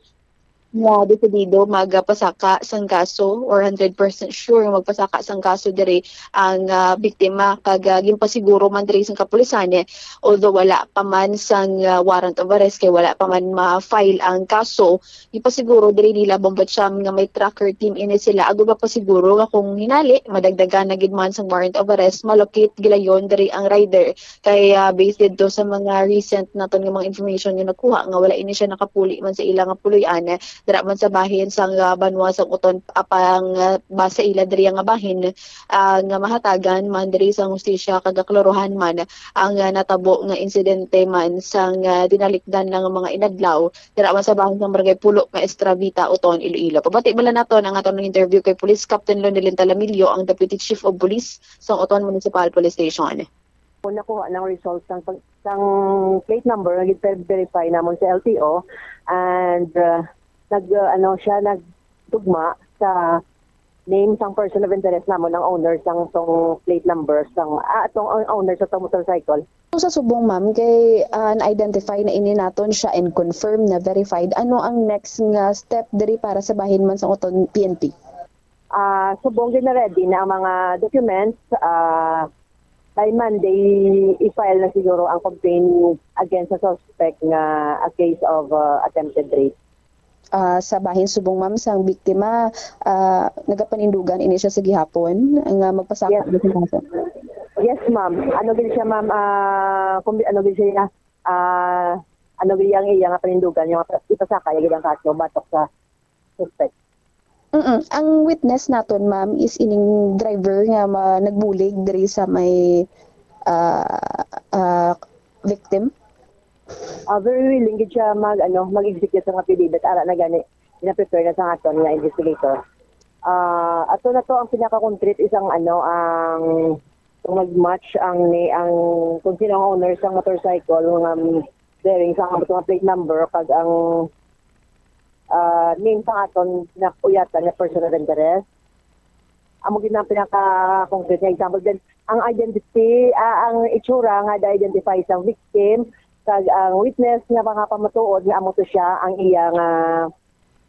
nga desidido magpasaka sang kaso or hundred percent sure nga magpasaka sang kaso diri ang, ah, biktima kag, ah, ginpasiguro man diri sang kapulisan, eh, although wala pa man sang, ah, warrant of arrest kay wala pa man ma-file ang kaso, ipasiguro diri nila Bombo Cham nga may tracker team ini sila agud mapasiguro nga kung hinali madagdagan na gid man sang warrant of arrest, malocate gilayon diri ang rider. Kay, ah, based didto sa mga recent naton nga mga information nga nakuha nga wala ini siya nakapuli man sa ila nga puloy-an, eh, dira man sa bahin sang, ah, banwa sang Oton apang, ah, ba sa ila diri nga bahin, ah, nga mahatagan man diri sang hustisya kag kaklaruhan man ang, ah, natabo nga insidente man sang, ah, dinalikdan lang nga mga inadlaw dira man sa bahin sang Barangay Pulo nga Estravita, Oton, Iloilo. Pabati bala naton ang aton interview kay Police Captain Lonelyn Talamillo, ang Deputy Chief of Police sang Oton Municipal Police Station. Kung nakuha ng result sang pag-, sang plate number nga gin-verify namon sa L T O, and, uh, nag, uh, ano siya, nagtugma sa name sang person of interest namon, ang owner sang tong plate number sang, ah, tong own-, owner sa tong motorcycle. Sa subong, ma'am, kay, ah, na-identify na ini naton siya and confirm na verified, ano ang next nga step diri para sa bahin man sang Oton P N P? Ah, subong gina-ready na ang mga documents, ah, by Monday, i-file na siguro ang complaint against sa suspect nga a case of, uh, attempted rape. Ah, sa bahin subong, ma'am, sang biktima, ah, nagapanindugan ini siya sa gihapon nga magpasaka Yes. Sa kaso? Yes, ma'am. Ano gid siya, ma'am, ah, kung ano gid siya, ah, ano gid ang iya nga panindugan, yung ipasaka niya gid ang kaso batok sa suspect. Mm-mm. Ang witness naton, ma'am, is ining driver nga ma-, nagbulig diri sa may, ah, ah, victim. Ah, very willing gid siya mag, ano, mag-execute sa mga affidavit. Ara na gani, gina-prepare na sa aton nga investigator. Ah, ato na to ang pinaka-concrete is ang, ano, ang kung mag-match ang ni, ang kung sino ang owner sang motorcycle nga bearing sa ato nga plate number kag ang, ah, name sa aton nga uyatan nga person of interest. Amo gid ang pinaka-concrete nga example. Then, ang identity, ah, ang itsura nga na-identify sa victim kag ang witness nga mga pamatuod nga amo to siya ang iya nga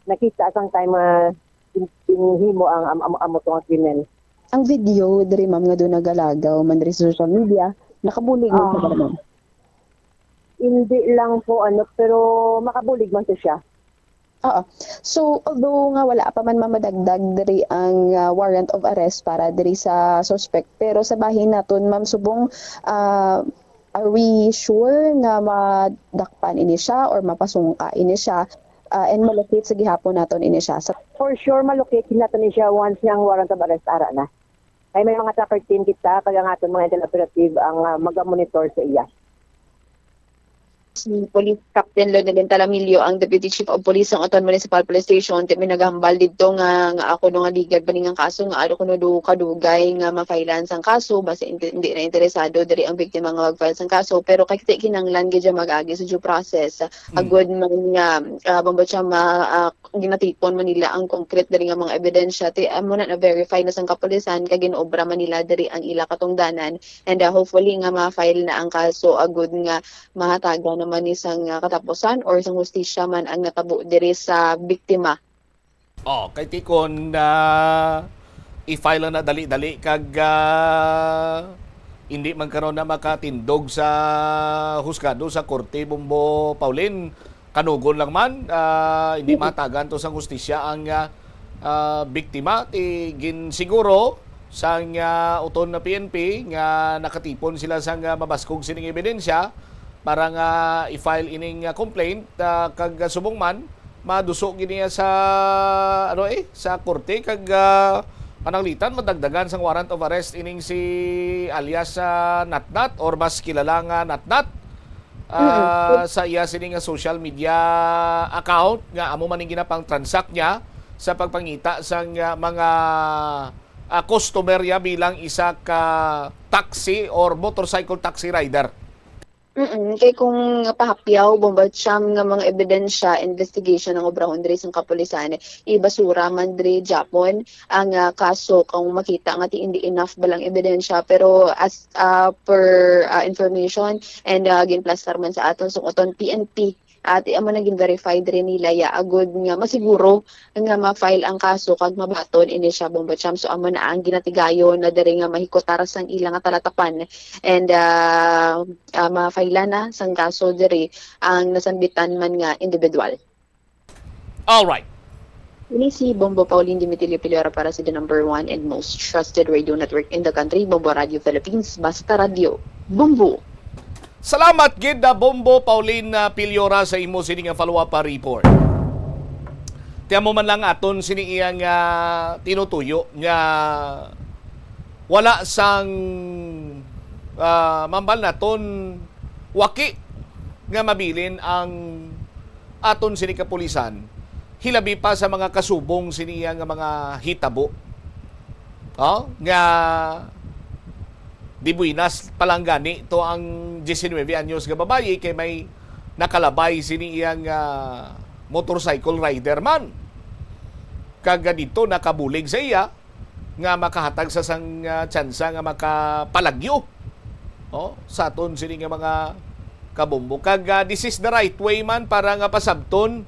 nakita sang time nga gin-, ginhimo ang am-, am-, amo to nga krimen. Ang video diri, ma'am, nga doon nagalagaw man diri sa social media, nakabulig man siya, Ah. Ma'am? Hindi lang po, ano, pero makabulig man to siya. Oo. So, although nga wala pa man mamadagdag diri ang, ah, warrant of arrest para diri sa suspect, pero sa bahin naton, ma'am, subong, ah, are we sure nga madakpan ini siya or mapasungka ini siya, ah, and malocate sa gihapon naton ini siya? Sa For sure, malocate naton ni siya once nga ang warrant of arrest ara na. Ay, may mga tracker team kita, kag ang aton mga intel operative ang, ah, magamonitor sa iya. Si Police Captain Lonelyn Talamillo, ang Deputy Chief of Police sang Oton Municipal Police Station, ti may nagahambal didto nga, nga ako no nga ligad pa ning kaso, nga ano kuno do kadugay nga ma-filean sang kaso, basta inte-, hindi na interesado diri ang biktima nga mag-file sang kaso, pero kay ti kinahanglan gid siya mag-agi sa due process. Hmm. Agud man nga, ah, bangod siya ma-, ah, ginatipon man nila ang concrete diri nga mga ebidensya, ti amo na na-verify na sang kapulisan kag gin-obra man nila diri ang ila katungdanan, and, ah, hopefully nga ma-file na ang kaso agud nga mahatagan naman ni sang, ah, katapusan or sang hustisya man ang natabo diri sa biktima. Oh, kay ti kon, ah, i-file lang na dali-dali kag, ah, hindi man karon na makatindog sa husgado sa korte, Bombo Pauline, kanugon lang man, ah, hindi Mhm. matagan to sang hustisya ang, ah, ah, biktima. Ti ginsiguro sang, ah, Oton na P N P nga nakatipon sila sang, ah, mabaskog sining ebidensya para nga i-file ining, ah, complaint, ah, kag, ah, subong man maduso gid niya sa, ano, eh, sa korte kag, ah, pananglitan madagdagan sang warrant of arrest ining si alias, ah, Natnat or mas kilala nga Natnat. ah, sa iya sini nga social media account nga amo man ning ginapang-transact niya sa pagpangita sang, ah, mga, ah, customer niya bilang isa ka taxi or motorcycle taxi rider. Mm, kay kung pahapyaw, Bombo Cham, nga mga ebidensya, investigation ang obrahon diri sang kapulisan, ibasura man diri gyapon ang, ah, kaso kung makita nga ti hindi enough ba lang ebidensya. Pero as, ah, per, ah, information and, ah, ginplastar man sa aton sang uton P N P, at amo na gin-verify diri nila ya agud nga masiguro nga ma-file ang kaso kag mabaton ini siya, Bombo Cham. So amo na ang ginatigayon na diri nga mahikutar sang ila nga talatapan and, ah, ah, ma-file na sang kaso diri ang nasambitan man nga individual. All right. Ini si Bombo Pauline Dimitilio Pilora para sa the number one and most trusted radio network in the country, Bombo Radio Philippines. Basta Radio, Bombo! Salamat gid na Bombo Pauline, ah, Piliora sa imo sini nga follow-up, ah, report. Ti amo man lang aton sini iyang, ah, tinutuyo nga wala sang, ah, mambal naton waki nga mabilin ang aton sini kapulisan, hilabi pa sa mga kasubong sini iya nga mga hitabo. Oh, nga di buenas pa lang gani to ang diecinuebe anyos nga babayi kay may nakalabay sini iya nga motorcycle rider man. Kag dito nakabulig sa iya nga makahatag sa sang, ah, tsansa nga makapalagyo, oh, sa aton sini nga mga kabombo. Kag, ah, this is the right way man para nga pasabton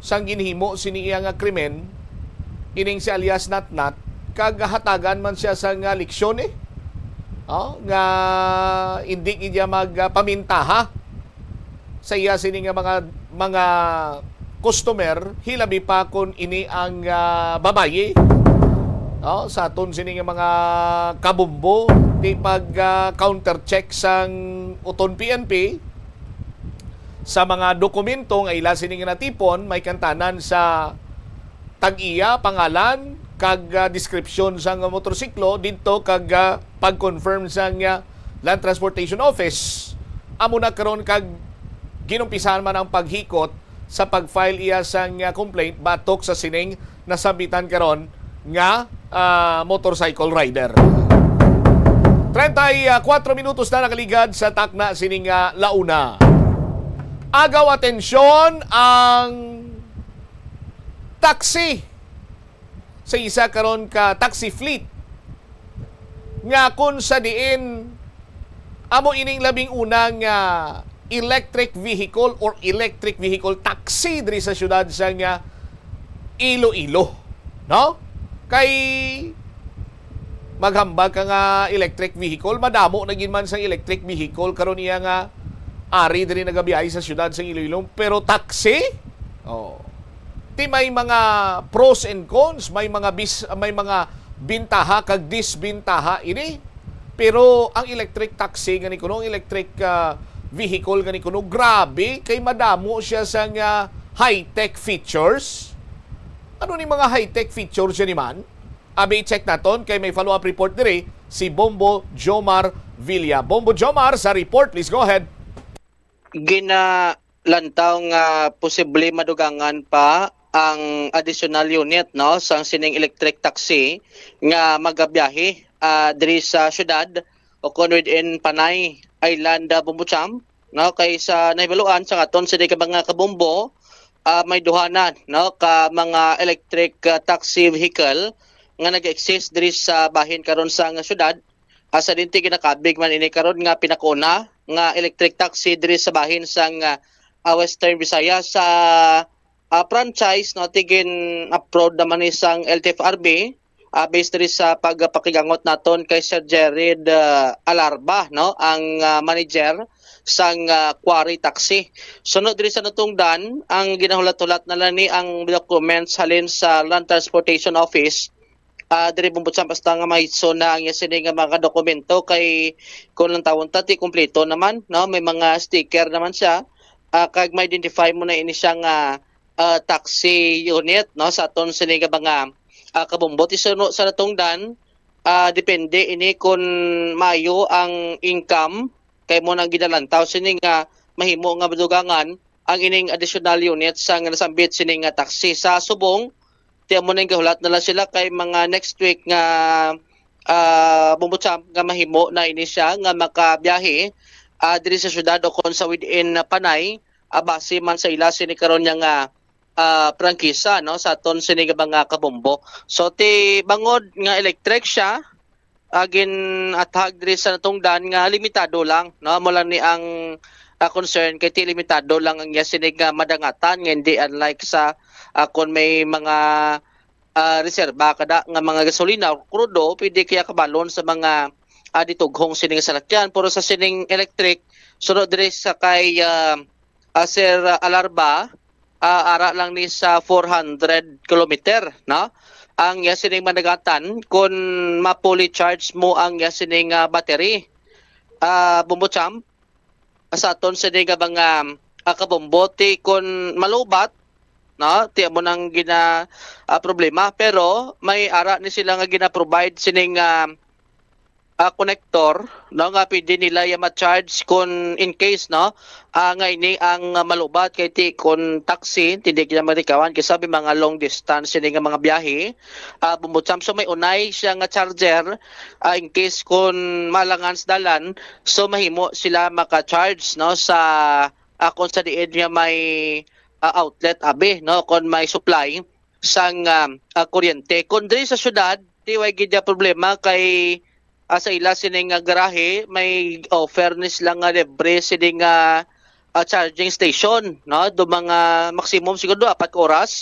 sang ginhimo sini iya nga krimen, ining si alias Natnat, kag hatagan man siya sang, ah, leksyon, eh. Oh, nga hindi gid niya magpamintaha sa iya sini nga mga, mga customer, hilabi pa kon ini ang, ah, babayi. Oh, sa aton sini nga mga kabombo, ti pag, ah, counter check sang uton P N P sa mga dokumento nga ila sini nga natipon, may kantanan sa tag-iya, pangalan, kag, ah, description sang motorsiklo didto kag, ah, pag-confirm sang, ah, Land Transportation Office. Amo na karon kag ginumpisahan man ang paghikot sa pag-file iya sang, ah, complaint batok sa sining nasambitan karon nga, ah, motorcycle rider. Treinta y cuatro minutos na nakaligad sa takna sining, ah, launa. Agaw atensyon ang taxi sa isa karon ka taxi fleet nga kung sa diin amo ining labing una nga electric vehicle or electric vehicle taxi diri sa siyudad sa nga Iloilo, no? Kay maghambal ka nga electric vehicle, madamo na gid man sang electric vehicle karon iya nga ari diri nagabiyahe sa siyudad sa Iloilo, pero taxi? Oh. Ti may mga pros and cons, may mga bis, may mga bintaha kag disbintaha ini. Pero ang electric taxi gani kuno, ang electric, ah, vehicle gani kuno, grabe kay madamo siya sa nga high-tech features. Ano ni mga high-tech features yan man? Abi, check naton kay may follow-up report diri si Bombo Jomar Villa. Bombo Jomar sa report, please go ahead. Ginalantaw nga posible madugangan pa ang additional unit, no, sang sining electric taxi nga magabiyahe, ah, diri sa syudad o kon within Panay Island, ah, Bombo Cham, no, kay sa nahibaluan sa aton sini ka mga kabombo, ah, may duha na, no, ka mga electric, ah, taxi vehicle nga nag-exist diri sa bahin karon sang syudad. Ah, sa dinti ginakabig man ini karon nga pinakauna nga electric taxi diri sa bahin sang, ah, ah, Western Visayas sa, ah, franchise, no, ti gin-approve naman ni sang L T F R B, ah, based diri sa pagpakigangot naton kay Sir Jared, ah, Alarba, no, ang, ah, manager sang, ah, Quarry Taxi. Sunod diri sa natungdan, ang ginahulat-hulat na lang ni ang documents halin sa Land Transportation Office, ah, diri Bombo Cham, basta nga mahitso na ang iya sini nga mga dokumento kay kung lantawon ta ti kompleto naman, no, may mga sticker naman siya, ah, kag ma-identify mo na ini siya nga, ah, taxi unit, no, sa aton sini nga mga, ah, kabombo. Ti suno sa natungdan, ah, depende ini kung maayo ang income kay mo nang ginalantaw sini nga mahimo nga madugangan ang ining additional unit sa nga nasambit sini nga taxi. Sa subong, ti amo ning gahulat na lang sila kay mga next week nga, ah, Bumbo Champ, nga mahimo na ini siya nga makabiyahe, ah, diri sa syudad o kon sa within na Panay, ah, base man sa ila sini karon niya nga, ah, prangkisa, no, sa aton sini nga mga kabombo. So, ti bangod nga electric siya, ah, gin-athag diri sa natungdan nga limitado lang, no? Amo lang ni ang, ah, concern kay ti limitado lang ang iya sini nga madangatan nga hindi unlike sa, ah, kon may mga, ah, reserba kada nga mga gasolina o krudo, pwede kaya kabalon sa mga, ah, ditughong sining salakyan. Pero sa sining electric, sunod diri sa kay, ah, ah, Sir Alarba, ah, ara lang ni sa four hundred kilometer, no? Ang iya sining madangatan, kung ma-fully charge mo ang iya sining, ah, battery, ah, Bumbo Champ, sa aton sini nga mga, ah, kabombo, ti kung malubat, no? Ti amo nang gina, ah, problema. Pero may ara ni sila nga gina-provide sining, ah, ah, connector, no, nga pwede nila ya ma-charge kung in case, no, ah, nga ini ang, ah, malubat kay ti kung taxi, hindi kita malikawan kay sabi mga long distance ini nga mga biyahe, ah, Bumbo Champ. So may unay siya nga charger, ah, in case kung malangan sa dalan, so mahimo sila maka-charge, no, sa, ah, kung sa diin nga may, ah, outlet abi, no, kung may supply sang, ah, ah, kuryente. Kung diri sa syudad, ti way gid ya problema kay, ah, sa ila sini nga garahe may offer ni sila nga libre sini nga, ah, charging station, no? Do mga maximum siguro apat ka oras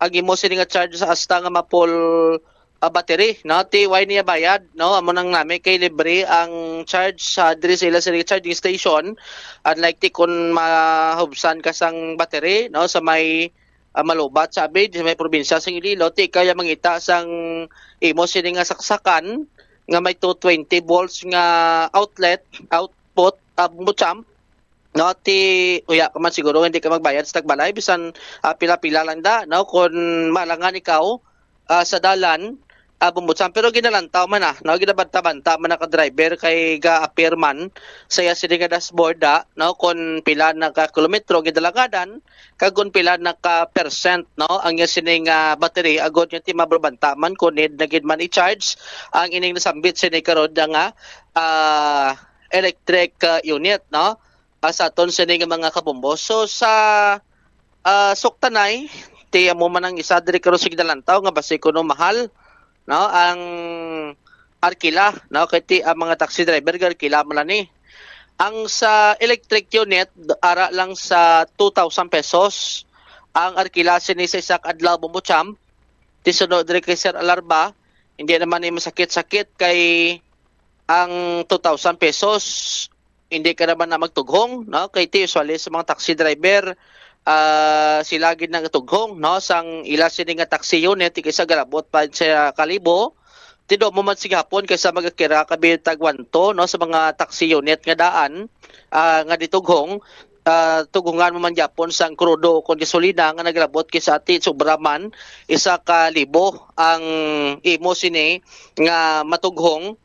ang imo sini nga charge sa hasta nga ma-full, ah, battery, no? Ti way niya bayad, no? Amo nang nami kay libre ang charge sa diri sa ila sini nga charging station. Unlike ti kun mahubsan ka sang battery, no? Sa may, ah, malubat sa abid, sa may probinsya sang Iloilo, ti kaya mangita sang imo sini nga saksakan nga may two twenty volts nga outlet, output, ah, Bumbo Champ, no? Ti uya ka man siguro hindi ka magbayad sa tagbalay bisan, ah, pila-pila lang da, no? Kung malangan ikaw, ah, sa dalan, ah, Bumbo Champ, pero ginalantaw man na, no? Ginabanta-banta man na ka driver kay ga-appear man sa iya sini nga dashboard da, no? Kung pila na ka kilometro gidalangadan, kag kung pila na ka percent, no, ang iya sini nga battery, agod nga ti mabanta man kung need na gid man i-charge ang ining nasambit sini karon nga, ah, electric, ah, unit, no? Ah, sa aton sini nga mga kabombo. So sa, ah, Suktanay, ti amo man ang isa diri karon sa ginalantaw nga basi kuno mahal, no, ang arkila, no, kay ti ang mga taxi driver ga arkila man lang ni. Ang sa electric unit, ara lang sa two thousand pesos ang arkila sini sa isa ka adlaw, Bumbo Champ. Ti suno diri kay Sir Alarba, hindi naman ni masakit-sakit kay ang two thousand pesos, hindi ka naman na magtughong, no? Kay ti usually sa mga taxi driver, ah, sila gid nagatughong, no? Sang ila sini nga taxi unit, ti kaysa galabot pa sa kalibo, tido mo man sigapon kaysa magakira ka bitag one two, no? Sa mga taxi unit nga daan, ah, nga ditughong, ah, tughungan mo man gyapon sang krudo kon gasolina nga naglabot kaysa ti sobra man isa ka libo ang imo sini nga matughong,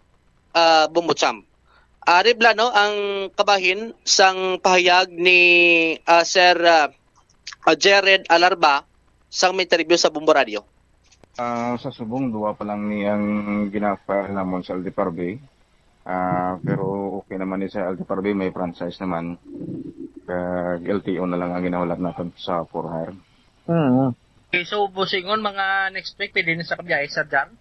ah, Bumbo Champ. Ah, Ribla, no, ang kabahin sang pahayag ni, ah, Sir, ah, ah, Jared Alarba sang interview sa Bumbo Radio. Ah, sa subong, duwa pa lang ni ang gina-file namon sa L T F R B. Ah, pero okay naman ni sa L T F R B, may franchise naman. Kag L T O na lang ang ginahulat natin sa for hire. Mm. Okay, so, busingon, mga next week, pwede na sa kabiyahe, Sir Jar?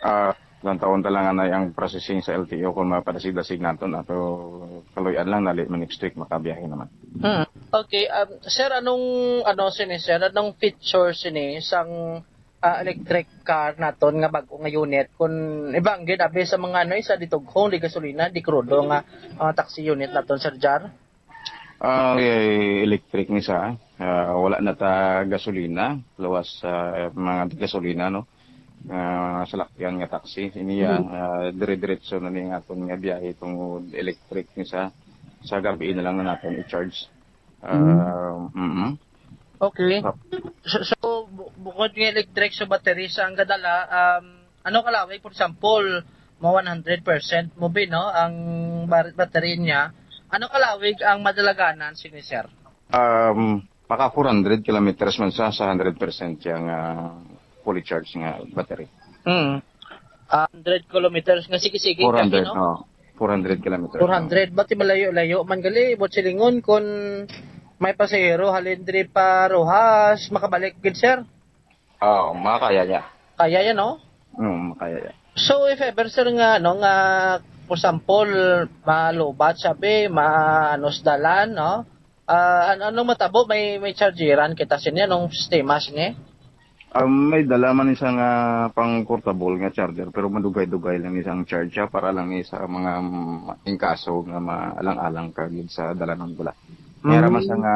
Ah, ilang taon ta lang anay ang processing sa L T O kung mapadasig-dasig naton ato kaluy-an lang, dali man next week makabiyahe naman. Hmm. Okay, um, sir, anong, ano, sini, sir, anong feature sini sang, ah, electric car naton nga bag-o nga unit? Kung iba ang gid, abi sa mga, ano, sa ditughong, di gasolina, di krudo nga, ah, taxi unit naton, Sir Jar? Ah, eh, electric ni sa, ah, wala na ta gasolina, luwas sa mga gasolina, no? Ah, salakyan nga taxi. Ini ya, Mm. ah, dire-diretso na ni ang aton nga biyahe tungod electric ni sa, sa gabi na lang na natin i-charge. Ah, mm. Okay. Tap- So, so, bu- bukod nga electric sa battery sa ang gadala, um, ano kalawig, for example, mo one hundred percent mo bi, no? Ang bar- battery niya, Ano kalawig ang madalaganan sini, sir? Um, maka four hundred kilometers man sa, sa hundred percent yang, ah, fully charged nga battery. Mm. Ah, hundred kilometers nga sige-sige, Four hundred, no? Oh, four hundred kilometers. Four hundred, bati malayo-layo man gali, buot silingon, kun may pasahero halin diri pa Roxas, makabalik gid, sir? Oo, makaya niya. Kaya yan, no? Mm, makaya niya. So, if ever, sir, nga, ano, nga, for example, malubat, sabi, ma-, ano, sa dalan, no? Ah, ano, anong matabo? May, may chargeran kita sini, anong sistema sini? Um, may dala man isa nga pang portable nga charger, pero madugay-dugay lang isang charge siya para lang ni sa mga, mm, ingkaso nga maalang-alang ka gid sa dalanon bala. May ara man Mm. siya nga,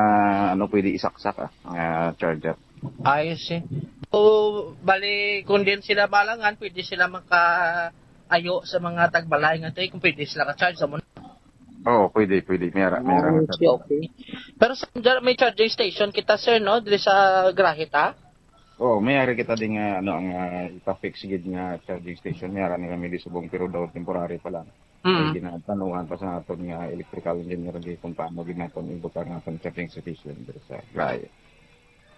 ano, pwede isaksak, ah, nga charger. I see. So, bali, kung din sila malangan, pwede sila makaayo sa mga tagbalay nga tayo, kung pwede sila ka-charge sa muna. Oo, pwede, pwede. May ara, may ara Ah, nga okay, charger. Okay. Pero sa, may charging station kita, sir, no? Dili sa Grahita? Oo, may ara kita din nga, ano, ang, ah, ipa-fix gid nga charging station. May ara ni kami di subong, pero daw temporary pa lang. Mm. Ay, ginatanuhan pa sa aton nga electrical engineer di kung paano gid naton ibutang ang aton charging station diri sa Grahita.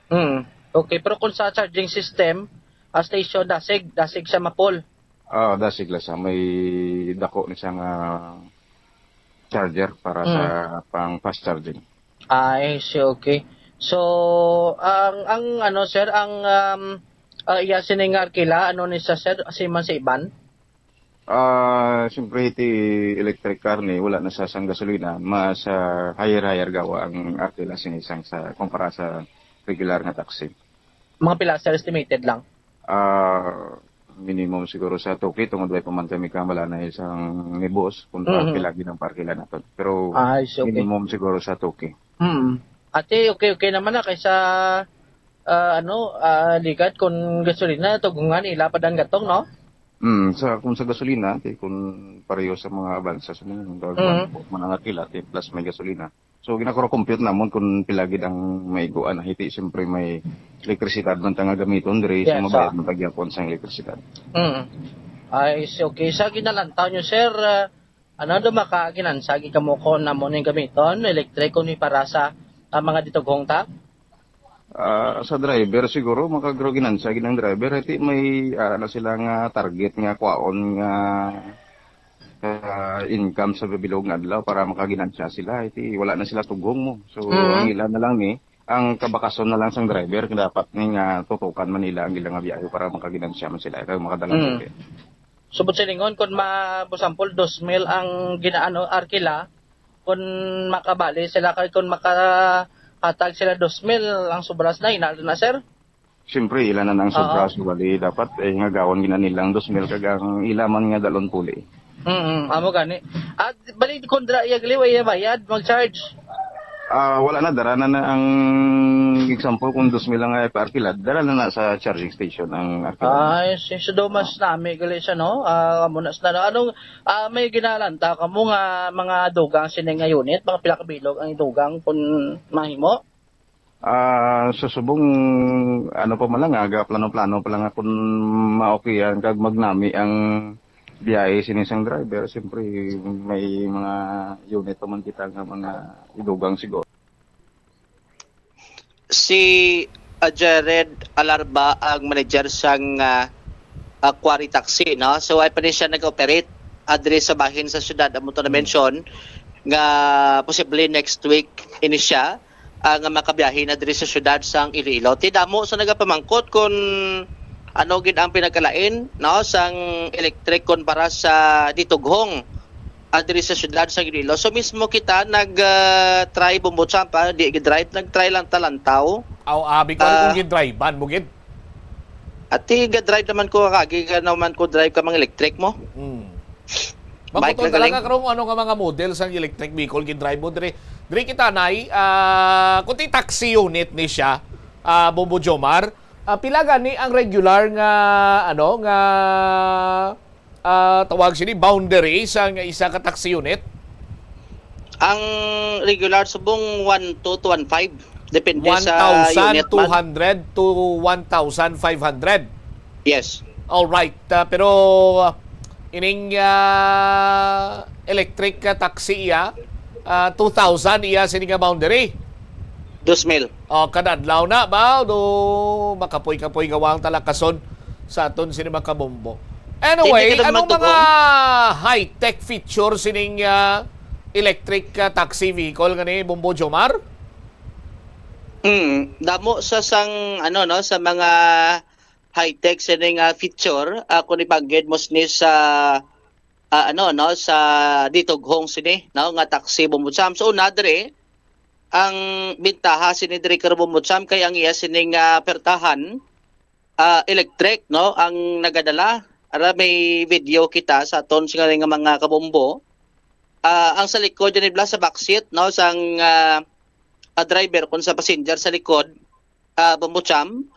Mm. Okay, pero kung sa charging system, ah, station, dasig, dasig siya mapol. Ah, dasig la siya. May dako ni siya nga charger para sa Mm. pang fast charging. Ah, I see, okay. So, ang, ang ano, sir, ang, um, ah, iya sini nga arkila, ano ni sa, sir, si man sa iban? Ah, siyempre, iti electric car ni, wala na sa sang gasolina, mas, ah, higher-higher gawa ang arkila sini sang sa, kumpara sa regular nga taxi. Mga pila, sir, estimated lang? Ah, minimum siguro sa two K, tungod way pa man kami kamala na isang ni boss kung Mhm. Pila gid ang parkila naton. Pero Ah, I see, okay. Minimum siguro sa two K. Hmm. Ate, okay, okay naman na kaysa, ah, ano, ah, ligat kung gasolina, tugungan, ila pa dan gatong, no? Hmm, sa, kung sa gasolina, ate, kung pareho sa mga abansa, sa mga, Mhm. Mga kila, ate, plus may gasolina. So, ginakuro-compute namon kung pila gid ang maiguan na hiti. Siyempre, may elektrisidad man ta nga gamiton diri, so Yes, mabayad ah. man ta gyapon sa elektrisidad. Mm. Ay, so, okay. Sa ginalantaw nyo, sir, ah, ano, dumaka, ginansagi kamo ko na mo ning gamiton, electric, kung para sa, ah, mga ditughong ta? Ah, sa driver, siguro, makagro ginansagi ng driver. Hiti may, ah, ano sila nga target nga kwaon nga ah, income sa bilog nga adlaw para makaginansya sila. Iti, wala na sila tughong mo. So, Mhm. Ang ila na lang ni, ang kabakason na lang sang driver, kaya dapat ni nga tutukan man nila ang ila nga biyahe para makaginansya man sila, kay makadala Mm. sila. Subot silingon, kung ma-, for example, dos mil ang ginaano, arkila, kung makabali sila, kay kung makahatag sila dos mil, ang sobras na, inal na, sir? Siyempre, ila na ang sobra, Oo. So, bali, dapat, eh, nga gawon gina nilang dos mil kag ang ila man nga dalon puli. Mm, amo gani. At bali, kundra, iya gali, iya bayad, mag-charge? Ah, wala na, dara na na ang example, kung dos mil lang ay pa-arkila, dara na na sa charging station ang arkila. Ay, si, so, do mas nami gali siya, no? Ah, amo na sa, anong, ah, may ginalanta ka mo nga mga dugang sini nga unit, mga pila ka bilog ang idugang kung mahimo? Ah, sa subong, ano pa man lang, aga, plano-plano pa lang nga kung ma-okay yan, kag magnami ang biyahe sini sang driver, siyempre, may mga unit pa man kita nga mga idugang siguro. Si, ah, Jared Alarba ang manager sang, ah, ah, Quarry Taxi, no? So, ay pa ni siya nag-operate, ah, diri sa bahin sa syudad, amo to Hmm. na-mention, nga posible next week ini siya, ah, nga makabiyahe na diri sa syudad sang Iloilo. Ti damo sa nagapamangkot kung ano gid ang pinagkalain, no, sang electric kumpara sa ditughong, ah, diri sa syudad sang Iloilo. So mismo kita nag, ah, try, Bombo Champ, ah, di gid drive, nag-try lang talantaw. Aw, abi ko, ano Ah. Kung gid drive-an mo gid? Ati, ga-drive naman ko, kagi ka naman ko drive ka mga electric mo. Hmm. Bike Magputol na talaga galing. Karong ano nga mga model sang electric vehicle gid drive mo diri. Diri kita, Nay, ah, kung ti taxi unit ni siya, ah, Bombo Jomar, ah, pila gani ang regular nga, ano, nga, ah, tawag sini, boundary sa nga isa ka taxi unit? Ang regular subong one two to one five. Depende sa unit man. One thousand two hundred to one thousand five hundred? Yes. All right. Ah, pero, ah, ining, ah, electric, ah, taxi, ah, ah, two thousand iya sini nga boundary. Dos mil. Oh, kada adlaw na ba? Do makapoy-kapoy gawang talakason sa aton sini mga kabombo. Anyway, Hindi ka anong naman mga high-tech feature sining ah, electric ah, taxi vehicle nga ni Bombo Jomar? Hmm, damo sa sang ano no sa mga high-tech sining ah, feature ah, kung ibanggit mo sini sa ah, ano no sa ditughong sini no nga taxi Bombo Jam. So una diri ang bintaha sini diri kay Bombo Jam kay ang iya sining ah, pertahan ah, electric no ang nagadala. Ara may video kita sa aton sini nga mga kabombo. Ah, ang sa likod ni bla sa backseat no sang ah, ah, driver kun sa passenger sa likod ah, Bombo Jam,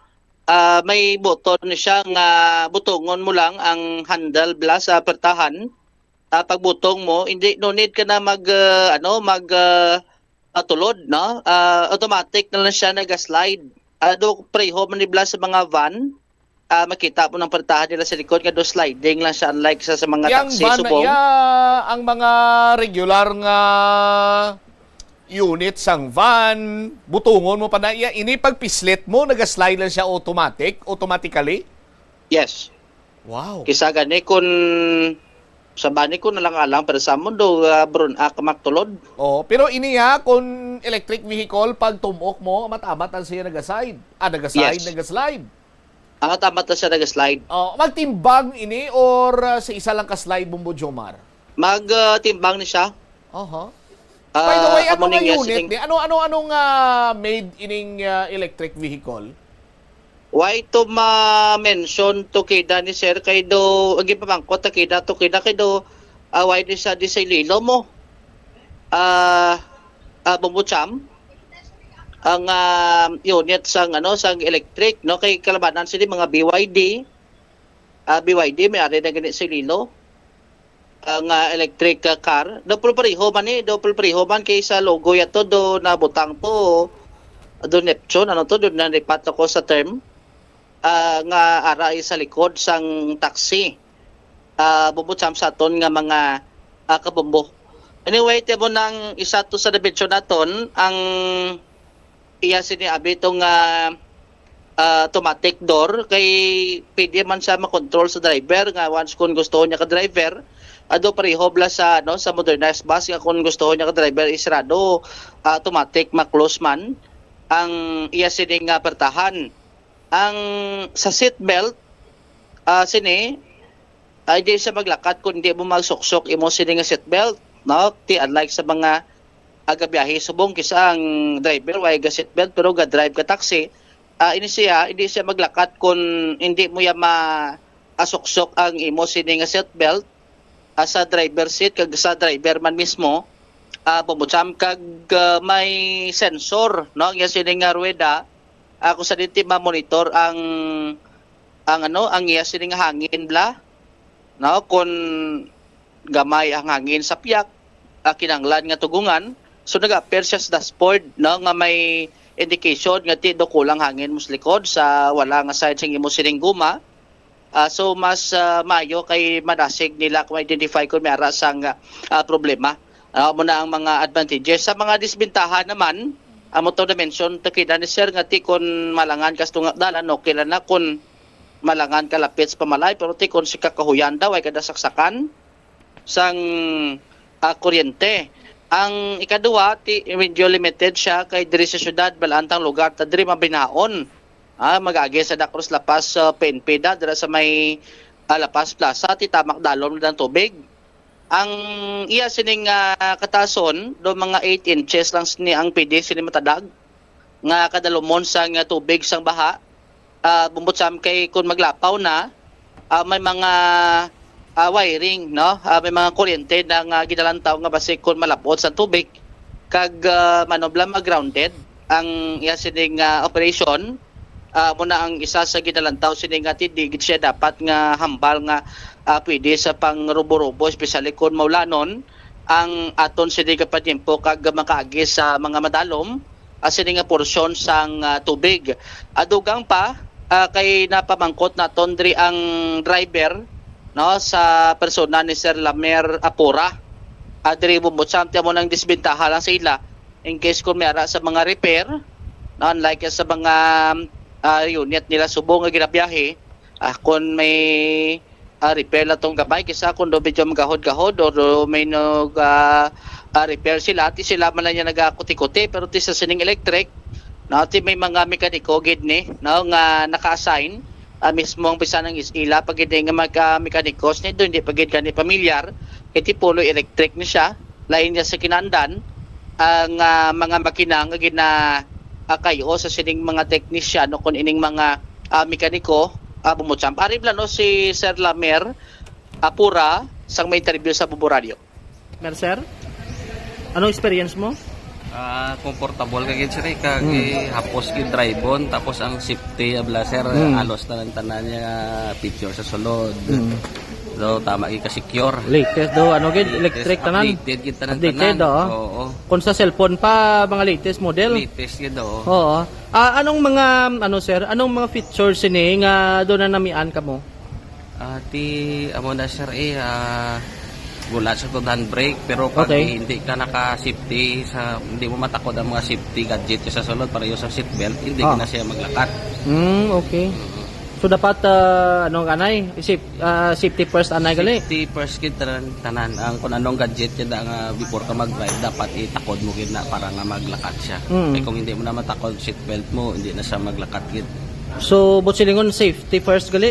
ah, may button ni siya nga butongon mo lang ang handle bla sa pertahan. Ah, pagbutong mo, hindi no need ka na mag ah, ano, mag ah, ah, tulod, no? Ah, automatic na lang siya nag-slide. Ah, do pareho man ni bla sa mga van. Ah, makita mo ng pertahan nila sa likod nga do sliding lang siya unlike sa, sa mga Yang taxi van, subong. Ya, ang mga regular nga unit sang van, butungon mo pa na iya, ini pagpislit mo, nagaslide lang siya automatic, automatically? Yes. Wow. Kisa gani kun sa bani ko na lang alang pero sa mo do uh, bron ak maktulod. Oh, pero ini ha, kung electric vehicle, pag tumok mo, amat-amat ang siya nagaslide. Ah, nagaslide, Yes. nagaslide. Amat-amat na siya nag-slide. Oh, magtimbang ini or uh, sa isa lang ka slide, Bombo Jomar? Mag uh, timbang ni siya. Aha. Ah, By the way, ano amo nga ning, uh, unit sining- ni? Ano ano anong ah, made ining ah, electric vehicle? Why to ma-mention to kida ni sir kay do ang gipamangkot ta kida to kida kay do uh, why ni sa di sa ililo mo. Ah, uh, Bombo Cham ang ah, unit sang ano sang electric no kay kalabanan sila mga B Y D. Ah, B Y D may ari na gani sa ililo. Ang ah, electric ah, car. Double pareho man ni, double pareho man kay sa logo yato do nabutang to do Neptune ano to do nalipat ako sa term ah, nga aray sa likod sang taxi. Ah, Bombo Cham sa aton nga mga ah, kabombo. Anyway, timo nang isa to sa dimension naton ang iya sini abi to nga ah, automatic door kay pwede man siya makontrol sa driver nga once kung gusto niya ka driver ado pareho bla sa ano sa modernized bus nga kung gusto niya ka driver isirado ah, automatic ma-close man ang iya sini nga pertahan. Ang sa seat belt ah, sini ay di siya maglakat kung di mo magsuksok imo sini nga seat belt, no? Ti unlike sa mga agabiyahe subong kisa ang driver way ga seat belt pero ga drive ka taxi, ah, ini siya hindi siya maglakat kung hindi mo ya ma asuksok ang imo sini nga seat belt ah, sa driver seat kag sa driver man mismo ah, Bombo Cham kag ah, may sensor no ang iya sini nga ruweda ah, kung sa dinti ma-monitor ang ang ano ang iya sini nga hangin bla no kung gamay ang hangin sa piyak ah, kinahanglan nga tugungan so nag-appear siya sa dashboard no nga may indication nga ti do kulang hangin mo sa likod sa wala nga side sing imo sining guma. Ah, so mas ah, maayo kay madasig nila kung identify kung may ara sang ah, problema. Ah, mo na ang mga advantages. Sa mga disbentahan naman, amo to na-mention to kina ni sir nga ti kon malangan ka sa tungag dalan, okay lang na kon malangan ka lapit sa pamalay, pero ti kon si kakahuyan daw ay kada saksakan sang ah, kuryente. Ang ikaduha, ti medyo limited siya kay diri sa syudad, balaantang lugar ta diri mabinaon. Ah, mag-agi sa Dacros La Paz sa P N P da dira sa may ah, La Paz Plaza ti tamak dalom na ang tubig. Ang iya sining ah, katason do mga eight inches lang sini ang pwede sini matadag nga kadalumon sang ah, tubig sang baha. Ah, Bombo Cham kay kun maglapaw na ah, may mga ah, wiring no ah, may mga kuryente na nga ginalantaw nga basig kun malabot sa tubig kag ah, manubla ma-grounded ang iya sining ah, operation. Ah, mo na ang isa sa ginalantaw sini nga ti di gid siya dapat nga hambal nga ah, pwede sa pangrubo-rubo, especially kung maulanon ang aton sini nga pagtimpo kag makaagi sa mga madalom ah, sini nga porsyon sang ah, tubig. Ah, dugang pa ah, kay napamangkot naton diri ang driver no sa persona ni Sir Lamer Apura. ah, diri Bumbocham, ti amo nang disbentaha lang sa ila. In case kung may ara sa mga repair, no, unlike sa mga, ah, unit nila subong nga ginabiyahe, ah, kung may, ah, repair lang tong gamay, kisa kung do medyo magahod-gahod or do may nag, ah, ah, repair sila, ti sila man lang yan nagakuti-kuti, pero ti sa sining electric, no, ti may mga mekaniko gid ni, no, nga naka-assign, ah, mismo ang bisan ang is-, ila pa gid nga mga mekaniko, ni do hindi pa gid gani pamilyar, kay ti pulo electric ni siya, lain niya sa kinandan ang, ah, mga makina nga gina, ah, kayo sa sining mga teknisyan o kung ining mga, ah, mekaniko, ah, Bumbocham. Ari bala, no, si Sir Lamer Apura sang may interview sa Bubo Radio. Mer, sir? Anong experience mo? Ah, comfortable ka gid, sir, eh, kag, eh, hapos gid drive-on, tapos ang safety, abla, sir, halos tanan-tanan niya feature sa sulod. So, tama gid ka secure. Latest do, ano gid, electric tanan. Updated gid tanan-tanan. Updated, oo. Oo. Kung sa cellphone pa, mga latest model. Latest gid, oo. Oo. Ah, anong mga, ano, sir, anong mga features sini nga do na namian kamo? Ah, ti, amo na, sir, eh, ah, wala sa to handbrake, pero pag Okay. hindi ka naka-safety, sa, hindi mo matakod ang mga safety gadget sa sulod, pareho sa seatbelt, hindi Ah. na siya maglakat. Hmm, okay. So dapat, ah, ano, anay, isip, ah, safety first, anay gali. Safety first gid tanan, tanan. Ang kung anong gadget gid nga before ka mag-drive, dapat itakod mo gid na para nga maglakat siya. Mm. Kay kung hindi mo na matakod seatbelt mo, hindi na siya maglakat gid. So, buot silingon, safety first gali.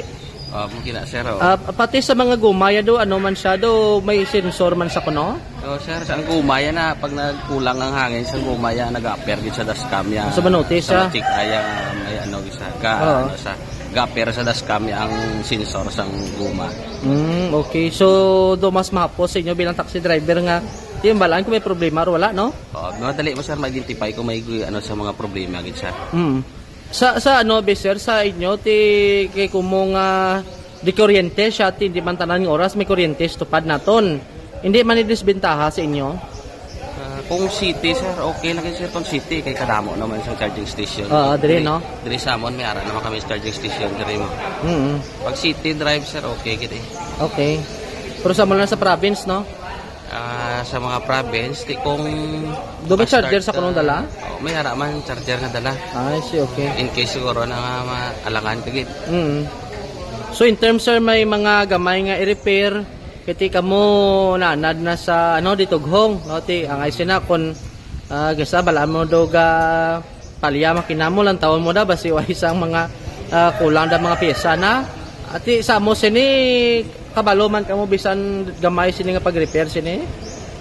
Ah, mo gina, sir, oh. Ah, pati sa mga guma ya do, ano man siya do, may sensor man sa kuno? Oh, sir, sa ang guma yan na, pag nagkulang ang hangin sa guma yan, nag-upper gid sa dashcam yan. So, manotis, ah? Check ay ang may ano, isa, ga, Oo. ano, sa, ga-upper sa dashcam yan ang sensor sang guma. Hmm, okay. So, do mas mahapos sa inyo bilang taxi driver nga, yung balaan kung may problema or wala, no? Oh, madali mo, sir, ma-identify kung may ano sa mga problema gid, sir. Hmm. Sa, sa ano, be, sir, sa inyo, ti, kay kumo nga di kuryente siya, ti, hindi man tanan nga oras, may kuryente sa tupad naton. Hindi man ni disbentaha sa inyo? Ah, kung city, sir, okay lang, sir, kung city, kay kadamo naman sa charging station. Oo, diri, no? Diri sa amon, may ara naman kami sa charging station, diri mo. Mm. Pag city drive, sir, okay gid eh. Okay. Pero sa mula sa province, no? Ah, sa mga province, ti kung Do may basta charger sa ka- kunong dala? Oh, may ara man charger nga dala. Ah, I see, okay. In case siguro na nga maalangan ka gid. Mm. So in terms, sir, may mga gamay nga i-repair, kiti kamo nanad na sa ano, ditughong, no? Ti ang I C na kung ah, kisa bala mo do ga palya makinamo lang tawon mo da basi wa isang mga ah, kulang da mga pyesa na. Ati sa mo sini kabalo man kamo bisan gamay sini nga pag-repair sini?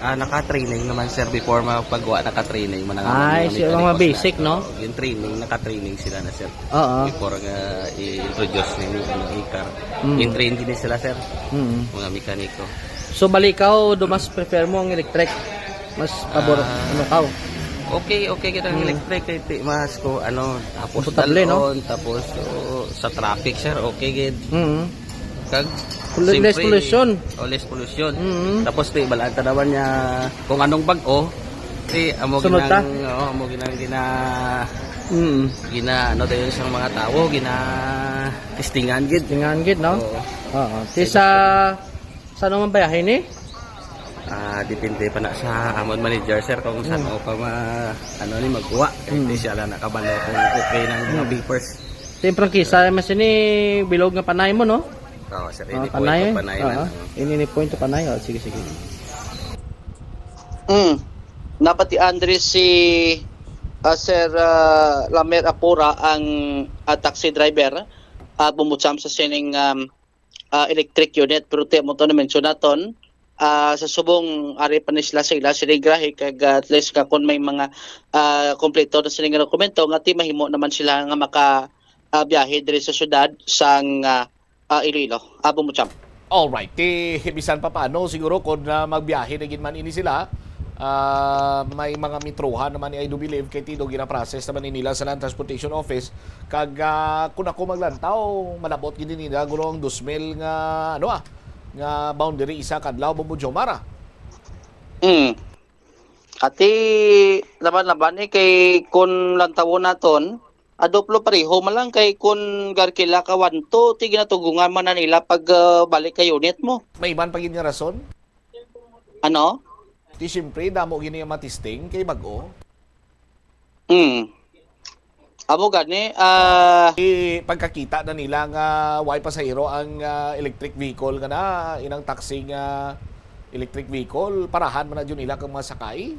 Ah, naka-training naman, sir, before mapagawa, naka-training man ang Ay, mga sir, mga mekaniko basic, sila. No? Yung training, naka-training sila na, sir. Oo. Before nga i-introduce ni ano, i-car. Mm. In-train gini sila, sir. Mm. Mga mekaniko. So bali ikaw do mas prefer mo ang electric? Mas pabor Ah. ano kaw? Okay, okay kita ang Mm. electric kay ti mas ko ano, tapos Komportable, no? dalon, tapos oh, sa traffic, sir, okay gid. Mm. Kag Pul- less siyempre, pollution. Oh, less pollution. Mm. Tapos ti balaan ta naman niya kung anong bag-o, ti amo Sunod ta? ginang, oh, amo ginang gina Mm. gina ano dayon sang mga tawo, gina testingan gid. Tingan gid, no? Oo. Oo. Ti sa sa ano man bayahin ni? Ah, depende pa na sa amon manager, sir, kung saan Mm. mo pa ma ano ni magkuha. Kay Mm. di siya lang nakabalo kung okay ng mga Mm. papers. Ti ang prangkisa mas ini bilog nga panay mo, no? Oo, sir, Ah, ini po panay. ito, panay na. Oo. Ini ni point to panay. Oh, sige, sige. Mm. Napati Andres si ah, Sir ah, Lamer Apura ang ah, taxi driver at bumutsam sa sining um, ah, electric unit, pero ti mo to na mention naton ah, sa subong ari pa ni sila sa ila sining grahe kag ah, at least nga kung may mga ah, kompleto na sining dokumento nga ti mahimo naman sila nga maka ah, biyahe diri sa syudad sang ah, ah, Iloilo. Abo mo champ. Alright, ti bisan pa paano siguro kung ah, magbiyahe na gid man ini sila, ah, may mga metrohan naman ni, I do believe, kay ti do ginaprocess naman ni nila sa Land Transportation Office. Kag ah, kung ako maglantaw, malabot gid nila guro ang dos mil nga ano ah, nga boundary isa kadlaw, Bombo Jomar, ah. Hmm. Ati laban-laban ni kay kun lantawon naton, adoplo pareho man lang kay kun garkila ka one two, ti ginatugungan man na nila pag ah, balik ka unit mo. May iban pa gid nga rason? Ano? Di siyempre, damo gini ang matisting kay bag-o. Hmm. Amo gani, ah, Eh, pagkakita na nila nga way pasahero ang ah, electric vehicle nga na, inang taxi nga electric vehicle, parahan man na jud nila kang mga sakay.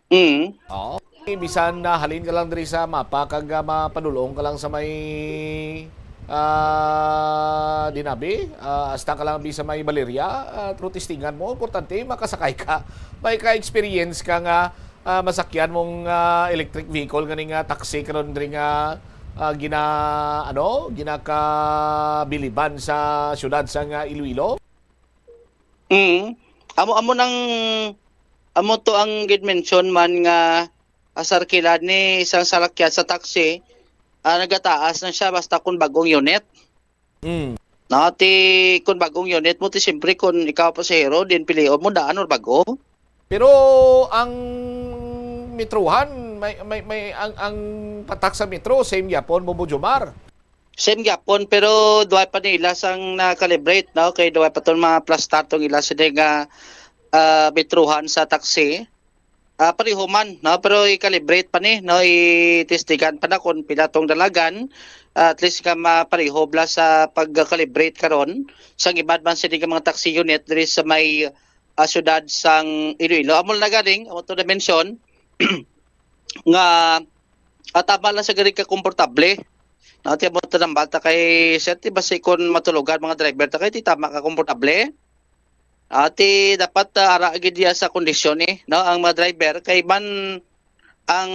Mm. Oh. Eh, bisan na halin ka lang diri sa mapa kag ah, mapadulong ka lang sa may ah, dinabi, ah, hasta ka lang bi sa may Valeria, ah, pero testingan mo, importante makasakay ka. May ka-experience ka nga ah, masakyan mong ah, electric vehicle nga ning ah, taxi karon diri nga ah, gina ano, ginakabiliban sa syudad sa nga Iloilo. Mm. Amo amo nang amo to ang gid-mention man nga asarkilad ni isang salakyan sa taxi, ah, nagataas na siya basta kung bagong unit. Mm. No, ti kung bagong unit mo ti siyempre kung ikaw pasahero din pilion mo daan or bago. Pero ang metrohan, may may may ang ang patak sa metro same gyapon, Bobo Jomar. Same gyapon, pero duwa pa nila sang na-calibrate, no? Kay duwa pa tong mga plastar tong ila sini nga ah, metrohan sa taxi. Ah, pareho man, no? Pero i-calibrate pa ni, no? I-testigan pa na kung pila tong dalagan. Ah, at least nga mapareho bla sa pag-calibrate karon sang iban man sini nga mga taxi unit diri sa may ah, syudad sang Iloilo. Amo na galing, amo to na-mention nga ah, tama lang sa gani ka komportable. No, ti amo to nang balta kay sir, ti basi kon matulogan mga driver ta kay ti tama ka komportable. Ah, ti dapat ah, ara gid diya sa kondisyon eh, no, ang mga driver kay man ang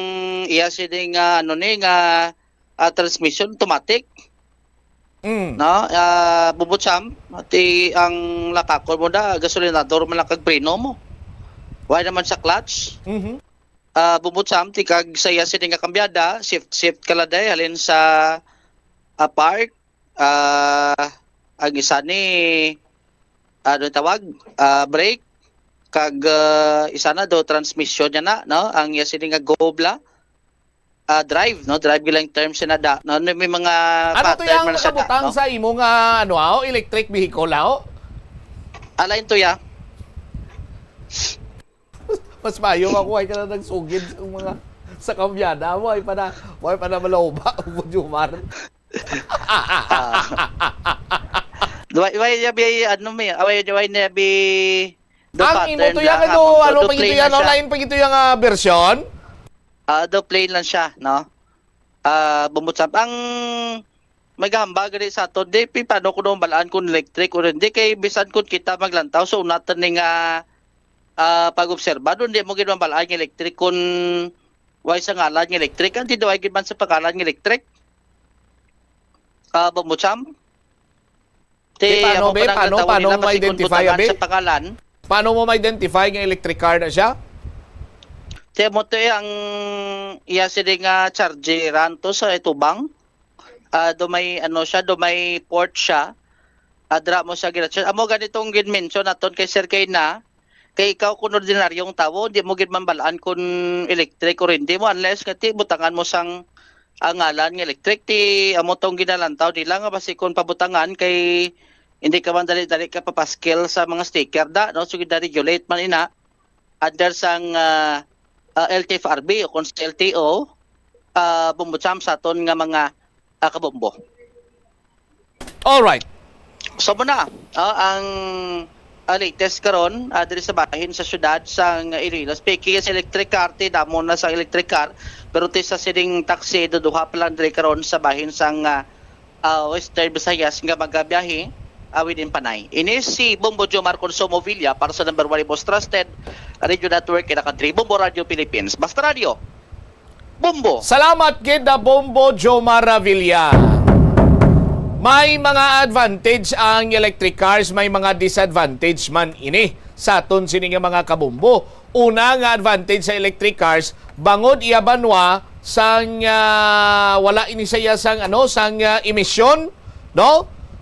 iya sini nga ano ni nga ah, transmission automatic. Mm. No, ah, Bubutsam, ti ang lakakon mo na gasolinador man lang kag preno mo. Why naman sa clutch? Mhm. Ah, Bubutsam, ti kag sa iya sini nga kambyada, shift shift ka la day halin sa ah, park, ah, ang isa ni ano tawag, ah, brake, kag ah, isa na do transmission niya na, no? Ang iya sini nga gobla, ah, drive, no? Drive gilang term siya na da, no? May mga Ano to pattern yung man siya da, nakabutang no? Sa imo nga ano, ah, electric vehicle, ah? Alain to ya. Mas mayo ako ay ka na nagsugid sa mga sa kambyada mo ay pa na ay pa na malawba ang Jumar. Why, why niya bi, ano mi, why, why niya bi, do Ang imo pattern to lang, yan ah, ano, kung ano do pag ito plain yan, lang siya. Online pag ito yung ah, version? Ah, do plain lang siya, no? Ah, bumutsamp. Ang may gahambal gani sa aton, di pi paano ko nung balaan kung electric o hindi, kay bisan kung kita maglantaw sa unatan ni nga ah, pag-obserba, doon di mo gid mabalaan nga electric kung way sa ngalan nga electric. Ang tinuay gid man sa pangalan nga electric. Ah, bumutsamp. Di, paano, Amo be? pa nang Paano, natawag paano nila mo basi kung ma-identify, butangan be? Sa pangalan. Paano mo ma-identify nga electric car na siya? Ti amo to eh, ang iya sini nga chargeran to sa itubang. Ah, do may ano siya, do may port siya. Adra mo siya gina-charge. Amo ganitong gin-mention naton kay Sir Kay na, kay ikaw kun ordinaryong tawo, di mo gid man balaan kun electric or hindi mo unless nga ti butangan mo sang ang ngalan nga electric. Ti amo tong ginalantaw nila nga basi kun pabutangan kay hindi ka man dali-dali ka papaskil sa mga sticker da, no? So gina-regulate man ina under sang ah, ah, L T F R B o kung sa L T O, ah, bumbutsam sa aton nga mga ah, kabombo. Alright. So muna, ah, ang ah, latest karon ah, diri sa bahin sa syudad sa Iloilo. Speaking sa electric car, ti damo na sa electric car, pero ti sa sining taxi duduha pa lang diri karon sa bahin sa ah, ah, Western Visayas nga magabiyahe ah, within Panay. Ini si Bombo Jomar Consumo Villa para sa number one most trusted radio network in the country, Bombo Radio Philippines. Basta Radio, Bombo. Salamat gid na Bombo Jomar Villa. May mga advantage ang electric cars, may mga disadvantage man ini sa aton sini nga mga kabombo. Una nga advantage sa electric cars, bangod iya banwa sang ah, wala ini sa iya sang ano, sang ah, emisyon, no?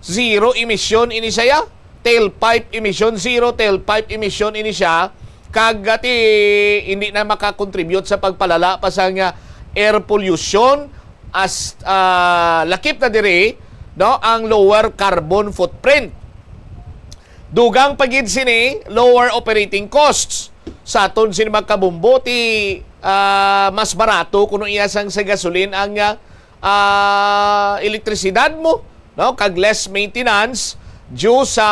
Zero emission ini sa iya. Tailpipe emission, zero tailpipe emission ini siya. Kag ati hindi na makakontribute sa pagpalala pa sang ah, air pollution as ah, lakip na diri, no, ang lower carbon footprint. Dugang pa gid sini, lower operating costs. Sa aton sini, mga kabumbo, ti, ah, mas barato kuno iya sang sa gasolin ang, ah, ah, elektrisidad mo, no? Kag less maintenance due sa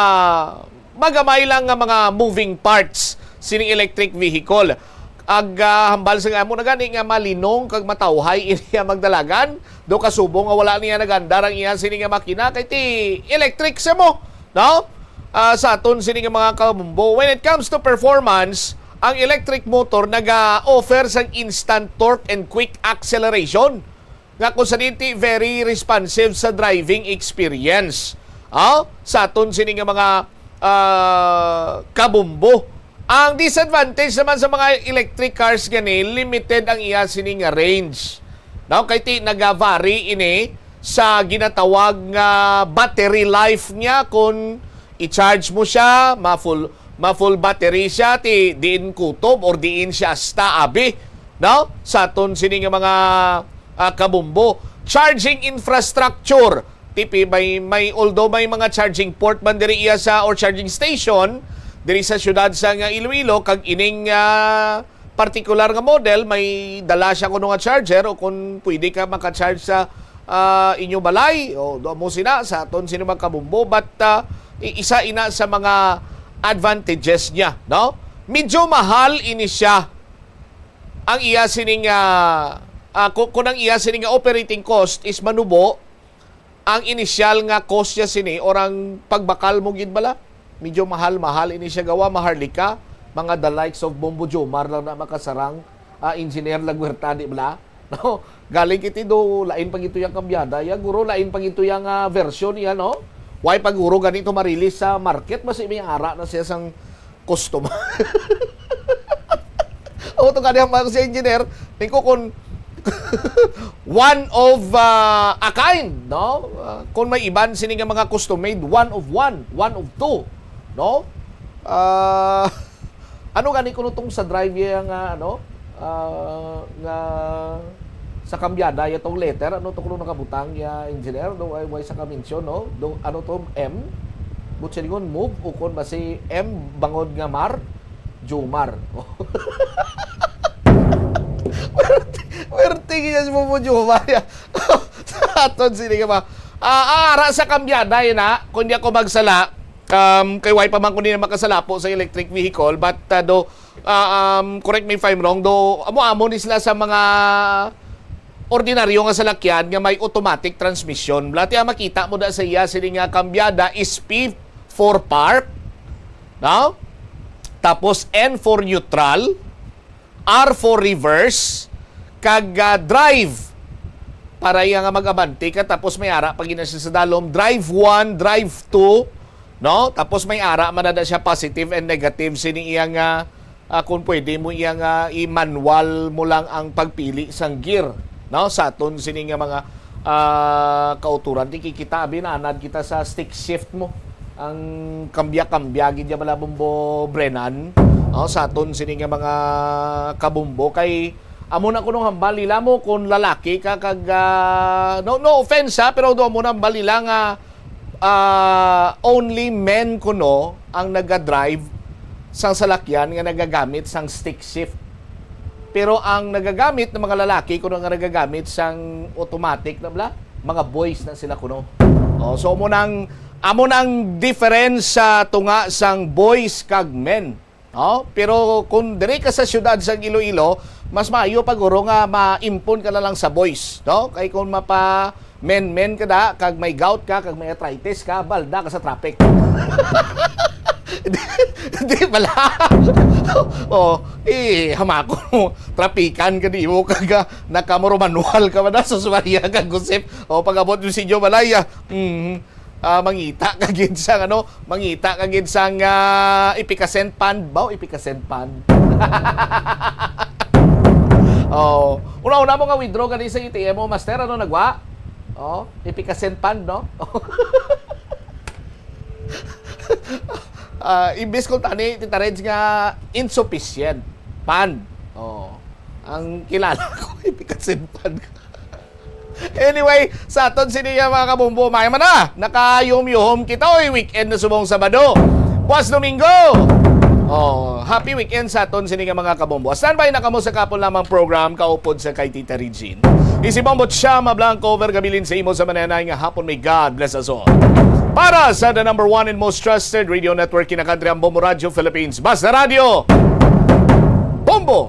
magamay lang nga mga moving parts sining electric vehicle. Ag, ah, hambal sa amo na gani nga malinong kag matawhay ini ang magdalagan, do kasubong nga wala niya nagandar ang iya sini nga makina kay ti electric sa mo, no? Ah, sa aton sini nga mga kabumbo, when it comes to performance, ang electric motor naga-offer sang instant torque and quick acceleration nga kung sa dinti very responsive sa driving experience. Ah, sa aton sini nga mga, ah, kabumbo. Ang disadvantage naman sa mga electric cars gani, limited ang iya sini nga range. No, kay ti nagavary ini sa ginatawag nga battery life niya, kung i-charge mo siya, ma-full, ma-full battery siya, ti diin kutob or diin siya asta, abi, no? Sa aton sini nga mga, ah, kabumbo. Charging infrastructure, tipi may, may, although may mga charging port man diri iya sa, or charging station, diri sa siyudad sa nga Iloilo, kag ining, ah, particular nga model, may dala siya kuno nga charger, o kung pwede ka maka-charge sa, ah, inyo balay, o do mo sina, sa aton sini mga kabumbo, but, ah, i-, isa ina sa mga advantages niya, no? Medyo mahal ini siya. Ang iya sining, ah, ah, ku-, kung ang iya sining operating cost is manubo, ang inisyal nga cost niya sini, or ang pagbakal mo gid bala, medyo mahal-mahal ini siya gawa, maharlika, mga the likes of Bombo Jomar lang na makasarang, ah, Engineer Laguerta, di bala? No? Galing kiti do, lain pa gito yang kambyada. Ya, guro, lain pa gito yang, ah, version niya, no? Why pa guro ganito marilis sa market? Basi may ara na siya sang customer. O, to gani ang mga si engineer, tingko kung one of, ah, a kind, no? Ah, kung may iban sini nga mga custom-made, one of one, one of two, no? Ah, ano gani kuno tong sa drive iya nga, ano? Ah, nga sa kambyada iya tong letter, ano to kuno nakabutang iya, engineer? Do, why, why sa ka-mention, no? Do, ano to, M? But siya move, ukon ba si M bangod nga Mar? Jomar. Pwerte, pwerte niya si Bobo Jomar. Sa aton sini nga ba? Ah, ah, ara sa kambyada yun, ha? Kung di ako magsala, um, kay why pa man ko nila makasalapo sa electric vehicle, but, ah, do, ah, um, correct me if I'm wrong, do, amo-amo ni sila sa mga ordinaryo nga salakyan nga may automatic transmission. Bala, ti ang makita mo da sa iya, sini nga kambyada is P for park, no? Tapos N for neutral, R for reverse, kag, ah, drive para iya nga mag-abante ka, tapos may ara pa gina siya sa dalom, drive one, drive two, no? Tapos may ara man na siya positive and negative sini iya nga, ah, kung pwede mo iya nga i-manual mo lang ang pagpili sang gear, no? Sa aton sini nga mga, ah, kauturan, ti kikita abi naanad kita sa stick shift mo. Ang kambya-kambya gid ya bala, Bombo Brenan, no? Sa aton sini nga mga kabumbo, kay amo na kuno hambal nila mo kung lalaki ka kag, ah, no, no offense, ha, pero do mo na hambal nila nga, ah, only men kuno ang nagadrive sang salakyan nga nagagamit sang stick shift. Pero ang nagagamit ng mga lalaki kuno nga nagagamit sang automatic na bala, mga boys na sila kuno. Oh, so amo nang, amo nang difference sa tunga sang boys kag men. No? Pero kung diri ka sa siyudad sa Iloilo, mas maayo pa guro nga maimpon ka na lang sa boys, no? Kay kung mapa men-men ka da, kag may gout ka, kag may arthritis ka, balda ka sa traffic. Di, di bala? Oh, eh, hamakon mo, trapikan ka di mo, kag, ah, nakamurumanual ka ba na sa Sumaria kag Gusip? O, pag-abot mo sa inyo, balay, ah, mm, ah, mangita ka gid sa, ano, mangita ka gid sang, ah, efficascent fund. Baw, efficascent fund. Oh, una-una mo nga withdraw gani sa A T M mo, master, ano, nagwa? Oh, efficascent fund, no? Ah, imbis kung tani, Tita Reds, nga insufficient fund. Oh, ang kilala ko, efficascent fund. Anyway, sa aton sini nga mga kabumbo, may man na, nakayuhom-yuhom kita, oy, weekend na subong Sabado. Buwas Domingo! Oh, happy weekend sa aton sini nga mga kabombo. Standby na kamo sa kapon lamang program kaupod sa kay Tita Regine. Isi Bombo Chama Blanco, over gabilin sa imo sa mananay nga hapon. May God bless us all. Para sa the number one and most trusted radio network in the country, ang Bombo Radio Philippines. Basta Radio, Bombo!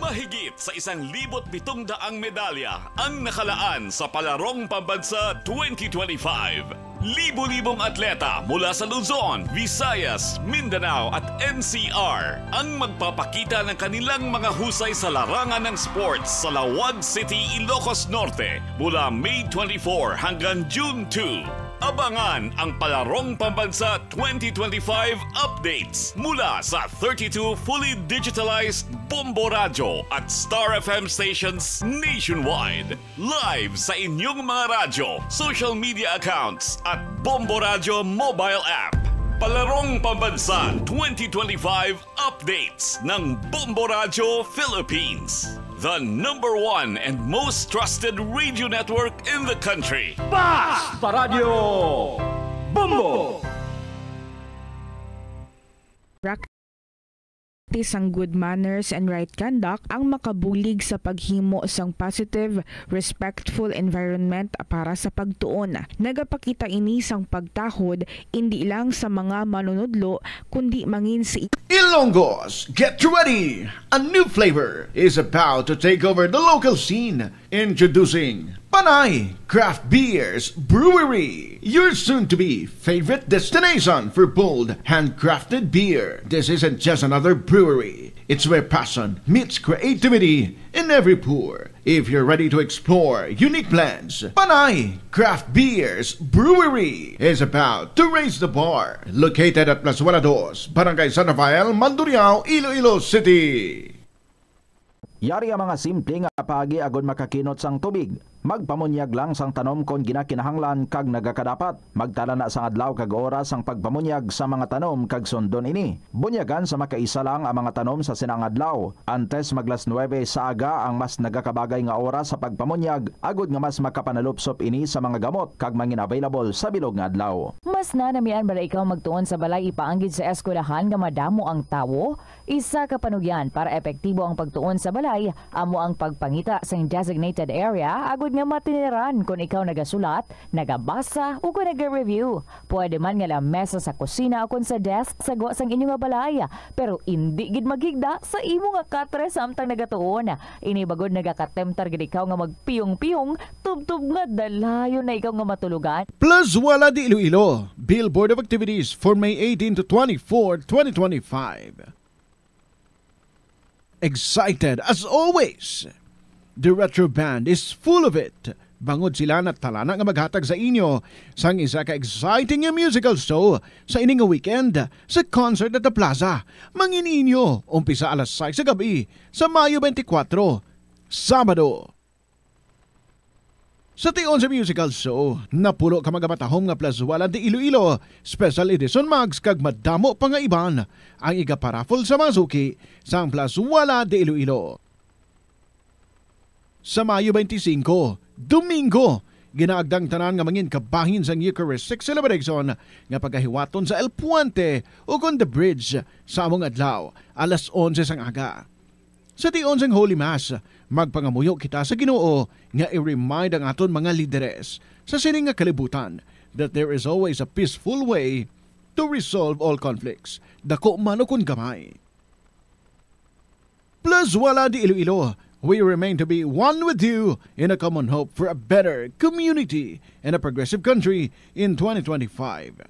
Mahigit sa isang libot pitong daang medalya ang nakalaan sa Palarong Pambansa twenty twenty-five. Libo-libong atleta mula sa Luzon, Visayas, Mindanao at N C R ang magpapakita ng kanilang mga husay sa larangan ng sports sa Laoag City, Ilocos Norte, mula May twenty-four hanggang June two. Abangan ang Palarong Pambansa twenty twenty-five updates mula sa thirty-two fully digitalized Bombo Radyo at Star F M stations nationwide. Live sa inyong mga radyo, social media accounts at Bombo Radyo mobile app. Palarong Pambansa twenty twenty-five updates ng Bombo Radyo Philippines. The number one and most trusted radio network in the country. Basta Radyo Bombo! Practice sang good manners and right conduct ang makabulig sa paghimo sang positive, respectful environment para sa pagtuon. Nagapakita ini sang pagtahod indi lang sa mga manunudlo, kundi mangin sa Ilonggos, get ready! A new flavor is about to take over the local scene. Introducing Panay Craft Beers Brewery, your soon-to-be favorite destination for bold, handcrafted beer. This isn't just another brewery. It's where passion meets creativity in every pour. If you're ready to explore unique blends, Panay Craft Beers Brewery is about to raise the bar. Located at Plazuela Dos, Barangay San Rafael, Mandurriao, Iloilo City. Yari ang mga simple nga paagi agod makakinot sang tubig. Magpamunyag lang sang tanom kon ginakinahanglan kag nagakadapat. Magtala na sang adlaw kag oras sang pagpamunyag sa mga tanom kag sundon ini. Bunyagan sa makaisa lang ang mga tanom sa sina nga adlaw. Antes maglas nuwebe sa aga ang mas nagakabagay nga oras sa pagpamunyag, agod nga mas makapanalupsop ini sa mga gamot kag mangin-available sa bilog nga adlaw. Mas nanamian bala ikaw magtuon sa balay ipaanggid sa eskwelahan nga madamo ang tawo? Isa ka panugyan para epektibo ang pagtuon sa balay amo ang pagpangita sing designated area agod nga matiniran kon ikaw nagasulat, nagabasa, o kon naga-review. Pwede man nga lamesa sa kusina o kon sa desk sa gwa sang inyo nga balay, pero indi gid maghigda sa imo nga katre samtang nagatuon. Ini bagod nagakatemtar gid ikaw nga magpiyong-piyong tubtob nga dalayon na ikaw nga matulogan. Plus Wala de Iloilo, Billboard of Activities for May eighteen to twenty-four, twenty twenty-five. Excited as always! The Retro Band is full of it. Bangod sila natalana nga maghatag sa inyo sang isa ka exciting nga musical show sa ini nga weekend sa Concert at the Plaza. Mangin-inyo, umpisa alas sais sa gab-i sa Mayo twenty-four, Sabado. Sa tion sa musical show, napulo ka magamatahom nga Plazuela de Iloilo Special Edition mugs kag madamo pa nga iban ang igaparaffle sa mga suki sang Plazuela de Iloilo. Sa Mayo twenty-five, Domingo, ginaagda ang tanan nga mangin kabahin sang Eucharistic Celebration nga pagahiwaton sa El Puente ukon The Bridge sa among adlaw, alas onse sang aga. Sa tion sang Holy Mass, magpangamuyo kita sa Ginoo nga i-remind ang aton mga lideres sa sini nga kalibutan that there is always a peaceful way to resolve all conflicts, dako man ukon gamay. Plazuela de Iloilo, we remain to be one with you in a common hope for a better community and a progressive country in twenty twenty-five.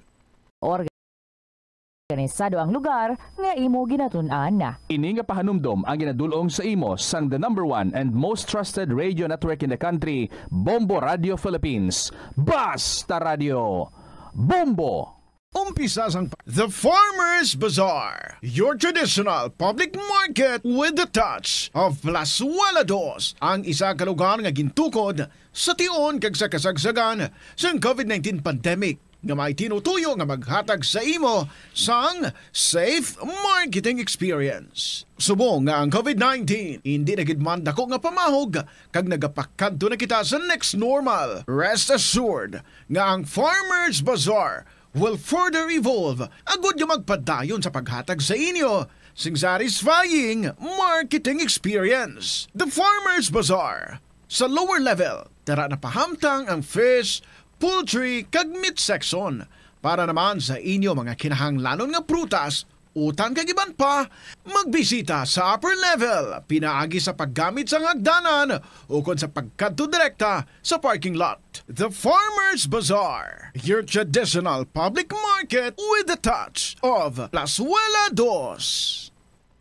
Organisado ang lugar nga imo ginatun-an. Ini nga pahanumdom ang ginadul-ong sa imo sang the number one and most trusted radio network in the country, Bombo Radio Philippines. Basta Radio Bombo! Umpisa sang pa-, The Farmers Bazaar, your traditional public market with the touch of Plazuela Dos, ang isa ka lugar nga gintukod sa tion kag sa kasagsagan sang COVID nineteen pandemic, nga may tinutuyo nga maghatag sa imo sang safe marketing experience. Subong nga ang COVID nineteen indi na gid man dako nga pamahog kag nagapakadto na kita sa next normal, rest assured nga ang Farmers Bazaar will further evolve agud nga magpadayon sa paghatag sa inyo sing satisfying marketing experience. The Farmers Bazaar. Sa lower level, dara na pahamtang ang fish, poultry, kag meat section. Para naman sa inyo mga kinahanglanon nga prutas, utan kag iban pa, magbisita sa upper level pinaagi sa paggamit sang hagdanan ukon sa pagkadto direkta sa parking lot. The Farmers Bazaar, your traditional public market with the touch of Plazuela Dos.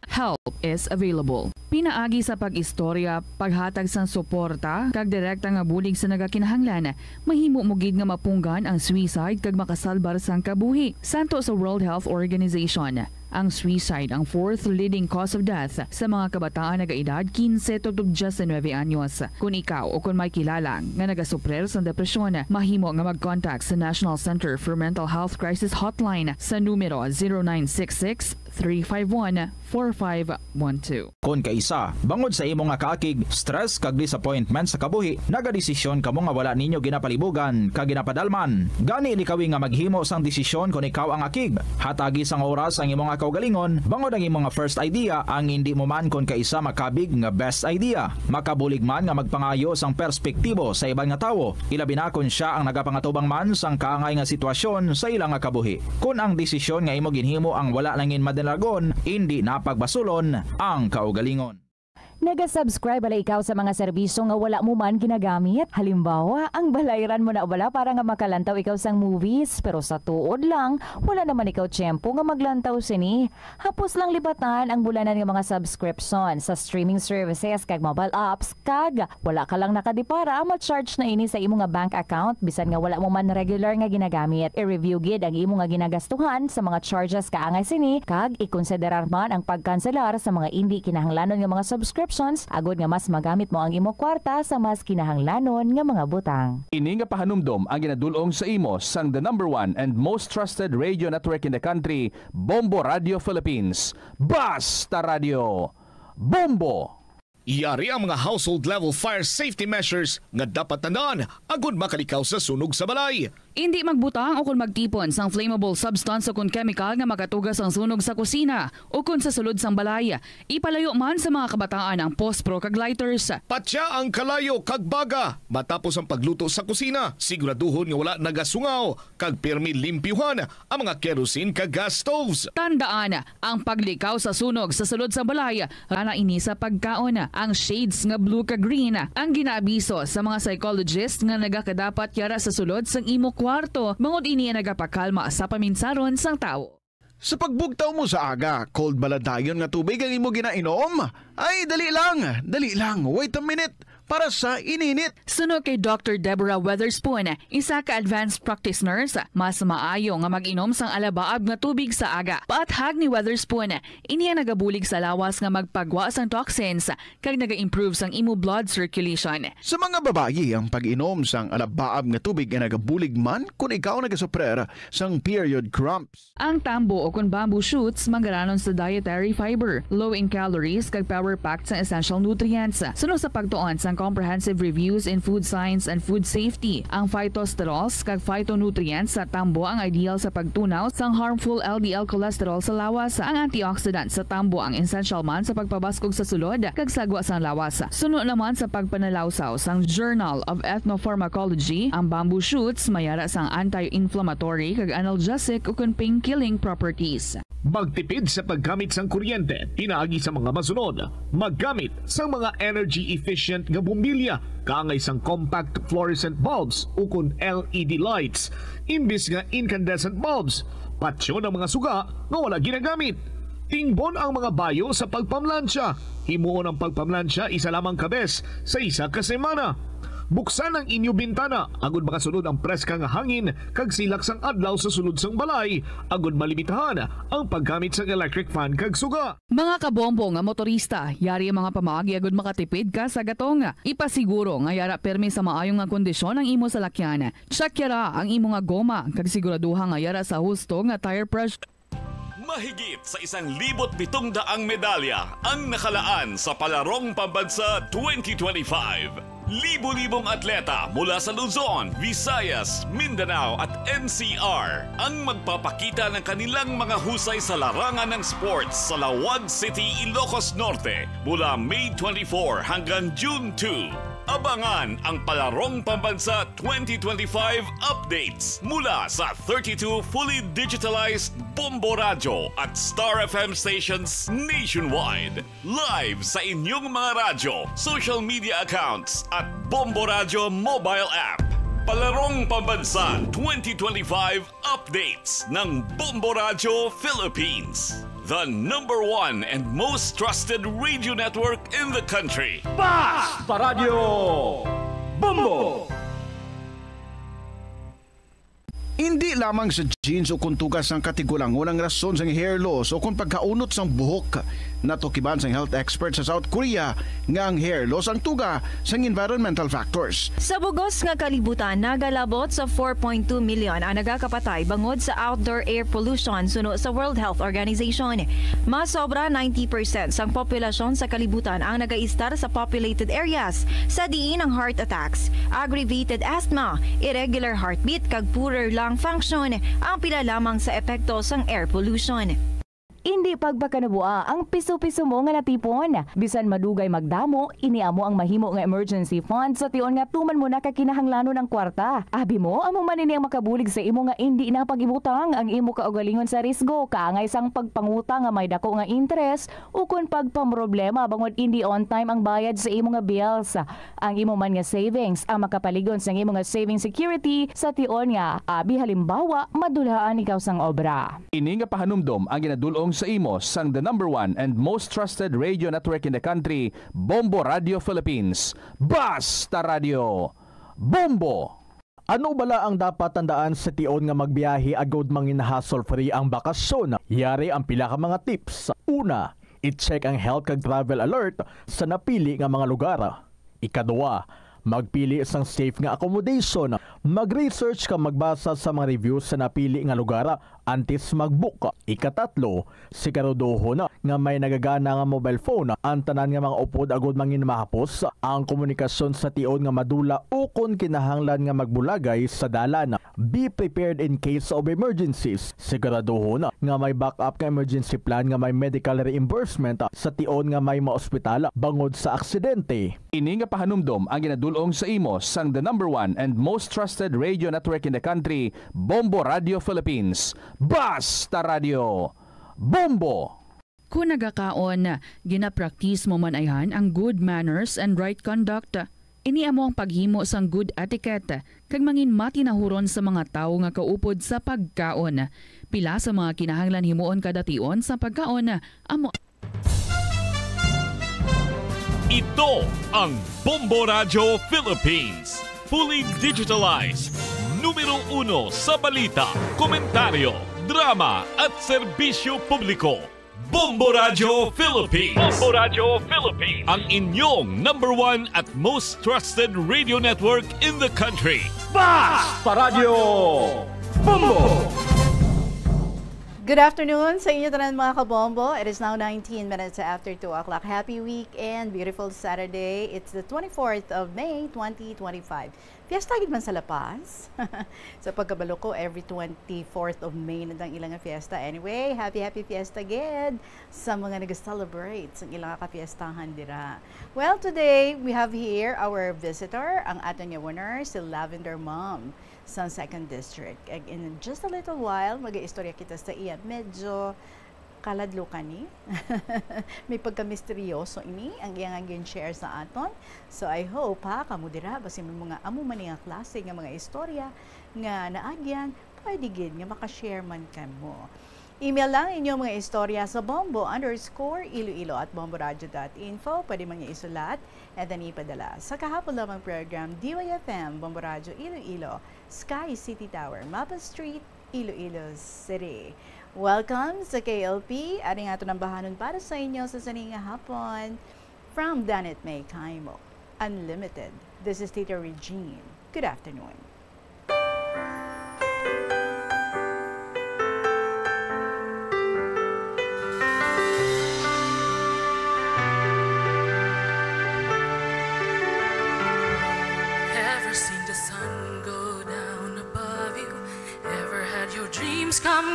Help is available. Pinaagi sa pag-istorya, paghatag sang suporta, kag direkta nga bulig sa nagakinahanglan, mahimo mo gid nga mapunggan ang suicide kag makasalbar sang kabuhi. Santo sa World Health Organization, ang suicide ang fourth leading cause of death sa mga kabataan nagaedad quince to diecinuebe anyos. Kung ikaw o kung may kilala nga nagasuprir sang depresyon, mahimo nga mag-contact sa National Center for Mental Health Crisis Hotline sa numero zero nine six six, three five one, four five one two. Kon kaisa, bangod sa imo nga kaakig, stress kag disappointment sa kabuhi, nagadesisyon kamo nga wala ninyo ginapalibugan kag ginapadalman. Gani, likawi nga maghimo sang desisyon kon ikaw ang akig. Hatagi sang oras ang imo nga kaugalingon, bangod ang imo nga first idea ang indi mo man kon kaisa makabig nga best idea. Makabulig man nga magpangayo sang perspektibo sa iban nga tawo, ilabi na kon sia ang nagapangatubang man sang kaangay nga sitwasyon sa ila nga kabuhi. Kon ang desisyon nga imo ginhimo ang wala nangin madalagon, indi na pagbasulon ang kaugalingon. Naga-subscribe bala ikaw sa mga serbisyo nga wala mo man ginagamit? Halimbawa, ang balayran mo na bala para nga makalantaw ikaw sang movies, pero sa tuod lang, wala naman ikaw tiyempo nga maglantaw sini. Hapos lang libatan ang bulanan nga mga subscription sa streaming services kag mobile apps, kag wala ka lang nakadipara, ma-charge na ini sa imo nga bank account bisan nga wala mo man regular nga ginagamit. I-review gid ang imo nga ginagastuhan sa mga charges kaangay sini, kag ikonsiderar man ang pagkanselar sa mga indi kinahanglanon nga mga subscriptions agod nga mas magamit mo ang imo kwarta sa mas kinahanglanon nga mga butang. Ini nga pahanumdom ang ginadul-ong sa imo sang the number one and most trusted radio network in the country, Bombo Radio Philippines. Basta Radio, Bombo! Yari ang mga household level fire safety measures nga dapat tandaan agud makalikaw sa sunog sa balay. Indi magbutang o kon magtipon sang flammable substance o kon chemical nga makatuga sang sunog sa kusina o kon sa sulod sang balay. Ipalayo man sa mga kabataan ang pospro kag lighters. Patya ang kalayo kag baga matapos ang pagluto sa kusina. Siguraduhon nga wala nagasungaw kag pirmi limpyuhan ang mga kerosene kag gas stoves. Tandaan, ang paglikaw sa sunog sa sulod sang balay, ana ini sa pagkaon. Ang shades nga blue kag green ang ginaabiso sa mga psychologist nga nagakadapat yara sa sulod sang imo kwarto, bangod ini ang nagapakalma sa paminsaron sang tawo. Sa pagbugtaw mo sa aga, cold bala dayon nga tubig ang imo ginainom? Ay, dali lang, dali lang, wait a minute, para sa ininit. Suno kay Doctor Deborah Weatherspoon, isa ka advanced practice nurse, mas maayo nga mag-inom sang alabaab nga tubig sa aga. Paathag ni Weatherspoon, ini ang nagabulig sa lawas nga magpagwa sang toxins kag naga-improve sang imo blood circulation. Sa mga babayi, ang pag-inom sang alabaab nga tubig ay nagabulig man kon ikaw nagasuprer sang period cramps. Ang tambo o kon bamboo shoots manggaranon sa dietary fiber, low in calories, kag power-packed sang essential nutrients. Suno sa pagtuon sang Comprehensive Reviews in Food Science and Food Safety, ang phytosterols kag phytonutrients sa tambo ang ideal sa pagtunaw sang harmful L D L cholesterol sa lawas. Ang antioxidant sa tambo ang essential man sa pagpabaskog sa sulod kag sagwa sang lawas. Suno naman sa pagpanalawsaw sang Journal of Ethnopharmacology, ang bamboo shoots mayara sang anti-inflammatory kag analgesic ukon pain-killing properties. Magtipid sa paggamit sang kuryente pinaagi sa mga masunod. Maggamit sang mga energy-efficient nga bombilya kaangay sang compact fluorescent bulbs ukon L E D lights imbis nga incandescent bulbs. Patyon ang mga suga nga wala ginagamit. Tingbon ang mga bayo sa pagpamlansya. Himuon ang pagpamlansya isa lamang ka bes sa isa ka semana. Buksan ang inyo bintana agud makasulod ang preska nga hangin kag silak sang adlaw sa sulod sang balay, agud malimitahan ang paggamit sang electric fan kag suga. Mga kabombo nga motorista, yari ang mga pamaagi agud makatipid ka sa gatong. Ipasiguro nga yara permi sa maayo nga kondisyon ang imo salakyan. Check yara ang imo nga goma kag siguraduha nga yara sa husto nga tire pressure. Higit sa isang libot pitong daang medalya ang nakalaan sa Palarong Pambansa twenty twenty-five. Libo-libong atleta mula sa Luzon, Visayas, Mindanao at N C R ang magpapakita ng kanilang mga husay sa larangan ng sports sa Laoag City, Ilocos Norte mula May twenty-four hanggang June two. Abangan ang Palarong Pambansa twenty twenty-five updates mula sa thirty-two fully digitalized Bombo Radyo at Star F M stations nationwide. Live sa inyong mga radyo, social media accounts at Bombo Radyo mobile app. Palarong Pambansa twenty twenty-five updates ng Bombo Radyo Philippines. The number one and most trusted radio network in the country. Basta Radyo Bombo! Indi lamang sa genes o kung tugas sang katigulangon ang rason sang hair loss o kung pagkaunot sang buhok. Natukiban sang health expert sa South Korea nga ang hair loss ang tuga sang environmental factors. Sa bugos nga kalibutan, nagalabot sa four point two million ang nagakapatay bangod sa outdoor air pollution suno sa World Health Organization. Mas sobra ninety percent sang populasyon sa kalibutan ang nagaistar sa populated areas, sa diin ang heart attacks, aggravated asthma, irregular heartbeat, kag poorer lung function ang pila lamang sa epekto sang air pollution. Indi pagpakanabua ang piso-piso mo nga natipon. Bisan madugay magdamo, ini amo ang mahimo nga emergency fund sa tion nga tuman mo na ka kinahanglanon ang kwarta. Abi mo, amo man ini ang makabulig sa imo nga indi na pag-ibutang ang imo kaugalingon sa risgo, kaangay sang pagpangutang nga may dako nga interes, ukon pagpamroblema bangod indi on time ang bayad sa imo nga bills. Ang imo man nga savings ang makapalig-on sang imo nga saving security sa tion nga, abi halimbawa, madulhaan ikaw sang obra. Ini nga pahanumdom ang ginadul-ong sa imo sang the number one and most trusted radio network in the country, Bombo Radio Philippines. Basta Radio Bombo! Ano bala ang dapat tandaan sa tion nga magbiyahe agod mangin hassle-free ang bakasyon? Yari ang pila ka mga tips. Una, i-check ang health kag travel alert sa napili nga mga lugar. Ikaduha, magpili sang safe nga accommodation. Mag-research kag magbasa sa mga reviews sa napili nga lugar antes mag-book. Ikatatlo, siguraduhon nga may nagagana nga mobile phone ang tanan nga mga upod agod mangin mahapos ang komunikasyon sa tion nga madula ukon kinahanglan nga magbulagay sa dalan. Be prepared in case of emergencies. Siguraduhon nga may backup nga emergency plan nga may medical reimbursement sa tion nga may maospital bangod sa aksidente. Ini nga pahanumdom ang ginadul-ong sa imo sang the number one and most trusted radio network in the country, Bombo Radio Philippines. Basta Radio Bombo! Kon nagakaon, ginapraktis mo man ayhan ang good manners and right conduct. Ini amo ang paghimo sang good etiquette kag mangin matinahuron sa mga tawo nga kaupod sa pagkaon. Pila sa mga kinahanglan himuon kada tion sa pagkaon amo Ito ang Bombo Radyo Philippines. Fully digitalized. Numero uno sa balita, komentaryo, drama, at serbisyo publiko. Bombo Radyo Philippines. Bombo Radyo Philippines. Ang inyong number one at most trusted radio network in the country. Basta Radyo Bombo! Good afternoon sa inyo tanan, mga kabombo. It is now nineteen minutes after two o'clock. Happy weekend, beautiful Saturday. It's the twenty-fourth of May, twenty twenty-five. Fiesta gid man sa La Paz. Sa pagkabalo ko, every twenty-fourth of May na dang ila nga fiesta. Anyway, happy, happy fiesta gid sa mga nag-celebrate sa ila nga kafiestahan dira. Well, today, we have here our visitor, ang aton nga winner, si Lavender Mom sa Second District. Ag in just a little while, mag-iistorya kita sa iya. Medyo kaladlukan ni. May pagkamisteryoso ini ang iya nga gin-share sa aton. So, I hope, ha, kamo dira, basi may mga amo man ni nga klase nga mga istorya nga naagyan, pwede gid nga makashare man kamo. Email lang inyo mga istorya sa bombo underscore iloilo at bomboradio dot info. Pwede man niyo isulat and then ipadala sa kahapon lamang program, D Y F M, Bombo Radyo Iloilo, Sky City Tower, Mapa Street, Iloilo City. Welcome sa K L P. Ari nga aton ambahanon para sa inyo sa sini nga hapon. From Danit May Kaimo Unlimited, this is Tita Regine. Good afternoon.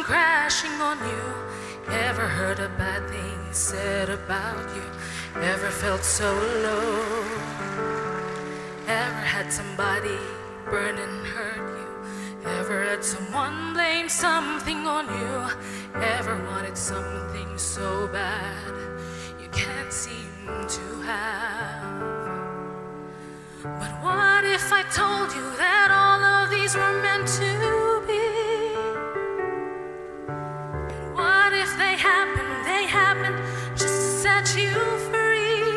crashing on you. Ever heard a bad thing said about you? Ever felt so low? Ever had somebody burn and hurt you? Ever had someone blame something on you? Ever wanted something so bad you can't seem to have? But what if I told you that all of these were meant to be? And what if they happen, they happen just to set you free?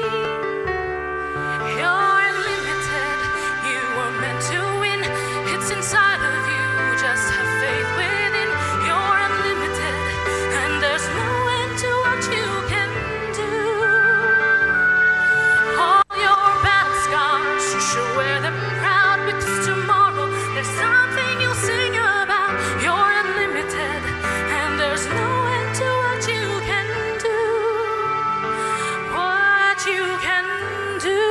You're unlimited, you were meant to win. It's inside of you, just have faith within. You're unlimited, and there's no end to what you can do. All your battle scars, you should wear them proud, because tomorrow there's something you'll sing about. You're unlimited, and there's no end to what you can do. What you can do.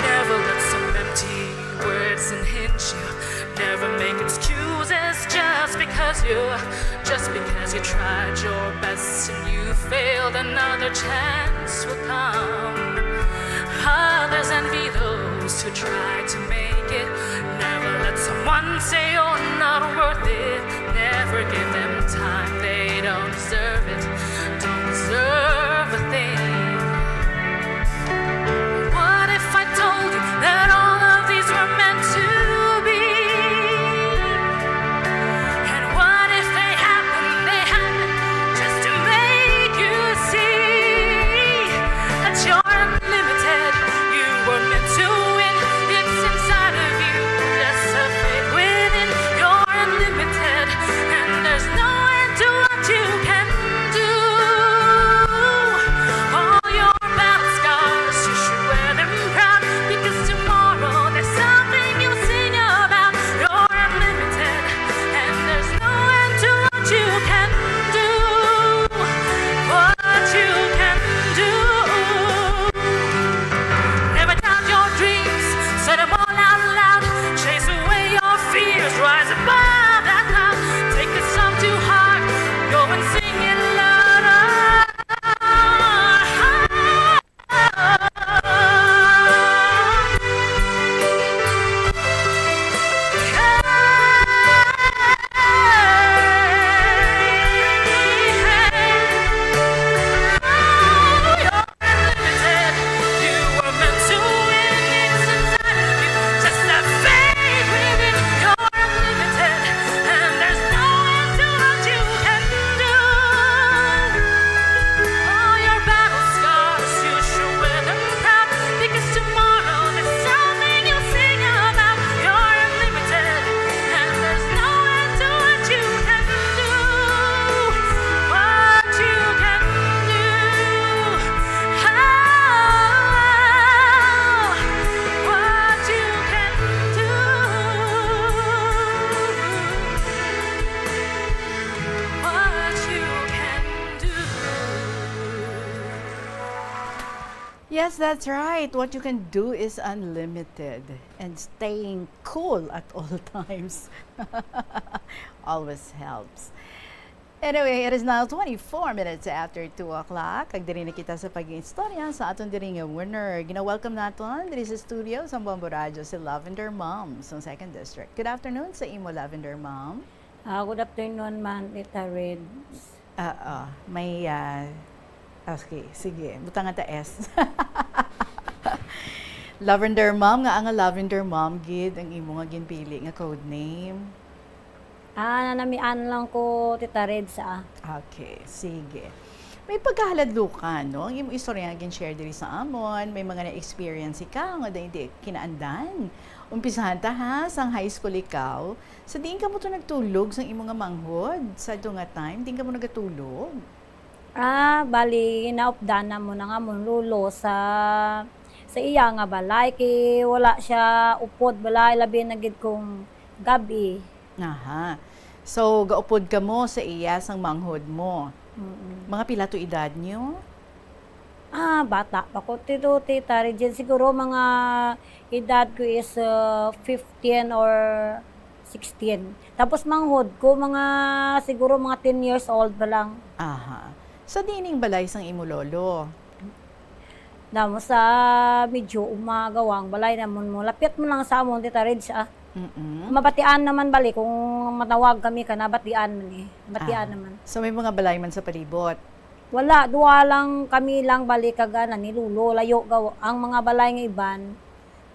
Never let some empty words unhinge you. Never make excuses just because you, just because you tried your best and you failed. Another chance will come. Others envy those who try to make it. Never let someone say you're not worth it. Never give them time, they don't deserve it. Don't deserve a thing. What if I told you that all of these were meant to be? And what if they happen, they happen just to make you see that you're unlimited? You were meant to win. It's inside of you. Just have faith within. You're unlimited, and there's no end to what you can do. All your battle scars, you should wear them proud, because tomorrow there's something you'll sing about. You're unlimited, and there's no end to what you can do. What you can do. Never doubt your dreams, say them all out loud. Chase away your fears, rise above that cloud. Take the song to heart, go and sing it louder. Unlimited. You were meant to win. It's inside of you. Just have faith within. You're unlimited, and there's no end to what you can do. All your battle scars, you should wear them proud, because tomorrow there's something you'll sing about. You're unlimited, and there's no end to what you can do. What you can do. Oh, what you can do. What you can do. Yes, that's right. What you can do is unlimited. And staying cool at all times always helps. Anyway, it is now twenty-four minutes after two o'clock. Kag diri na kita sa pag-iistorya sa aton diri nga winner. Gina-welcome naton diri sa studio sa Bombo Radyo si Lavender Mom sa Second District. Good afternoon sa imo, Lavender Mom. Ah, good afternoon, Ma'am Tita Red. Oo, may, ah, okay, sige, butang ta S. Lavender Mom, nga ang Lavender Mom gid ang imo nga ginpili nga code name. Ah, nanamian lang ko, Tita Red, sa. Okay, sige. May pagkahaladlukan, no? Ang imong istorya nga gin-share diri sa amon, may mga na-experience ikaw nga dayon di kinaandan. Umpisahan ta, ha, sang high school ikaw. Sa diin kamo to nagtulog sang imo nga manghod? Sa ito nga time, diin kamo nagatulog? Ah, bali, naupdan na mo na nga mong lolo sa, sa iya nga balay, kay wala siya upod balay, labi na gid kung gabi. Aha. So, gaupod kamo sa iya sang manghod mo. Mm-mm. Mga pila to edad niyo? Ah, bata pa ko, Tito, Tita Regine. Siguro mga edad ko is, ah, fifteen or sixteen. Tapos manghod ko, mga siguro mga ten years old pa lang. Aha. Sa dining balay sang imo lolo? Damo sa medyo umagaw ang balay namon mo. Lapit mo lang sa amon, Tita Reg, ah. Mm-mm. Mabatian naman bali kung matawag kami ka, nabatian man eh. Mabatian Ah. naman. So may mga balay man sa palibot? Wala, duha lang kami lang bali kag, ah, ni Lolo, layo gaw-, ang mga balay nga iban,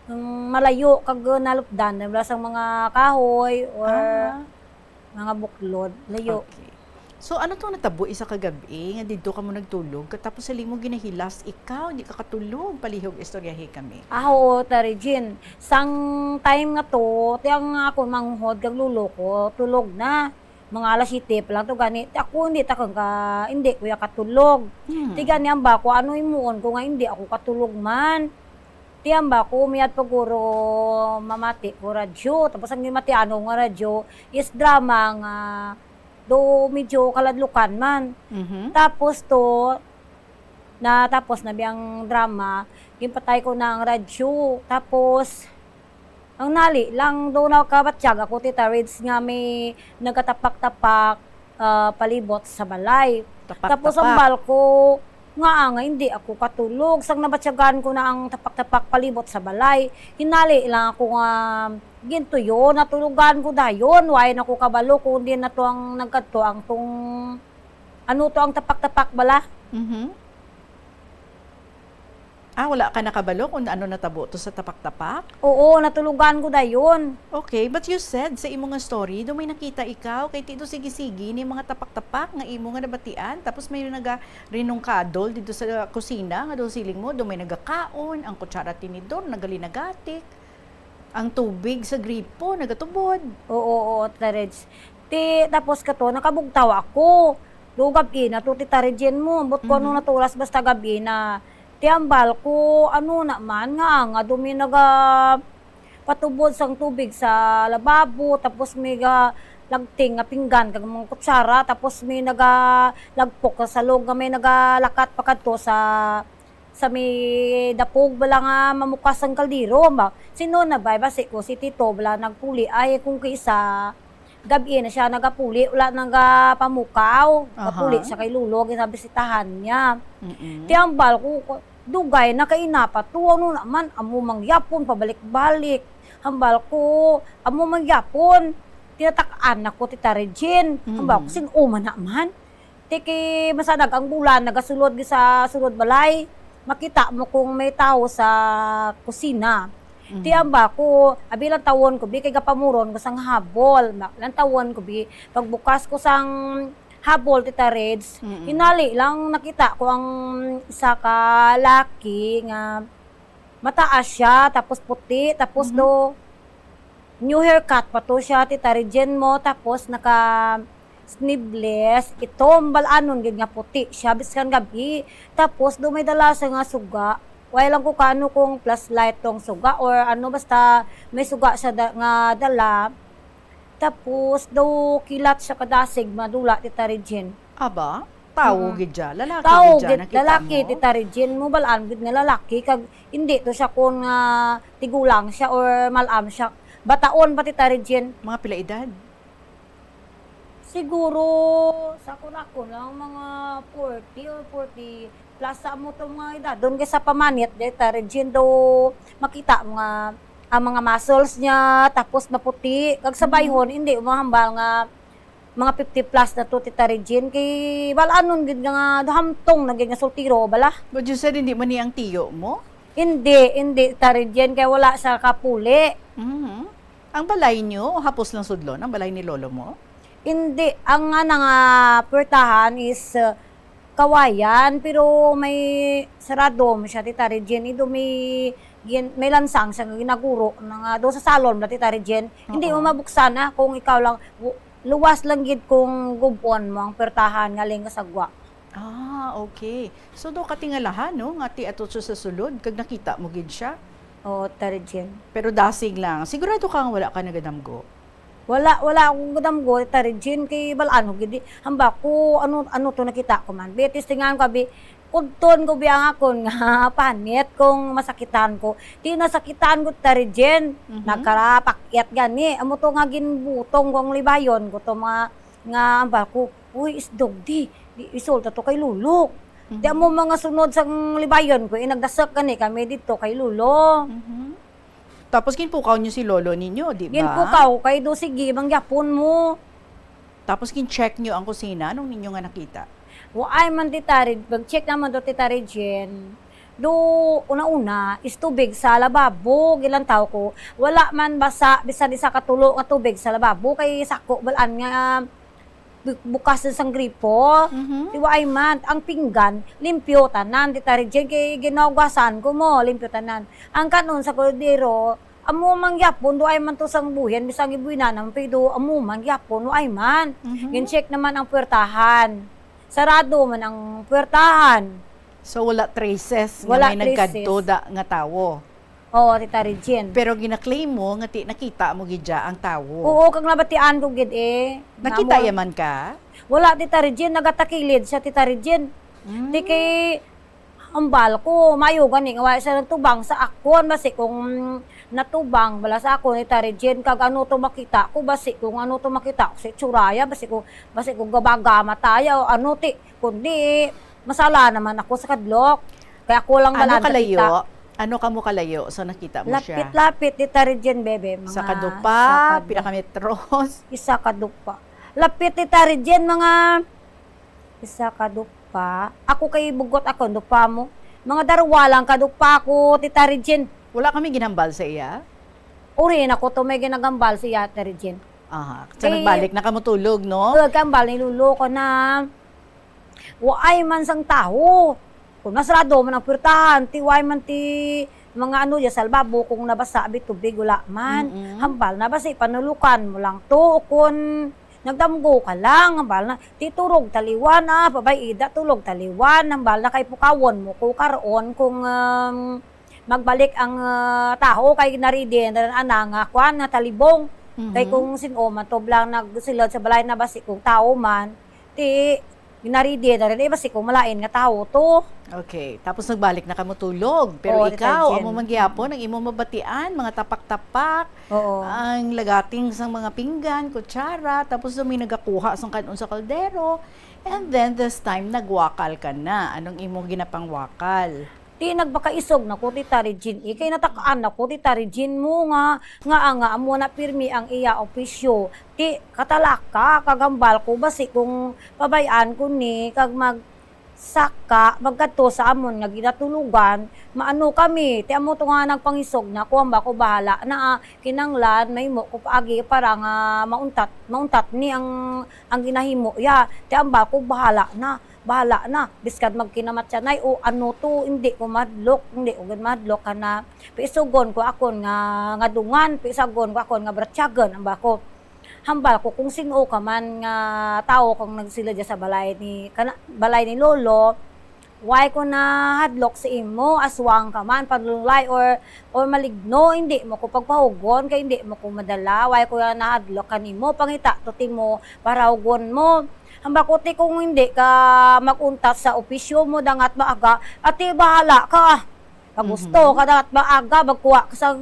mm, malayo kag nalupdan, wala sang mga kahoy or Ah. mga buklod, layo. Okay. So, ano tong natabo isa ka gab-i nga didto kamo nagtulog, katapos sa limo ginahilas, ikaw, di ka katulog, palihog istoryahi kami. Ah, oo, Tita Regine. Sang time nga to, ti ang akon manghod kag lolo ko, tulog na. Mga alas siyete pa lang to gani. Ti ako hindi ta ka, hindi ko ya katulog. Hmm. Ti gani ang bako, ano imuon ko nga hindi ako katulog man. Ti ang bako, mayad pa guro mamati ko radyo. Tapos ang gimatian ko nga radyo is drama nga do medyo kaladlukan man. Mhm. Tapos to, na tapos na biyang drama, ginpatay ko na ang radyo. Tapos, ang nali lang, do nakabatyag ako, Tita Reds, nga may nagatapak-tapak, ah, palibot sa balay. Tapak-tapak. Tapos ang bal ko, nga, ah, nga hindi ako katulog. Sang nabatyagan ko na ang tapak-tapak palibot sa balay, hinali lang ako nga gintuyo, natulogan ko dayon. Wala na ko kabalo kung diin na to ang nagkadto ang tong, ano to ang tapak-tapak bala? Mhm. Ah, wala ka nakabalo kung ano natabo to sa tapak-tapak? Oo, natulogan ko dayon. Okay, but you said sa imo nga story, do may nakita ikaw, kay ti do sige-sige ni mga tapak-tapak nga imo nga nabatian, tapos may naga rinungkadol dito sa kusina, nga do siling mo, do may nagakaon, ang kutsara tinidor, nagalinagatik, ang tubig sa gripo, nagatubod. Oo, oo, Tita Reds. Ti, tapos kato, nakabugtaw ako. Do gab-i na to, Tita Regine mo. Ambot ko ano Mhm. na to oras, basta gab-i na. Ti ang bal ko, ano naman nga, nga dumi naga patubod sang tubig sa lababo, tapos may ga lagting nga pinggan kag mga kutsara, tapos may naga lagpok sa salog nga may nagalakat pa kadto sa, sa may dapog bala nga mamukas ang kaldero ba. Sino na ba? Basi ko si Tito bala nagpuli ay kung kaisa gab-i na siya nagapuli, wala nagapamukaw. Aha. Gapuli siya kay Lolo, ginabisitahan niya. Mm-mm. Ti ang bal ko, ko, dugay na kay inapa to, ano naman, amo mangyapon, pabalik-balik. Hambal ko, amo mangyapon, tinatak-an ako, Tita Regine. Hambal ko, Mm. sin-o man naman. Ti ki masanag ang bulan, nagasulod gid sa sulod balay. Makita mo kung may tawo sa kusina. Mhm. Ti ang bako, abi, lantawon ko, bi, kay gapamuron ko sang habol. Ma-, lantawon ko, bi, pagbukas ko sang habol, Tita Reds, Mm-mm. hinali lang nakita ko ang isa ka laki nga mataas siya, tapos puti, tapos Mhm. do, new haircut pa to siya, Tita Regine mo, tapos naka sleeveless, itom, bal-anon gid nga puti siya, biskan gab-i. Tapos do may dala siya nga suga. Wala lang ko kano kung flashlight tong suga or ano, basta may suga siya da-, nga dala. Tapos do kilat siya kadasig, madula, Tita Regine. Aba, tawo Mm. gid siya, lalaki Tawo gid siya, gid, nakita lalaki, mo? Tita Regine, mo bal-an gid nga lalaki, kag hindi to siya kon nga tigulang siya or mal-am siya. Bataon pa, Tita Regine. Mga pila edad? Siguro, sa kun ako lang, mga forty or forty plus sa amo to mga edad. Doon kay sa pamanit, Tita Regine, do makita mo nga ang mga muscles niya, tapos maputi. Kag sa Mm. bayhon, hindi mo hambal nga mga fifty plus na to, Tita Regine. Kay bal-anon gid nga, nga hamtong na gid nga soltero, bala. But you said hindi man ni ang tiyo mo? Hindi, hindi, Tita Regine, kay wala sa kapuli. Mhm. Ang balay niyo, hapos lang sudlon, ang balay ni lolo mo? Hindi, ang ana nga puwertahan is, uh, kawayan, pero may sarado mo siya, Tita Regine. Ido may gin-, may lansang siya nga ginaguro na nga doon sa salon na, Tita Regine. Hindi Oo. mo mabuksan na kung ikaw lang, wu-, luwas lang gid kung gubon mo ang puwertahan nga ling kasagwa. Ah, okay. So, do katingalahan, no, nga ti ato siya sa sulod, kag nakita mo gid siya? Oo, Tita Regine. Pero dasig lang. Sigurado ka nga wala ka nagadamgo? Wala, wala akong gadamgo, Tita Regine, kay bal-an ko gid, hamba ko, ano, ano to nakita ko man. Bi, testingan ko, bi, Kudton ko biyang akon nga panit kung masakitan ko. Di nasakitan ko, Tita Regine. Mhm. Nagkarapakyat gani. Amo to nga ginbutong ko ang libayon ko to mga, nga ambal ko, "Uy, isdog di. Di, isulta to kay Lolo." Di Mhm. amo mga sunod sang libayon ko, eh, nagdasok gani kami dito kay Lolo. Mhm. Tapos ginpukaw niyo si Lolo ninyo, di ba? Ginpukaw, kay do sige, mangyapon mo. Tapos gin-check niyo ang kusina, anong ninyo nga nakita? Waay man, Tita Reg-, pag-check naman do, Tita Regine. Do, una-una, is tubig sa lababo, gilantaw ko. Wala man basa, bisan isa ka tulo nga tubig sa lababo, kay sako, balaan nga bu-, bukas din sang gripo. Mhm. Di waay man, ang pinggan, limpyo tanan, Tita Regine, kay ginaugasan ko mo, limpyo tanan. Ang kanon sa kaldero, amo man gyapon, do ay man to sang buhin, bisan gibuhinan naman, pero amo man gyapon, waay man. Mhm. Gin-check naman ang puwertahan. Sarado man ang puwertahan. So, wala traces nga Wala may nagkadto traces. da nga tawo? Oo, Tita Regine. Pero gina-claim mo nga ti-, nakita mo gid dya ang tawo? Oo, kag nabatian ko gid eh. Nakita Namo- yaman ka? Wala, Tita Regine. Nagatakilid siya, Tita Regine. Mm. Di kay hambal ko, maayo gani nga wala siya nagtubang sa akon. Basi kung natubang bala sa akon, Tita Regine, kag ano to makita ko, basi kung ano to makita ko, si tsuraya, basi kung, basi kung gabaga mataya, o ano ti, kundi, masala naman ako sa kadlok. Kaya ako lang Ano balaan kalayo? nakita. Ano kamo kalayo? So, nakita mo siya? Lapit-lapit, Tita Regine, bebe. Mga Sa kadupa, sa kadu- pila ka metros? Isa kadupa. Lapit, Tita Regine, mga isa kadupa. Ako kay bugot ako, dupa mo. Mga darwa lang kadupa ako, Tita Regine. Wala kami ginhambal sa iya? Uri na ko to may ginagambal sa iya, Tita Regine. Aha. So, Kay nagbalik na kamo tulog, no? Tulog kambal ni Lolo ko na. Waay man sang tawo. Kung nasarado man ang puwertahan, ti waay man ti mga ano, ya sa lababo, kung nabasa, abi, tubig, wala man. Mm-mm. Hambal na, basi, panulukan mo lang to, o kung nagdamgo ka lang, hambal na, ti turog taliwan, ah, pabay, ida, tulog taliwan, hambal na, kay pukawon mo ko karon, kung, um, magbalik ang, ah, tawo, kay naridi na rin, ana, nga, kwan, nga talibong. Kay Mhm. kung sin-o man, to lang nagsilod sa balay na, basi, kung tawo man, ti, ginaridi na rin, eh, basi kung malain nga tawo to. Okay. Tapos nagbalik na kamo tulog. Pero Oo, Tita ikaw, Jen. amo man gyapon ang imo mabatian, mga tapak-tapak, Oo. ang lagating sang mga pinggan, kutsara, tapos may nagakuha sang kan-on sa kaldero. And then this time, nagwakal ka na. Anong imo ginapangwakal? Ti nagpakaisog na ko, Tita Regine, eh. Kay natakaan na ko, Tita Regine, mo nga, nga, nga, amo na pirmi ang iya opisyo. Ti katalaka, kag hambal ko, basi kung pabay-an ko ni, kag magsaka, magkadto sa amon nga ginatulugan, maano kami. Ti amo to nga nagpangisog na ko, hambal ko, bahala na, ah, kinanglan, mahimo ko paagi para nga mauntat, mauntat ni ang, ang ginahimo, ya. Ti hambal ko, bahala na. Bahala na, biskan magkinamatyanay o ano to, hindi ko mahadlok, hindi ko gid mahadlok kana. Paisugon ko akon nga, nga dungan, paisugon ko akon nga bratyagan, hambal ko. Hambal ko, kung sin-o ka man nga tawo kang nagsilod dya sa balay ni, kana, balay ni Lolo, way ko nahadlok sa imo, aswang ka man, panulay, or, or maligno, hindi mo ko pagpahugon, kay hindi mo ko madala, way ko nahadlok kanimo, pangita to timo, parahugon mo. Hambal ko, ti, kung hindi ka mag-untat sa opisyo mo, dangat maaga, ati, bahala ka. Pag gusto Mhm. ka, dangat maaga, magkuha ka sang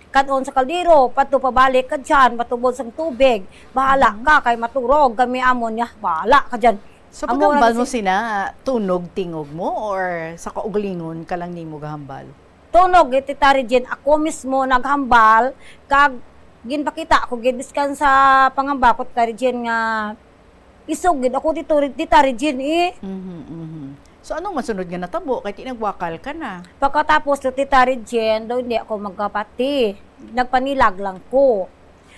kan-on sa kaldero, pato pabalik ka dyan, patubod sang tubig. Bahala Mhm. ka, kay maturog kami amon niya, bahala ka dyan. So, Amo pag-ambal lang mo si sina, tunog tingog mo or sa kaugalingon ka lang nimo gahambal? Tunog, eh, Tita Regine, ako mismo naghambal, kag ginpakita ko, gid, biskan sa pangamba ko, Tita Regine, nga isog gid ako dito, Tita Regine, eh. Mhm, mhm. So, anong masunod nga natabo? Kay ti nagwakal ka na. Pagkatapos to, Tita Regine, daw hindi ako magkapati. Nagpanilag lang ko.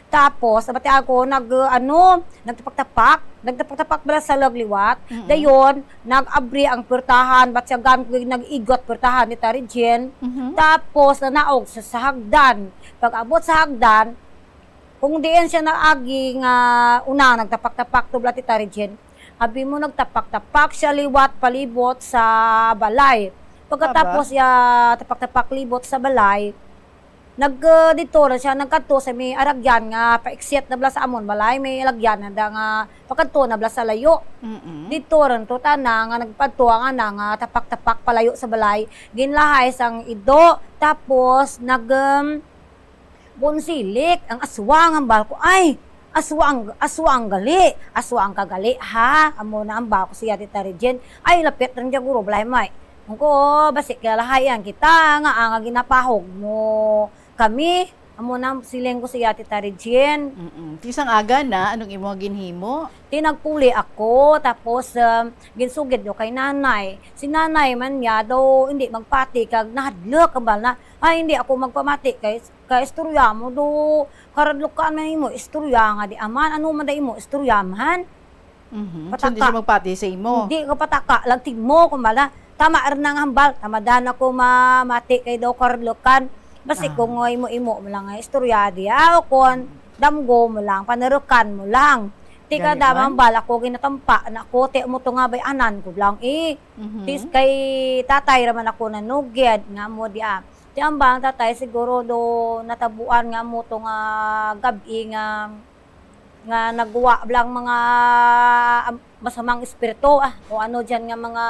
Tapos, nabati ako, nag, uh, ano, nagtapak-tapak. Nagtapak-tapak bala sa log liwat. Mm-mm. Dayon, nag-abri ang pwertahan, batyagan ko, nag-igot pwertahan ni Tita Regine. Mhm. Tapos, nanaog sa, sa hagdan. Pag-abot sa hagdan, kung diin siya naagi nga una, nagtapak-tapak to bala, Tita Regine. Abi mo, nagtapak-tapak siya liwat palibot sa balay. Pagkatapos Aba. ya tapak-tapak libot sa balay, Nag, ah, dito na siya, nagkadto sa may aragyan nga paiksyat na bala sa amon balay, may alagyan na da nga pakadto na bala sa layo. Mm-mm. Dito rin to tana nga nagpadto ang ana nga tapak-tapak palayo sa balay. Ginlahay sang ido, tapos nag, um, bonsilik ang aswang, ang bal ko. Ay, aswang, aswang gali, aswang ka gali, ha? Amo na ang bal ko siya, Tita Regine. Ay, lapit lang dyan, guro, balay may. Ang ko, basi kilalahayan kita, nga ang ginapahog mo kami. Amo na ang siling ko siya, Tita Regine. Mm-mm. Ti sang aga na, anong imo nga ginhimo? Ti nagpuli ako, tapos, um, ginsugid ko kay nanay. Si nanay man niya, daw hindi magpati, kag nahadlok, ang bal na, ay, hindi ako magpamati, kay, kay istorya mo, do, karadlukan man imo, istorya nga di aman, ano man da imo, istorya man. Mhm. So, hindi Pataka. siya magpati sa imo? Hindi ko pataka, lagtig mo, kumbala. Tama rin ang hambal, tamadan ako mamati kay daw karlukan. Basi Ah. kung imo-imo mo lang nga istorya diya, o kon damgo mo lang, panarukan mo lang. Ti Gani kada man. mambal ako, ginatampa na ko, ti mo to nga bay-anan ko lang, eh. Mhm. Tis kay tatay raman ako nanugid, nga mo di, ah. Ti ang bang tatay siguro do natabuan nga mo to nga gab-i nga nga nagwa bala ang mga, am-, masamang espiritu, ah, o ano diyan nga mga,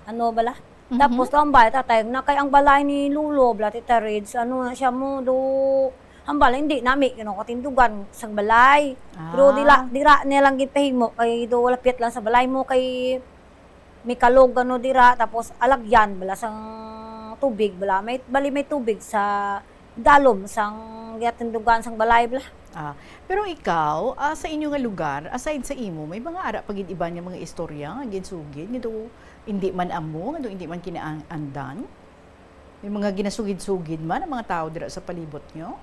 ano bala? Mhm. Tapos, ang balay, tatay, na kay ang balay ni Lolo, bala, Tita Reds, ano na siya mo, do, ang balay, hindi nami, you know, katindugan sa balay. Pero Ah. dila, dira niya lang gipahimo, kay do, lapit lang sa balay mo, kay may kalog, ano, dira, tapos alagyan, bala, sang tubig, bala, may, bali, may tubig sa dalom sang ginatindugan sang balay, bala. Ah, pero ikaw, ah, sa inyo nga lugar, aside sa imo, may mga ara pa gid iban nga mga istorya nga ginsugid nga daw hindi man amo, nga daw hindi man kinaandan? May mga ginasugid-sugid man ang mga tao dira sa palibot nyo?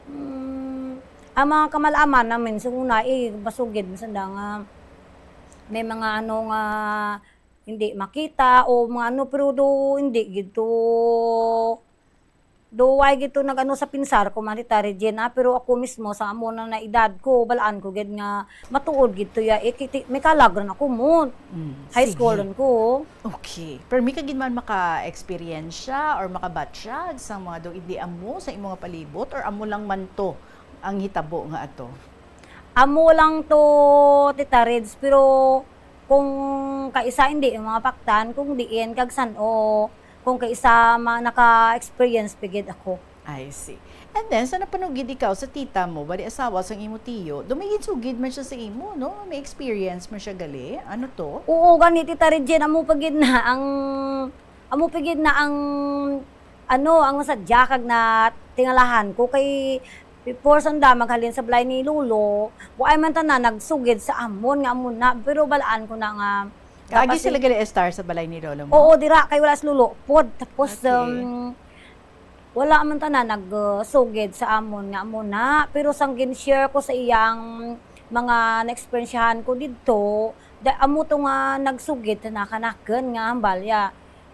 Mm, ang mga kamalaman namin, sa una, eh, masugid, masanda nga may mga ano nga hindi makita o mga ano, pero do, hindi gid to. Do, why gid to nag-ano sa pinsar ko, Manita Regina, pero ako mismo, sa amo na, na edad ko, balaan ko gid nga matuod gid to ya, eh, kiti-, may kalag rin ako mo. Mm, High school sige. rin ko. Okay. Pero may ka gid man maka-experience siya or makabatyag sa mga do, hindi amo sa imo nga palibot or amo lang man to ang hitabo nga ato? Amo lang to, Tita Reds, pero kung kaisa hindi yung mga paktan, kung diin, kag san-o, kung kaisa ma-, naka-experience pa gid ako. I see. And then, sa napanugid ikaw sa tita mo, bali asawa sang imo tiyo, do may ginsugid man siya sa imo, no? May experience man siya gali? Ano to? Oo, gani, Tita Regine, amo pa gid na ang, amo pa gid na ang, ano, ang sadya kag na tingalahan ko kay before sanda maghalin sa balay ni Lolo, wa ay man tanan nagsugid sa amon nga amo na, pero balaan ko na nga Kaagi dapat sila si gali estar sa balay ni Lolo mo? Oo, dira kay wala si Lolo pod. Tapos, Okay. um, wala man tanan nag, uh, sugid sa amon nga amo na. Pero sang gin-share ko sa iyang mga naeksperyensyahan ko didto, da-, amo to nga nagsugid na kanakon nga hambalya.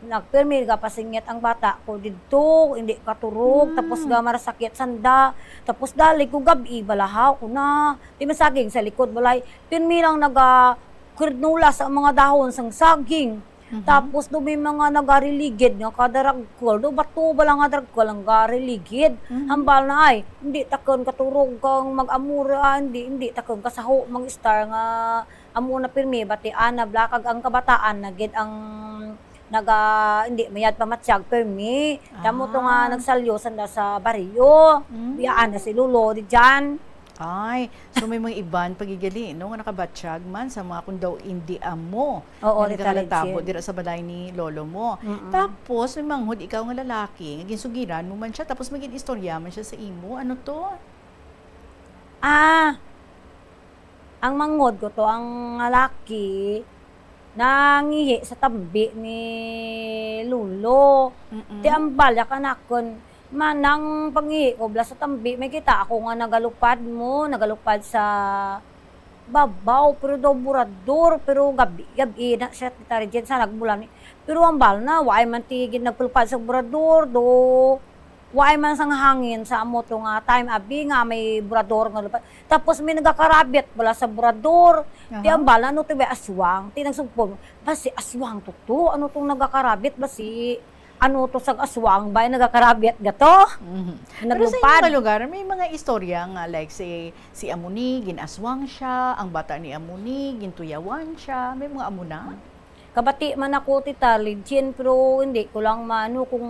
Nagpirmi gapasingit ang bata ko didto, hindi katurog, tapos Mm. ga marasakit sanda. Tapos dali ko gab-i, balahaw ko na. Di masaging sa likod balay. Pirmi lang naga-, kurdnula sa mga dahon sang saging. Mhm. Tapos do may mga nagariligid nga kadaragkol. Do bato bala nga daragkol ang gariligid. Mhm. Hambal na ay, hindi takon katurog kang mag-amura, hindi, hindi takon kasaho, mang-star nga amo na pirmi, batian na bala, kag ang kabataan na gid ang naga-, hindi mayad pamatyag pirmi. Tamo to nga Ah. nagsalyo sanda sa baryo. Mm. Biyaan na si Lolo di dyan. Ay, so may mga iban pagigali, no, nga nakabatyag man sa mga kung daw indi amo Oo, nga Tita nagakalatabo Regine. dira sa balay ni lolo mo. Mm-mm. Tapos, may manghod ikaw nga lalaki, nga ginsugiran mo man siya, tapos may gin-istorya man siya sa imo. Ano to? Ah, ang manghod ko to, ang lalaki, nangihi sa tambi ni Lolo. Mm-mm. Ti ang balya kanakon, manang pangihi ko bala sa tambi, may kita ako nga nagalupad mo, nagalupad sa babaw, pero daw burador, pero gabi, gabi na siya, Tita Regine, sa nagbulan ni. Pero ang bal na, waay man tigid nagpalupad sa burador, do, waay man sang hangin sa amo to nga time, abi nga may burador nga lupad. Tapos may nagakarabit bala sa burador. Ti Aha. ang bal na, ano to ba, aswang? Ti nagsugpon, basi aswang to to? Ano tong nagakarabit? Basi Ano to, sang aswang ba, nagakarabyat gato? Mhm. Pero sa inyong mga lugar, may mga istorya nga, like, si, si Amuni, gin-aswang siya, ang bata ni Amuni, gintuyawan siya, may mga amo na? Kabati man ako, Tita Regine, pero hindi ko lang maano kung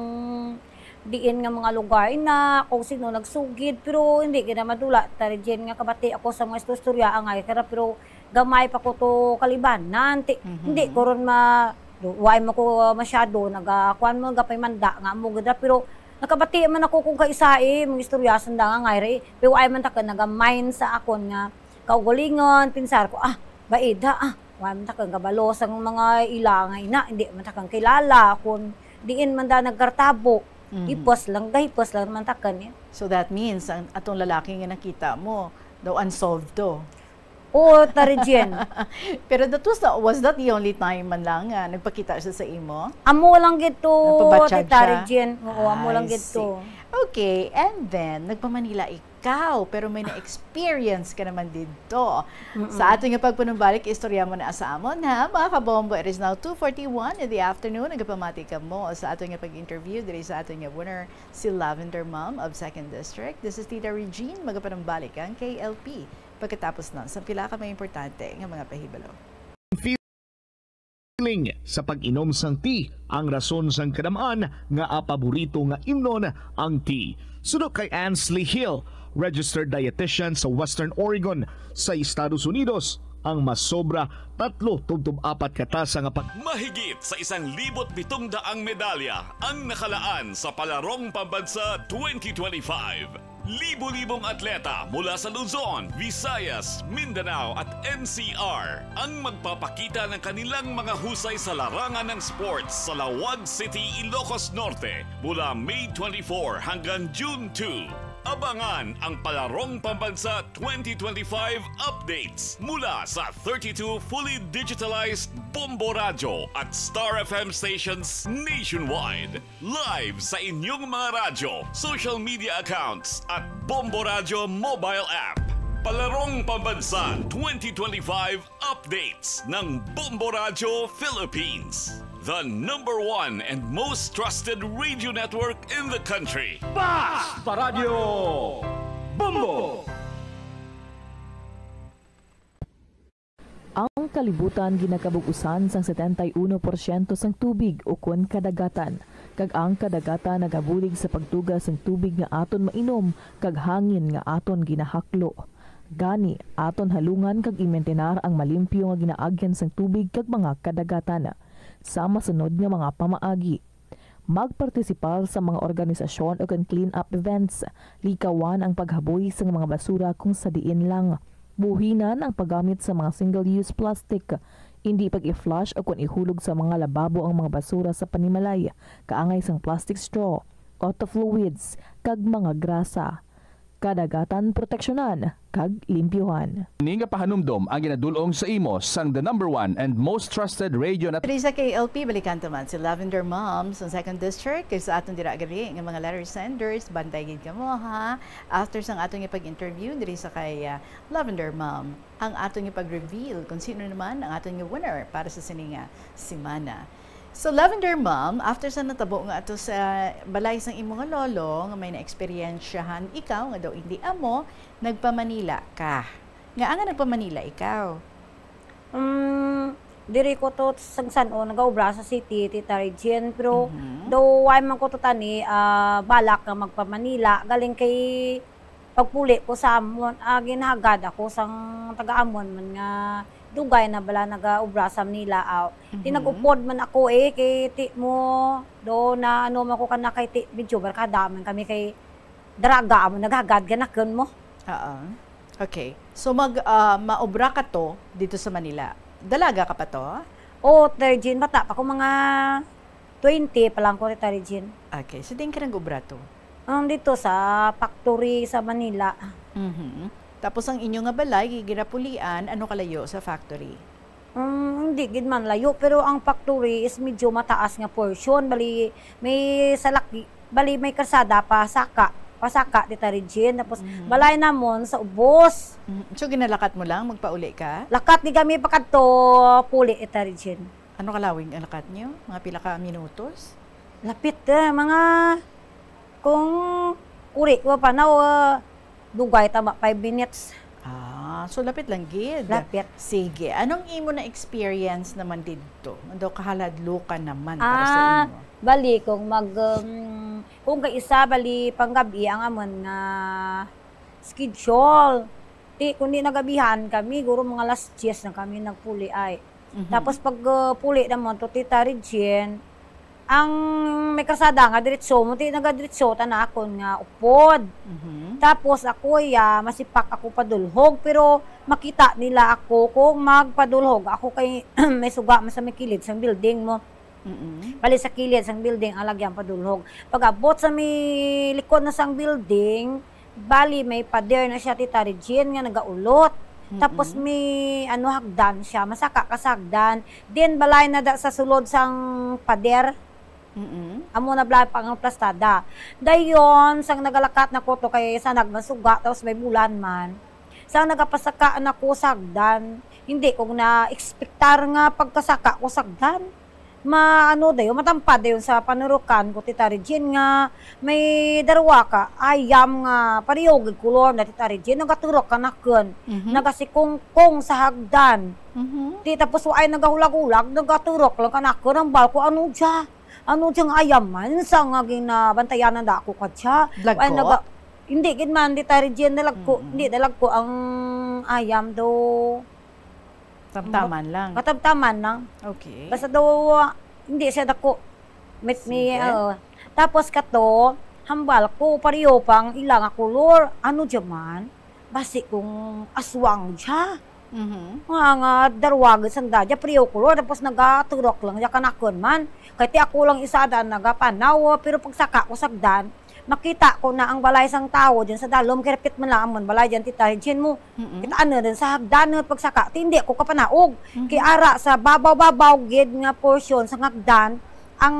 diin nga mga lugar na, kung sino nagsugid, pero hindi gid na madula, Tita Regine, nga kabati ako sa mga istorya, angay kara, pero gamay pa ko to kalibanan. Ti-, Mhm. hindi ko ron ma-, do-, why mo ko masyado naga-, kuwan mo, gapay manda nga mo gid ra, pero nakabati man ako kung kaisa, eh, mga istorya sanda nga angay ra, eh. Pero why man ta ka naga-mind sa akon nga kaugalingon, pinsar ko, "Ah, baida, ah, wala man ta kang kabalo sang mga ila nga ina, hindi man ta kang kilala, kung diin man da nagkartabo, Mhm. hipos lang, gahipos lang man ta kan, eh." So that means, ang atong lalaki nga nakita mo, daw unsolved to? Oo, Tari Jen. Pero that was the, was that the only time man lang nga nagpakita siya sa imo? Amo lang gid to, Napabatsyag Tita siya? Regine. Oo, amo lang I gid see. to. Okay, and then, nagpa-Manila ikaw, pero may na-experience ka naman didto. Mm-mm. Sa aton nga pagpanumbalik, istorya mo na sa amon, ha, mga kabombo. It is now two forty-one in the afternoon. Nagapamati kamo sa aton nga pag-interview diri sa aton nga winner, si Lavender Mom of Second District. This is Tita Regine, magapanumbalik ang K L P pagkatapos na sa pila ka mga importante nga mga pahibalo. Feeling sa pag-inom sang tea ang rason sang kadam-an nga paborito nga imnon ang tea. Suno kay Ansley Hill, registered dietitian sa Western Oregon sa Estados Unidos, ang masobra tatlo tubtob apat ka tasa nga pag- Mahigit sa isang libot pitong daang medalya ang nakalaan sa Palarong Pambansa twenty twenty-five. Libo-libong atleta mula sa Luzon, Visayas, Mindanao at N C R ang magpapakita ng kanilang mga husay sa larangan ng sports sa Laoag City, Ilocos Norte mula May twenty-four hanggang June two. Abangan ang Palarong Pambansa twenty twenty-five updates mula sa thirty-two fully digitalized Bombo Radyo at Star F M stations nationwide. Live sa inyong mga radyo, social media accounts at Bombo Radyo mobile app. Palarong Pambansa twenty twenty-five updates ng Bombo Radyo Philippines. The number one and most trusted radio network in the country. Basta Radyo Bombo! Ang kalibutan ginakabug-usan sang setenta y uno porsyento sang tubig ukon kadagatan, kag ang kadagatan nagabulig sa pagtuga sang tubig nga aton mainom kag hangin nga aton ginahaklo. Gani, aton halungan kag imintinar ang malimpyo nga ginaagyan sang tubig kag mga kadagatan. Sa masunod nga mga pamaagi, magpartisipar sa mga organisasyon ukon clean-up events. Likawan ang paghaboy sang mga basura kung sa diin lang. Buhinan ang paggamit sa mga single-use plastic. Indi pag-i-flush ukon ihulog sa mga lababo ang mga basura sa panimalay, kaangay sang plastic straw, auto fluids, kag mga grasa. Kadagatan proteksyonan kag limpyuhan. Ini nga pahanumdom ang ginadul-ong sa imo sang the number one and most trusted radio na Diri sa K L P, balikan ta man si Lavender Mom sa Second District. Kay sa aton dira gani nga mga letter senders, bantay gid kamo, ha. After sang aton nga pag-interview diri sa kay, ah, Lavender Mom, ang aton nga pag-reveal kung sino naman ang aton nga winner para sa sini nga semana. So, Lavender Mom, after sa natabo nga ato sa balay sang imo nga lolo, nga may naeksperyensyahan ikaw, nga daw indi amo, nagpa-Manila ka. Ngaa nga nagpa-Manila ikaw? Um, diri ko to sang san-o nagaobra sa city, Tita Regine, pero Mhm. daw why man ko to tani, ah, balak nga magpa-Manila, galing kay pagpuli ko sa amon, ah, ginhagad ako sang taga-amon man nga dugay na bala nagaobra sa Manila, ah. Ti Mhm. nag-upod man ako, eh, kay ti mo, do na ano man ko kana kay ti, medyo barkada man kami kay daraga mo, naghagad ganakon mo. Oo. Okay. So, mag, ah, maobra ka to dito sa Manila. Dalaga ka pa to? Oo, Tita Regine, bata pa ko, mga twenty pa lang ko, Tita Regine. Okay. So, diin ka nag-obra to? Um, dito sa factory sa Manila. Mhm. Tapos, ang inyo nga balay, ginapulian, ano kalayo sa factory? Um, hindi gid man layo, pero ang factory is medyo mataas nga portion. Bali, may salaki, bali, may kalsada pa saka, pa saka, Tita Regine. Tapos, Mhm. balay namon sa ubos. Mhm. So, ginalakat mo lang, magpauli ka? Lakat ni kami pakadto, puli, Tita Regine. Ano kalawig ang lakat niyo? Mga pila ka minutos? Lapit, eh, mga, kung uri ko pa na, uh, dugay ta ba, five minutes. Ah, so lapit lang gid. Lapit. Sige, anong imo na experience naman didto? Ano daw kahaladlukan naman para sa Ah, imo? Bali, kung mag, um, kung kay isa, bali, panggabi ang amon nga schedule. Ti, kundi nagabihan kami, guro mga alas diyes na kami nagpuli ay. Mhm. Tapos pag, uh, puli naman to, Tita Regine, ang may kasada nga diretso mo, ti nagadiretso ta na akon nga upod. Mhm. Tapos ako, ya, masipak ako padulhog, pero makita nila ako kung magpadulhog. Ako kay may suga man sa may kilid sang building mo. Mm-mm. Bali sa kilid sang building ang lagyan padulhog. Pag-abot sa may likod na sang building, bali may pader na siya, Tita Regine, nga nagaulot. Mm-mm. Tapos may, ano, hagdan siya. Masaka ka sa hagdan. Then, balay na da sa sulod sang pader. Mm-mm. Amo na bala pang plastada. Dayon, sang nagalakat na ko to kay sa nagmasuga, tapos may bulan man. Sang nagapasaka na ko sa hagdan, hindi ko na-expectar nga pagkasaka ko sa hagdan. Ma-, ano dayon, matampad dayon sa panurukan ko, Tita Regine, nga may darwa ka ayam nga pareho gid kulor na, Tita Regine, nagaturok kanakon, Mhm. nagasikongkong sa hagdan. Mhm. Ti tapos waay nagahulag-hulag, nagaturok lang kanakon, ang bal ko, ano dya? Ano dya nga ayam man? Sa nga ginabantayanan da ako ka dya. Waay Lagko? naga-, hindi gid man, Tita Regine, nalagko, Mm-mm. hindi, nalagko ang ayam do. Tamtaman lang. Katamtaman lang. Okay. Basta daw, ah, hindi siya dako. Mit-, mi-, Sige. oo. Tapos kato, hambal ko, pareho pa ang ila nga kulor. Ano dya man? Basi kung aswang dya. Mhm. Nga, nga darwag sanda dya, pareho kulor. Tapos nagaturok lang dya kanakon man. Kay ti ako lang isa dan nagapanaw, pero pagsaka ko sagdan, makita ko na ang balay sang tawo dyan sa dalom, kirpit man lang amon balay dyan, Tita Regine mo. Mm-mm. Kita ano din sa hagdan, pagsaka, ti hindi ako kapanaog. Mhm. Kay ara sa babaw-babaw gid nga portion sa hagdan, ang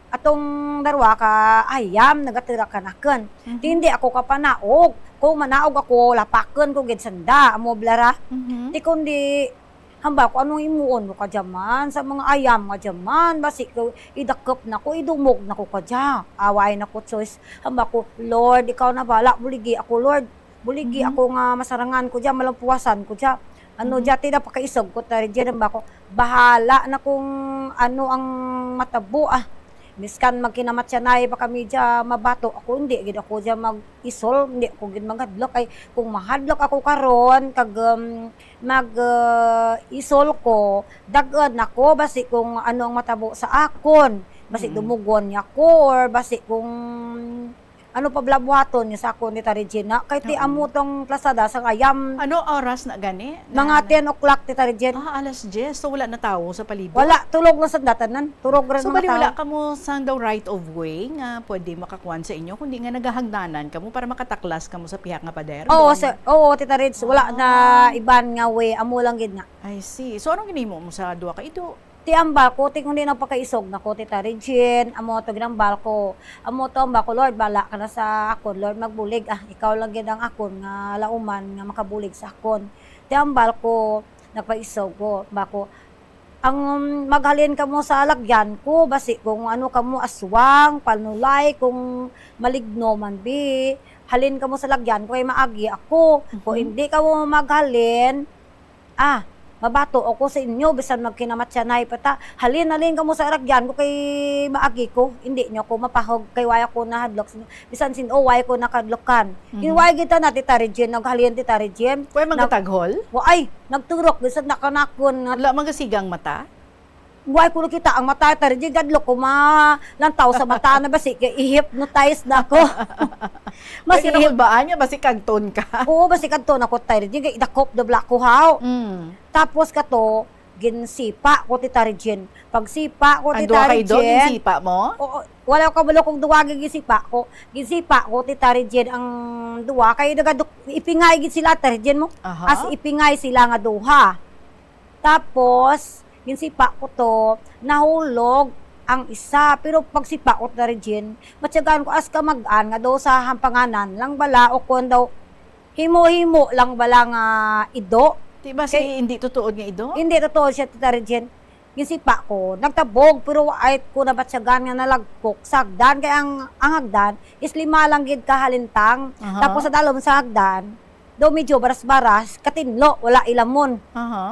atong darwa ka ayam, nagaturak kanakon. Mhm. Ti hindi ako kapanaog. Kung manaog ako, lapakon ko gid sanda, amo blara. Mhm. Ti kundi, hamba ko, anong imuon mo ka dyan man? Sa mga ayam nga dyan man, basi ko, idakop na ko, idumog na ko ka dyan. Away na ko, choice. Hamba ko, Lord, ikaw na bala, buligi ako, Lord. Buligi Mhm. ako nga masarangan ko dyan, malampuwasan ko dyan. Ano Mhm. dyan, ti napakaisog ko, Tari Jen, hamba ko, bahala na kung ano ang matabo, ah. Miskan magkinamatyanay pa kami dyan, mabato ako, hindi gid ako dyan mag-isol, hindi ako gid maghadlok. Ay, kung mahadlok ako karon, kag, um, mag, uh, isol ko, dag-on ako, basi kung ano ang matabo sa akon. Basi Mm. dumugon niya ko, or basi kung ano pa bala buhaton niya sa akon, Tita Regina. Kay ti Oo. amo tong plasada sa ayam. Ano oras na gani? Mga Na- ten o'clock, Tita Regina. Ah, alas diyes. So, wala na tawo sa palibot? Wala. Tulog na sa datanan. Tulog ra So, mga bali, wala tawo. kamo sang daw right of way nga pwede makakuan sa inyo, kundi nga nagahagdanan kamo para makataklas kamo sa pihak nga pader? Oo, Doon? sir. Oo, Tita Reds. Wala na Ah. iban nga way. Amo lang gid na. I see. So, anong ginimo mo sa duha ka ido? Ti ambal ko, ti kundi nagpakaisog na ko, Tita Regine, amo to ginambal ko. Amo to ambal ko, Lord, bala ka na sa akon, Lord, magbulig. Ah, ikaw lang gid ang akon nga lauman nga makabulig sa akon. Ti ambal ko, nagpaisog ko, ba ko, ang, um, maghalin kamo sa lagyan ko, basi kung ano kamo, aswang, panulay, kung maligno man, bi, halin kamo sa lagyan ko, kay maagi ako. Kung Mhm. hindi kamo maghalin, Ah, mabato ako sa inyo, bisan magkinamatyanay pa ta. Halin, halin kamo sa aragyan ko kay maagi ko. Hindi nyo ako mapahog kay waya ko nahadlok sa inyo. Bisan sin-o, waya ko nakadlokan. Mhm. Ginway kita na, Tita Regine, naghalin, Tita Regine. Way man Nag- kataghol? Wa-, ay, nagturok, bisan nakanakon nga. Wala man gasigang mata? Way ko nakita ang mata, Tita Regine, gadlok ko malantaw sa mata na basi kay i-hypnotize na ako. Mas Pwede na ihip- kulbaan niya, basi kagton ka. Oo, basi kagton ako, Tita Regine, kay idakop na bala ko, haw. Mm. Tapos kato, ginsipa ko, Tita Regine. Pagsipa ko, Ang Tita duha ka ido, Regine. ginsipa mo? Oo, wala ko kabalo kung duha, ginsipa ko. Ginsipa ko, Tita Regine, ang duha. Kay nagaduk-, ipingay gid sila, Tita Regine mo. Aha. As ipingay sila nga duha. Tapos, ginsipa ko to, nahulog ang isa. Pero pagsipa ko, Tita Regine, matyagaan ko as kamag-an nga daw sa hampanganan lang bala o kung daw himo-himo lang bala nga ido. Di ba si Kay hindi totoo nga ido? Hindi totoo siya, Tita Regine. Ginsipa ko, nagtabog, pero wa ay ko nabatyagan nga nalagkok sa hagdan, kay ang, ang hagdan is lima lang gid ka halintang. Aha. Tapos sa dalom sa hagdan, daw medyo baras-baras, katinlo, wala ilamon. Aha.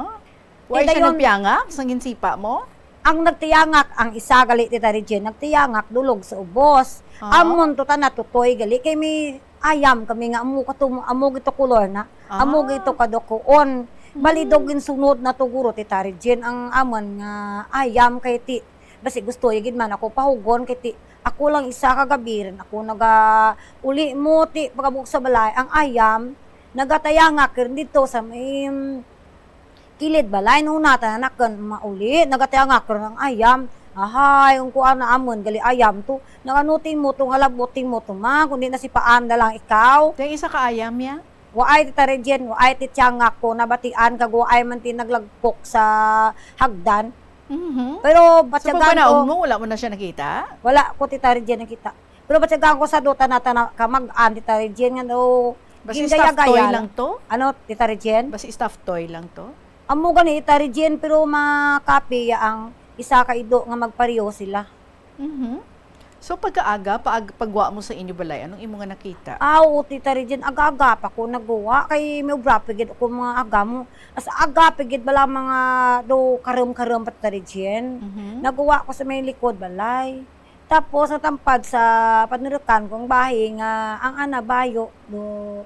Wa Kay siya dayon, nagtiyangak sang ginsipa mo? Ang nagtiyangak, ang isa gali, Tita Regine, nagtiyangak dulog sa ubos. Ah. Amon to tana tutoy gali, kay may ayam kami nga amo ka tumo-, amo gito kolor na, amo Ah. gito kadukuon. Bali, Mm. daw ginsunod na to, guro, Tita Regine, ang amon nga ayam kay ti, basi gusto ya gid man ako pahugon kay ti, ako lang isa ka gabi rin ako naga-, uli mo ti pagabog sa balay, ang ayam nagatayangak rin dito sa may, mm, kilid balay, nuna ta na nakon mauli, nagatayangak rin ang ayam. Ahay, ang kuan na amon, gali ayam to. Nagano ti mo to, nga labot ti mo to, ma, kundi nasipaan na lang ikaw. Kay isa ka ayam ya? Waay, Tita Regine, waay ti tiyangak ko, nabatian kag waay man ti naglagkok sa hagdan. Mhm. Pero So, batyagan pag panaog ko, mo, wala mo na siya nakita? Wala ko, Tita Regine, nakita. Pero batyagan ko sa duta na tana-, kamag-an, Tita Regine, nga daw Basi staff toy gingayagaya lang lang. to? Ano, Tita Regine? Basi staff toy lang to? Amo gani, Tita Regine, pero makapi ya ang isa ka ido nga magpareho sila. Mhm. So, pagkaaga, paag-, pagwa mo sa inyo balay, anong imo nga nakita? Ah, oo, Tita Regine, aga-aga pa ko nagwa, kay may obra pa gid ako mga aga mo. As aga pa gid bala mga do karum-karum pa, Tita Regine. Mhm. Nagwa ko sa may likod balay. Tapos, natampad sa panurukan kong bahay nga ang ana bayo do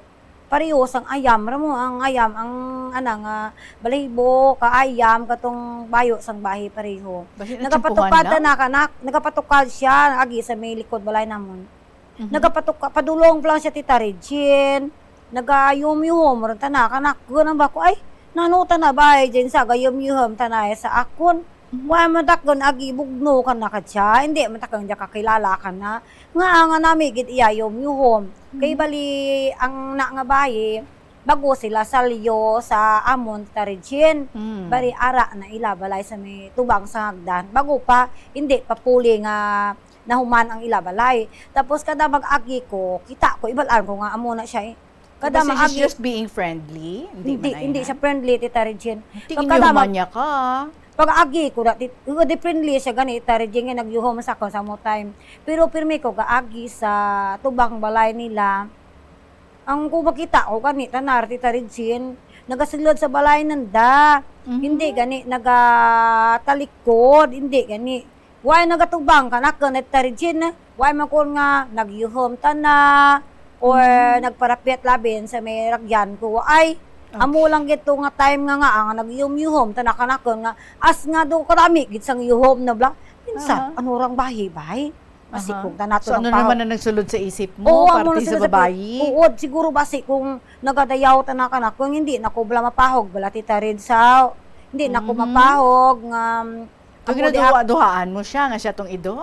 pareho sang ayam, ra mo ang ayam, ang, ana nga, balahibo, ka ayam, katong bayo sang bahi pareho. Basi natsimpuhan Nagapatukad lang? na, kanak-, nagapatukad siya, agi sa may likod balay namon. Mhm. Nagapatuka-, padulong pa lang siya, Tita Regine. Nagayom-yom, ron tana, kanak, ganun ba ko, ay, nano tana ba, ay, dyan sa gayom-yuhom, tana, eh, sa akon. Mhm. Wa man takon, agi, bugno ka na ka siya, hindi man takon, diya kakilala ka na. Nga, nga nami gid iya yom-yuhom. Kay Mhm. bali, ang na nga bayi, bago sila salyo sa amon, Tita Regine. Mm. Bali, ara na ila balay sa may tubang sa hagdan. Bago pa, hindi pa puli nga nahuman ang ila balay. Tapos kada mag-agi ko, kita ko, ibalaan ko nga amo na siya eh. Kada Kasi she's maagi. just being friendly? Hindi Hindi, man ay hindi na. siya friendly, Tita Regine. Hindi Pag inyo kada man mag-, niya ka. Pag agi ko na, tit-, di friendly siya gani, Tita Regine, nga nagyuhom sa akon sa mo time. Pero pirmi ko gaagi sa tubang balay nila. Ang kung makita ko gani, tanar, Tita Regine, nagasulod sa balay nanda. Mhm. Hindi gani, nagatalikod, hindi gani. Way nagatubang ka na, Tita Regine, way man ko nga nagyuhom ta na, or Mm. nagparapit labin sa may ragyan ko. Ay, Okay. amo lang gito nga time nga, nga, nga nagyuhom-yuhom ta na kanakon nga, as nga do karami gid sang yuhom na bla. Minsan, Aha. ano rang bahi, bay? Basi Aha. kung tanato So, ng ano pahok. naman ang nagsulod sa isip mo, Oo, amo parte na sa sila sa babayi? Oo, siguro basi kung nagadayaw ta na kanakon, hindi na ko bala mapahog, bala, Tita Red, sa, hindi na ko Mhm. mapahog, nga, um, Kag amo di ak- ginaduha-duhaan mo siya nga siya tong ido?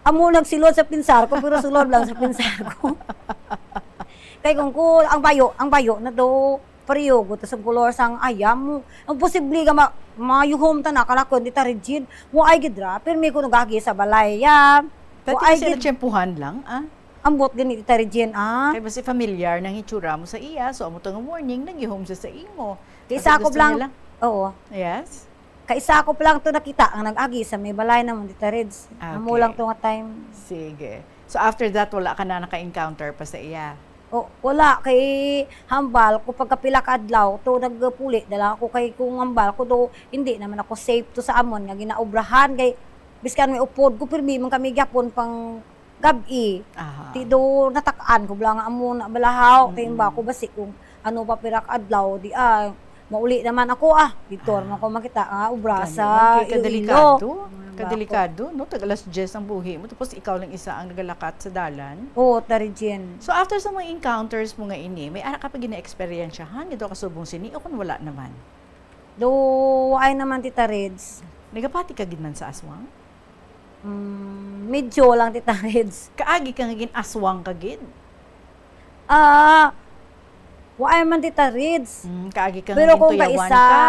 Amo nagsilod sa pinsar ko, pero sulod lang sa pinsar ko. Kay kung ko, ang bayo, ang bayo na do, pareho ko, tas ang kolor sang ayam mo. Ang posible nga ma-, mayuhom ta na, kanakon, Tita Regine. Wa ay gid ra, pirmi ko nagagi sa balay, ya. Dati Wa ay kasi gid. natsyempuhan lang, ah. Ambot gani, Tita Regine, ah. Kay basi familiar nang itsura mo sa iya, so amo to nga morning, nagyuhom siya sa imo. Kay Kasi isa ko gusto lang, niya lang. oo. Yes? Kay isa ko pa lang to nakita ang nag-agi sa may balay namon, Tita Reds. Amo Okay. lang to nga time. Sige. So, after that, wala ka na naka-encounter pa sa iya? O, wala. Kay hambal ko, pagkapila ka adlaw, to nagpuli na lang ako. Kay kung hambal ko, do, hindi naman ako safe to sa amon nga ginaobrahan. Kay, biskan may upod ko, pirmi man kami gyapon pang gab-i. Aha. Ti do natak-an ko bala nga amo na balahaw. Kay Mm-mm. ba ko basi kung ano pa pira ka adlaw, di, ah, mauli naman ako, ah. Dito Ah. naman ko makita nga obra Gani sa man, kay Iloilo. kadelikado. Ano ba Kadelikado, no? Tag alas diyes ang buhi mo, tapos ikaw lang isa ang nagalakat sa dalan. Oo, Tita Regine. So, after sa mga encounters mo nga ini, may ara ka pa gina-eksperyensyahan dito kasubong sini o kung wala naman? Do, ay naman, Tita Reds. Nagapati ka gid man sa aswang? Mm, medyo lang, Tita Reds. Kaagi ka nga gin-aswang ka gid? Ah, wa ay man, Tita Reds. Mm, kaagi ka nga Pero kung gintuyawan kaisa, ka?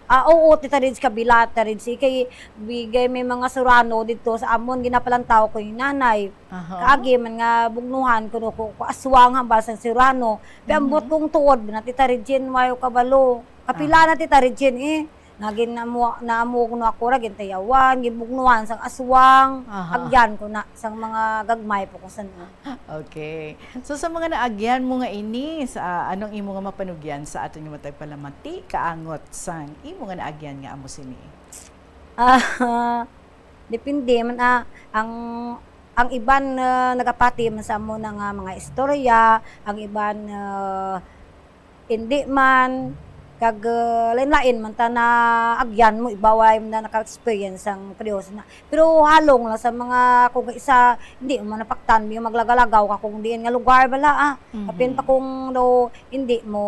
ah, oo, Tita Reds, kabila, Tita Reds, eh, kay bigay may mga surano dito sa amon, ginapalantaw ko yung nanay. Aha. Kaagi man nga bugnuhan ko, no, ko, ko aswang hambal sa surano. Kay ambot Mhm. kong tuod na, Tita Regine, wayo kabalo. Kapila Ah. na, Tita Regine, eh. Nagin namo-, naamog no ako ra, gintayawan, gibugnuhan sang aswang, Aha. agyan ko na sang mga gagmay pa ko san-o. Okay. So, sa mga naagyan mo nga ini, sa, anong imo nga mapanugyan sa aton nga matag palamati, kaangot sang imo nga naagyan nga amo sini? Ah, depende man, ah, ang, ang iban, ah, nagapati man sa amo na nga mga istorya, ang iban, ah, indi man, kag, ah, lain-lain man ta na agyan mo, iba way man na naka-experience ang Kriyo sa na. Pero halong lang sa mga, kung isa, hindi mo man napaktan, yung maglagalagaw ka kung diin nga lugar, bala, ah. Mhm. Apin pa kung daw hindi mo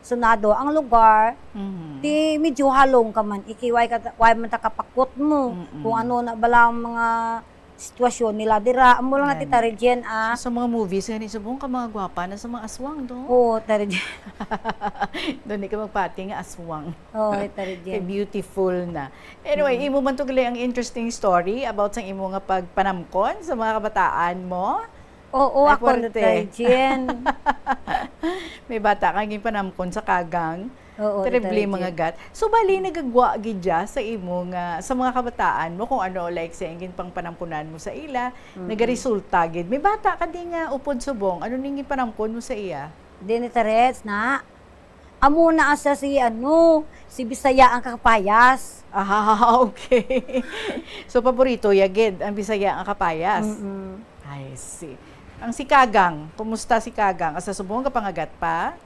sunado ang lugar, Mhm. di medyo halong ka man, ikiway ka, way man ta kapakot mo, Mm-mm. kung ano na bala ang mga sitwasyon nila dira. Amo lang na, Gani. Tita Regine, ah. Sa mga movies, gani, subong ka mga gwapa na sa mga aswang, do? Oo, Tita Regine. Doon di ka magpati nga aswang. Oo, Tita Regine. Kay beautiful na. Anyway, Mm. imo man to gali ang interesting story about sa imo nga pagpanamkon sa mga kabataan mo. Oo, Ay, ako, puwerte. Tita Regine. May bata ka ginpanamkon sa kagang. Oo, Terrible, Tita Regine. Mga gat. So, bali, nagagwa gid dya sa imo nga, sa mga kabataan mo, kung ano, like, sa ginpang panamkunan mo sa ila, Mm-mm. nagaresulta gid. May bata ka di nga upod subong. Ano ning ginpanamkon mo sa iya? Dini, Tita Reds, na. Amo na asa si, ano, si Bisaya ang kakapayas. Ah, okay. So, paborito ya gid ang Bisaya ang kakapayas? Mm-mm. I see. Ang si Kagang, kumusta si Kagang? Asa subong ka pangagat pa?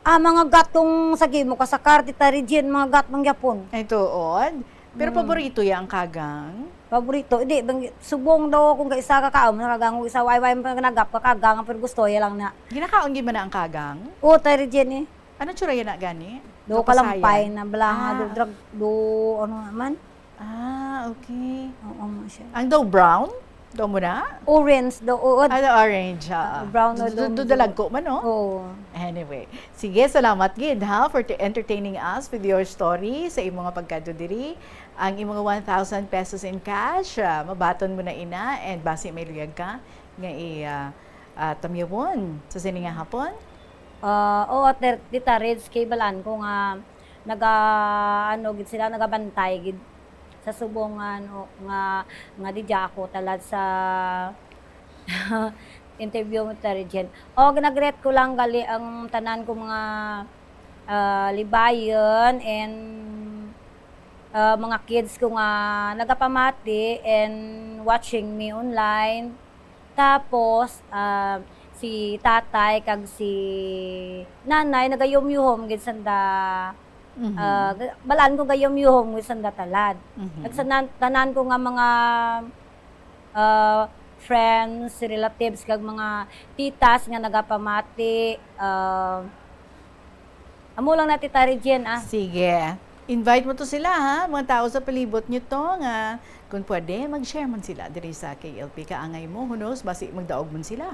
Ah, mga gatong sa gimo kasakar, Tita Regine, mga gat man gyapon. Ay, tuod? Pero Mm. paborito ya ang kagang? Paborito, hindi, bang, subong daw kung kaisa ka kaon, mga kagang, kung isa wayway, mga nagap ka kagang, pero gusto ya lang na. Ginakaon gid man na ang kagang? Oo, Tita Regine, eh. Ano tsura ya na gani? Do Kapasayan? Kalampay na bala nga, Ah. do drag, do ano naman? Ah, okay. Oo, mo siya. Ang daw brown? Daw mo na? Orange, daw, oo. Ah, the orange, ha. Brown na Do, daw do, mo. Dalagko man, no? Oo. Anyway, sige, salamat gid, ha, for t-, entertaining us with your story sa imo nga pagkadto diri. Ang imo nga one thousand pesos in cash, ah, mabaton mo na ina, and basi may luyag ka nga i, ah, ah, tamyawon sa sini nga hapon? Ah, oo, Ter-, Tita Reds, kay balaan ko nga naga, ano, gid sila, nagabantay gid sa subong nga, ano, nga, nga di dya ako talad sa interview mo, Tita Regine. O, ginagreet ko lang gali ang tanan ko mga, ah, libayon and, ah, mga kids ko nga nagapamati and watching me online. Tapos, ah, si tatay kag si nanay nagayumyuhom gid sanda. Mhm. Ah, ga-, balaan ko gayumyuhom gid sanda talad. Mhm. Kag sa nan-, tanan ko nga mga, ah, friends, relatives, kag mga titas nga nagapamati, ah, Amo lang na, Tita Regine, ah. Sige. Invite mo to sila, ha? Mga tao sa palibot nyo to nga, kung pwede, mag-share man sila diri sa K L P. Kaangay mo, who knows, basi magdaog man sila.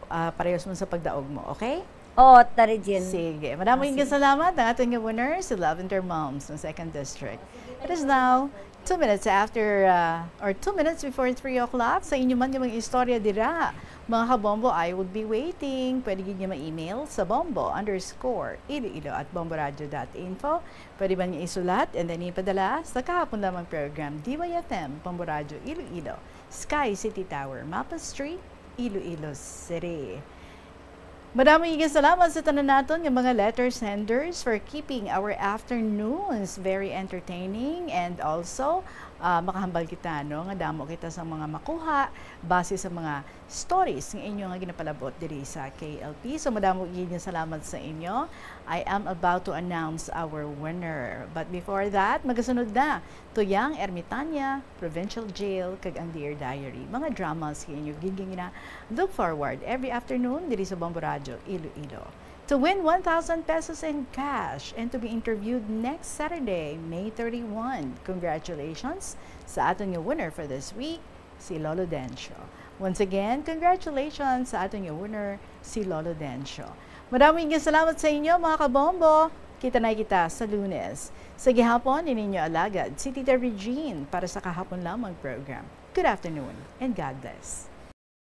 Ah, parehas man sa pagdaog mo, okay? Oo, Tita Regine. Sige. Madamo Ah, yung sige. Salamat. Ang aton nga winner, si Love and Her Moms ng Second District. It is now two minutes after, uh, or two minutes before three o'clock. Sa inyo man nga mga istorya dira, mga kabombo, I would be waiting. Pwede gid niyo ma-email sa bombo underscore iloilo at bomboradio dot info. Pwede man niyo isulat and then ipadala sa kahapon lamang program, D Y F M, Bombo Radio Iloilo, Sky City Tower, Mapa Street, Iloilo City. Madamo nga salamat sa tanan naton nga mga letter senders for keeping our afternoons very entertaining, and also, ah, makahambal kita, no, nga damo kita sa mga makuha base sa mga stories nga inyo nga ginapalabot diri sa K L P. So, madamo gid nga salamat sa inyo. I am about to announce our winner. But before that, magasunod na Tuyang Ermitania, Provincial Jail, kag ang Dear Diary, mga dramas nga inyo gid nga gina-look forward every afternoon diri sa Bombo Radyo, Iloilo. To win one thousand pesos in cash and to be interviewed next Saturday, May thirty-one. Congratulations sa aton nga winner for this week, si Lolo Dencio. Once again, congratulations sa aton nga winner, si Lolo Dencio. Madamo nga salamat sa inyo, mga kabombo. Kita na kita sa Lunes. Sa gihapon, ini inyo alagad, si Tita Regine, para sa kahapon lamang program. Good afternoon and God bless.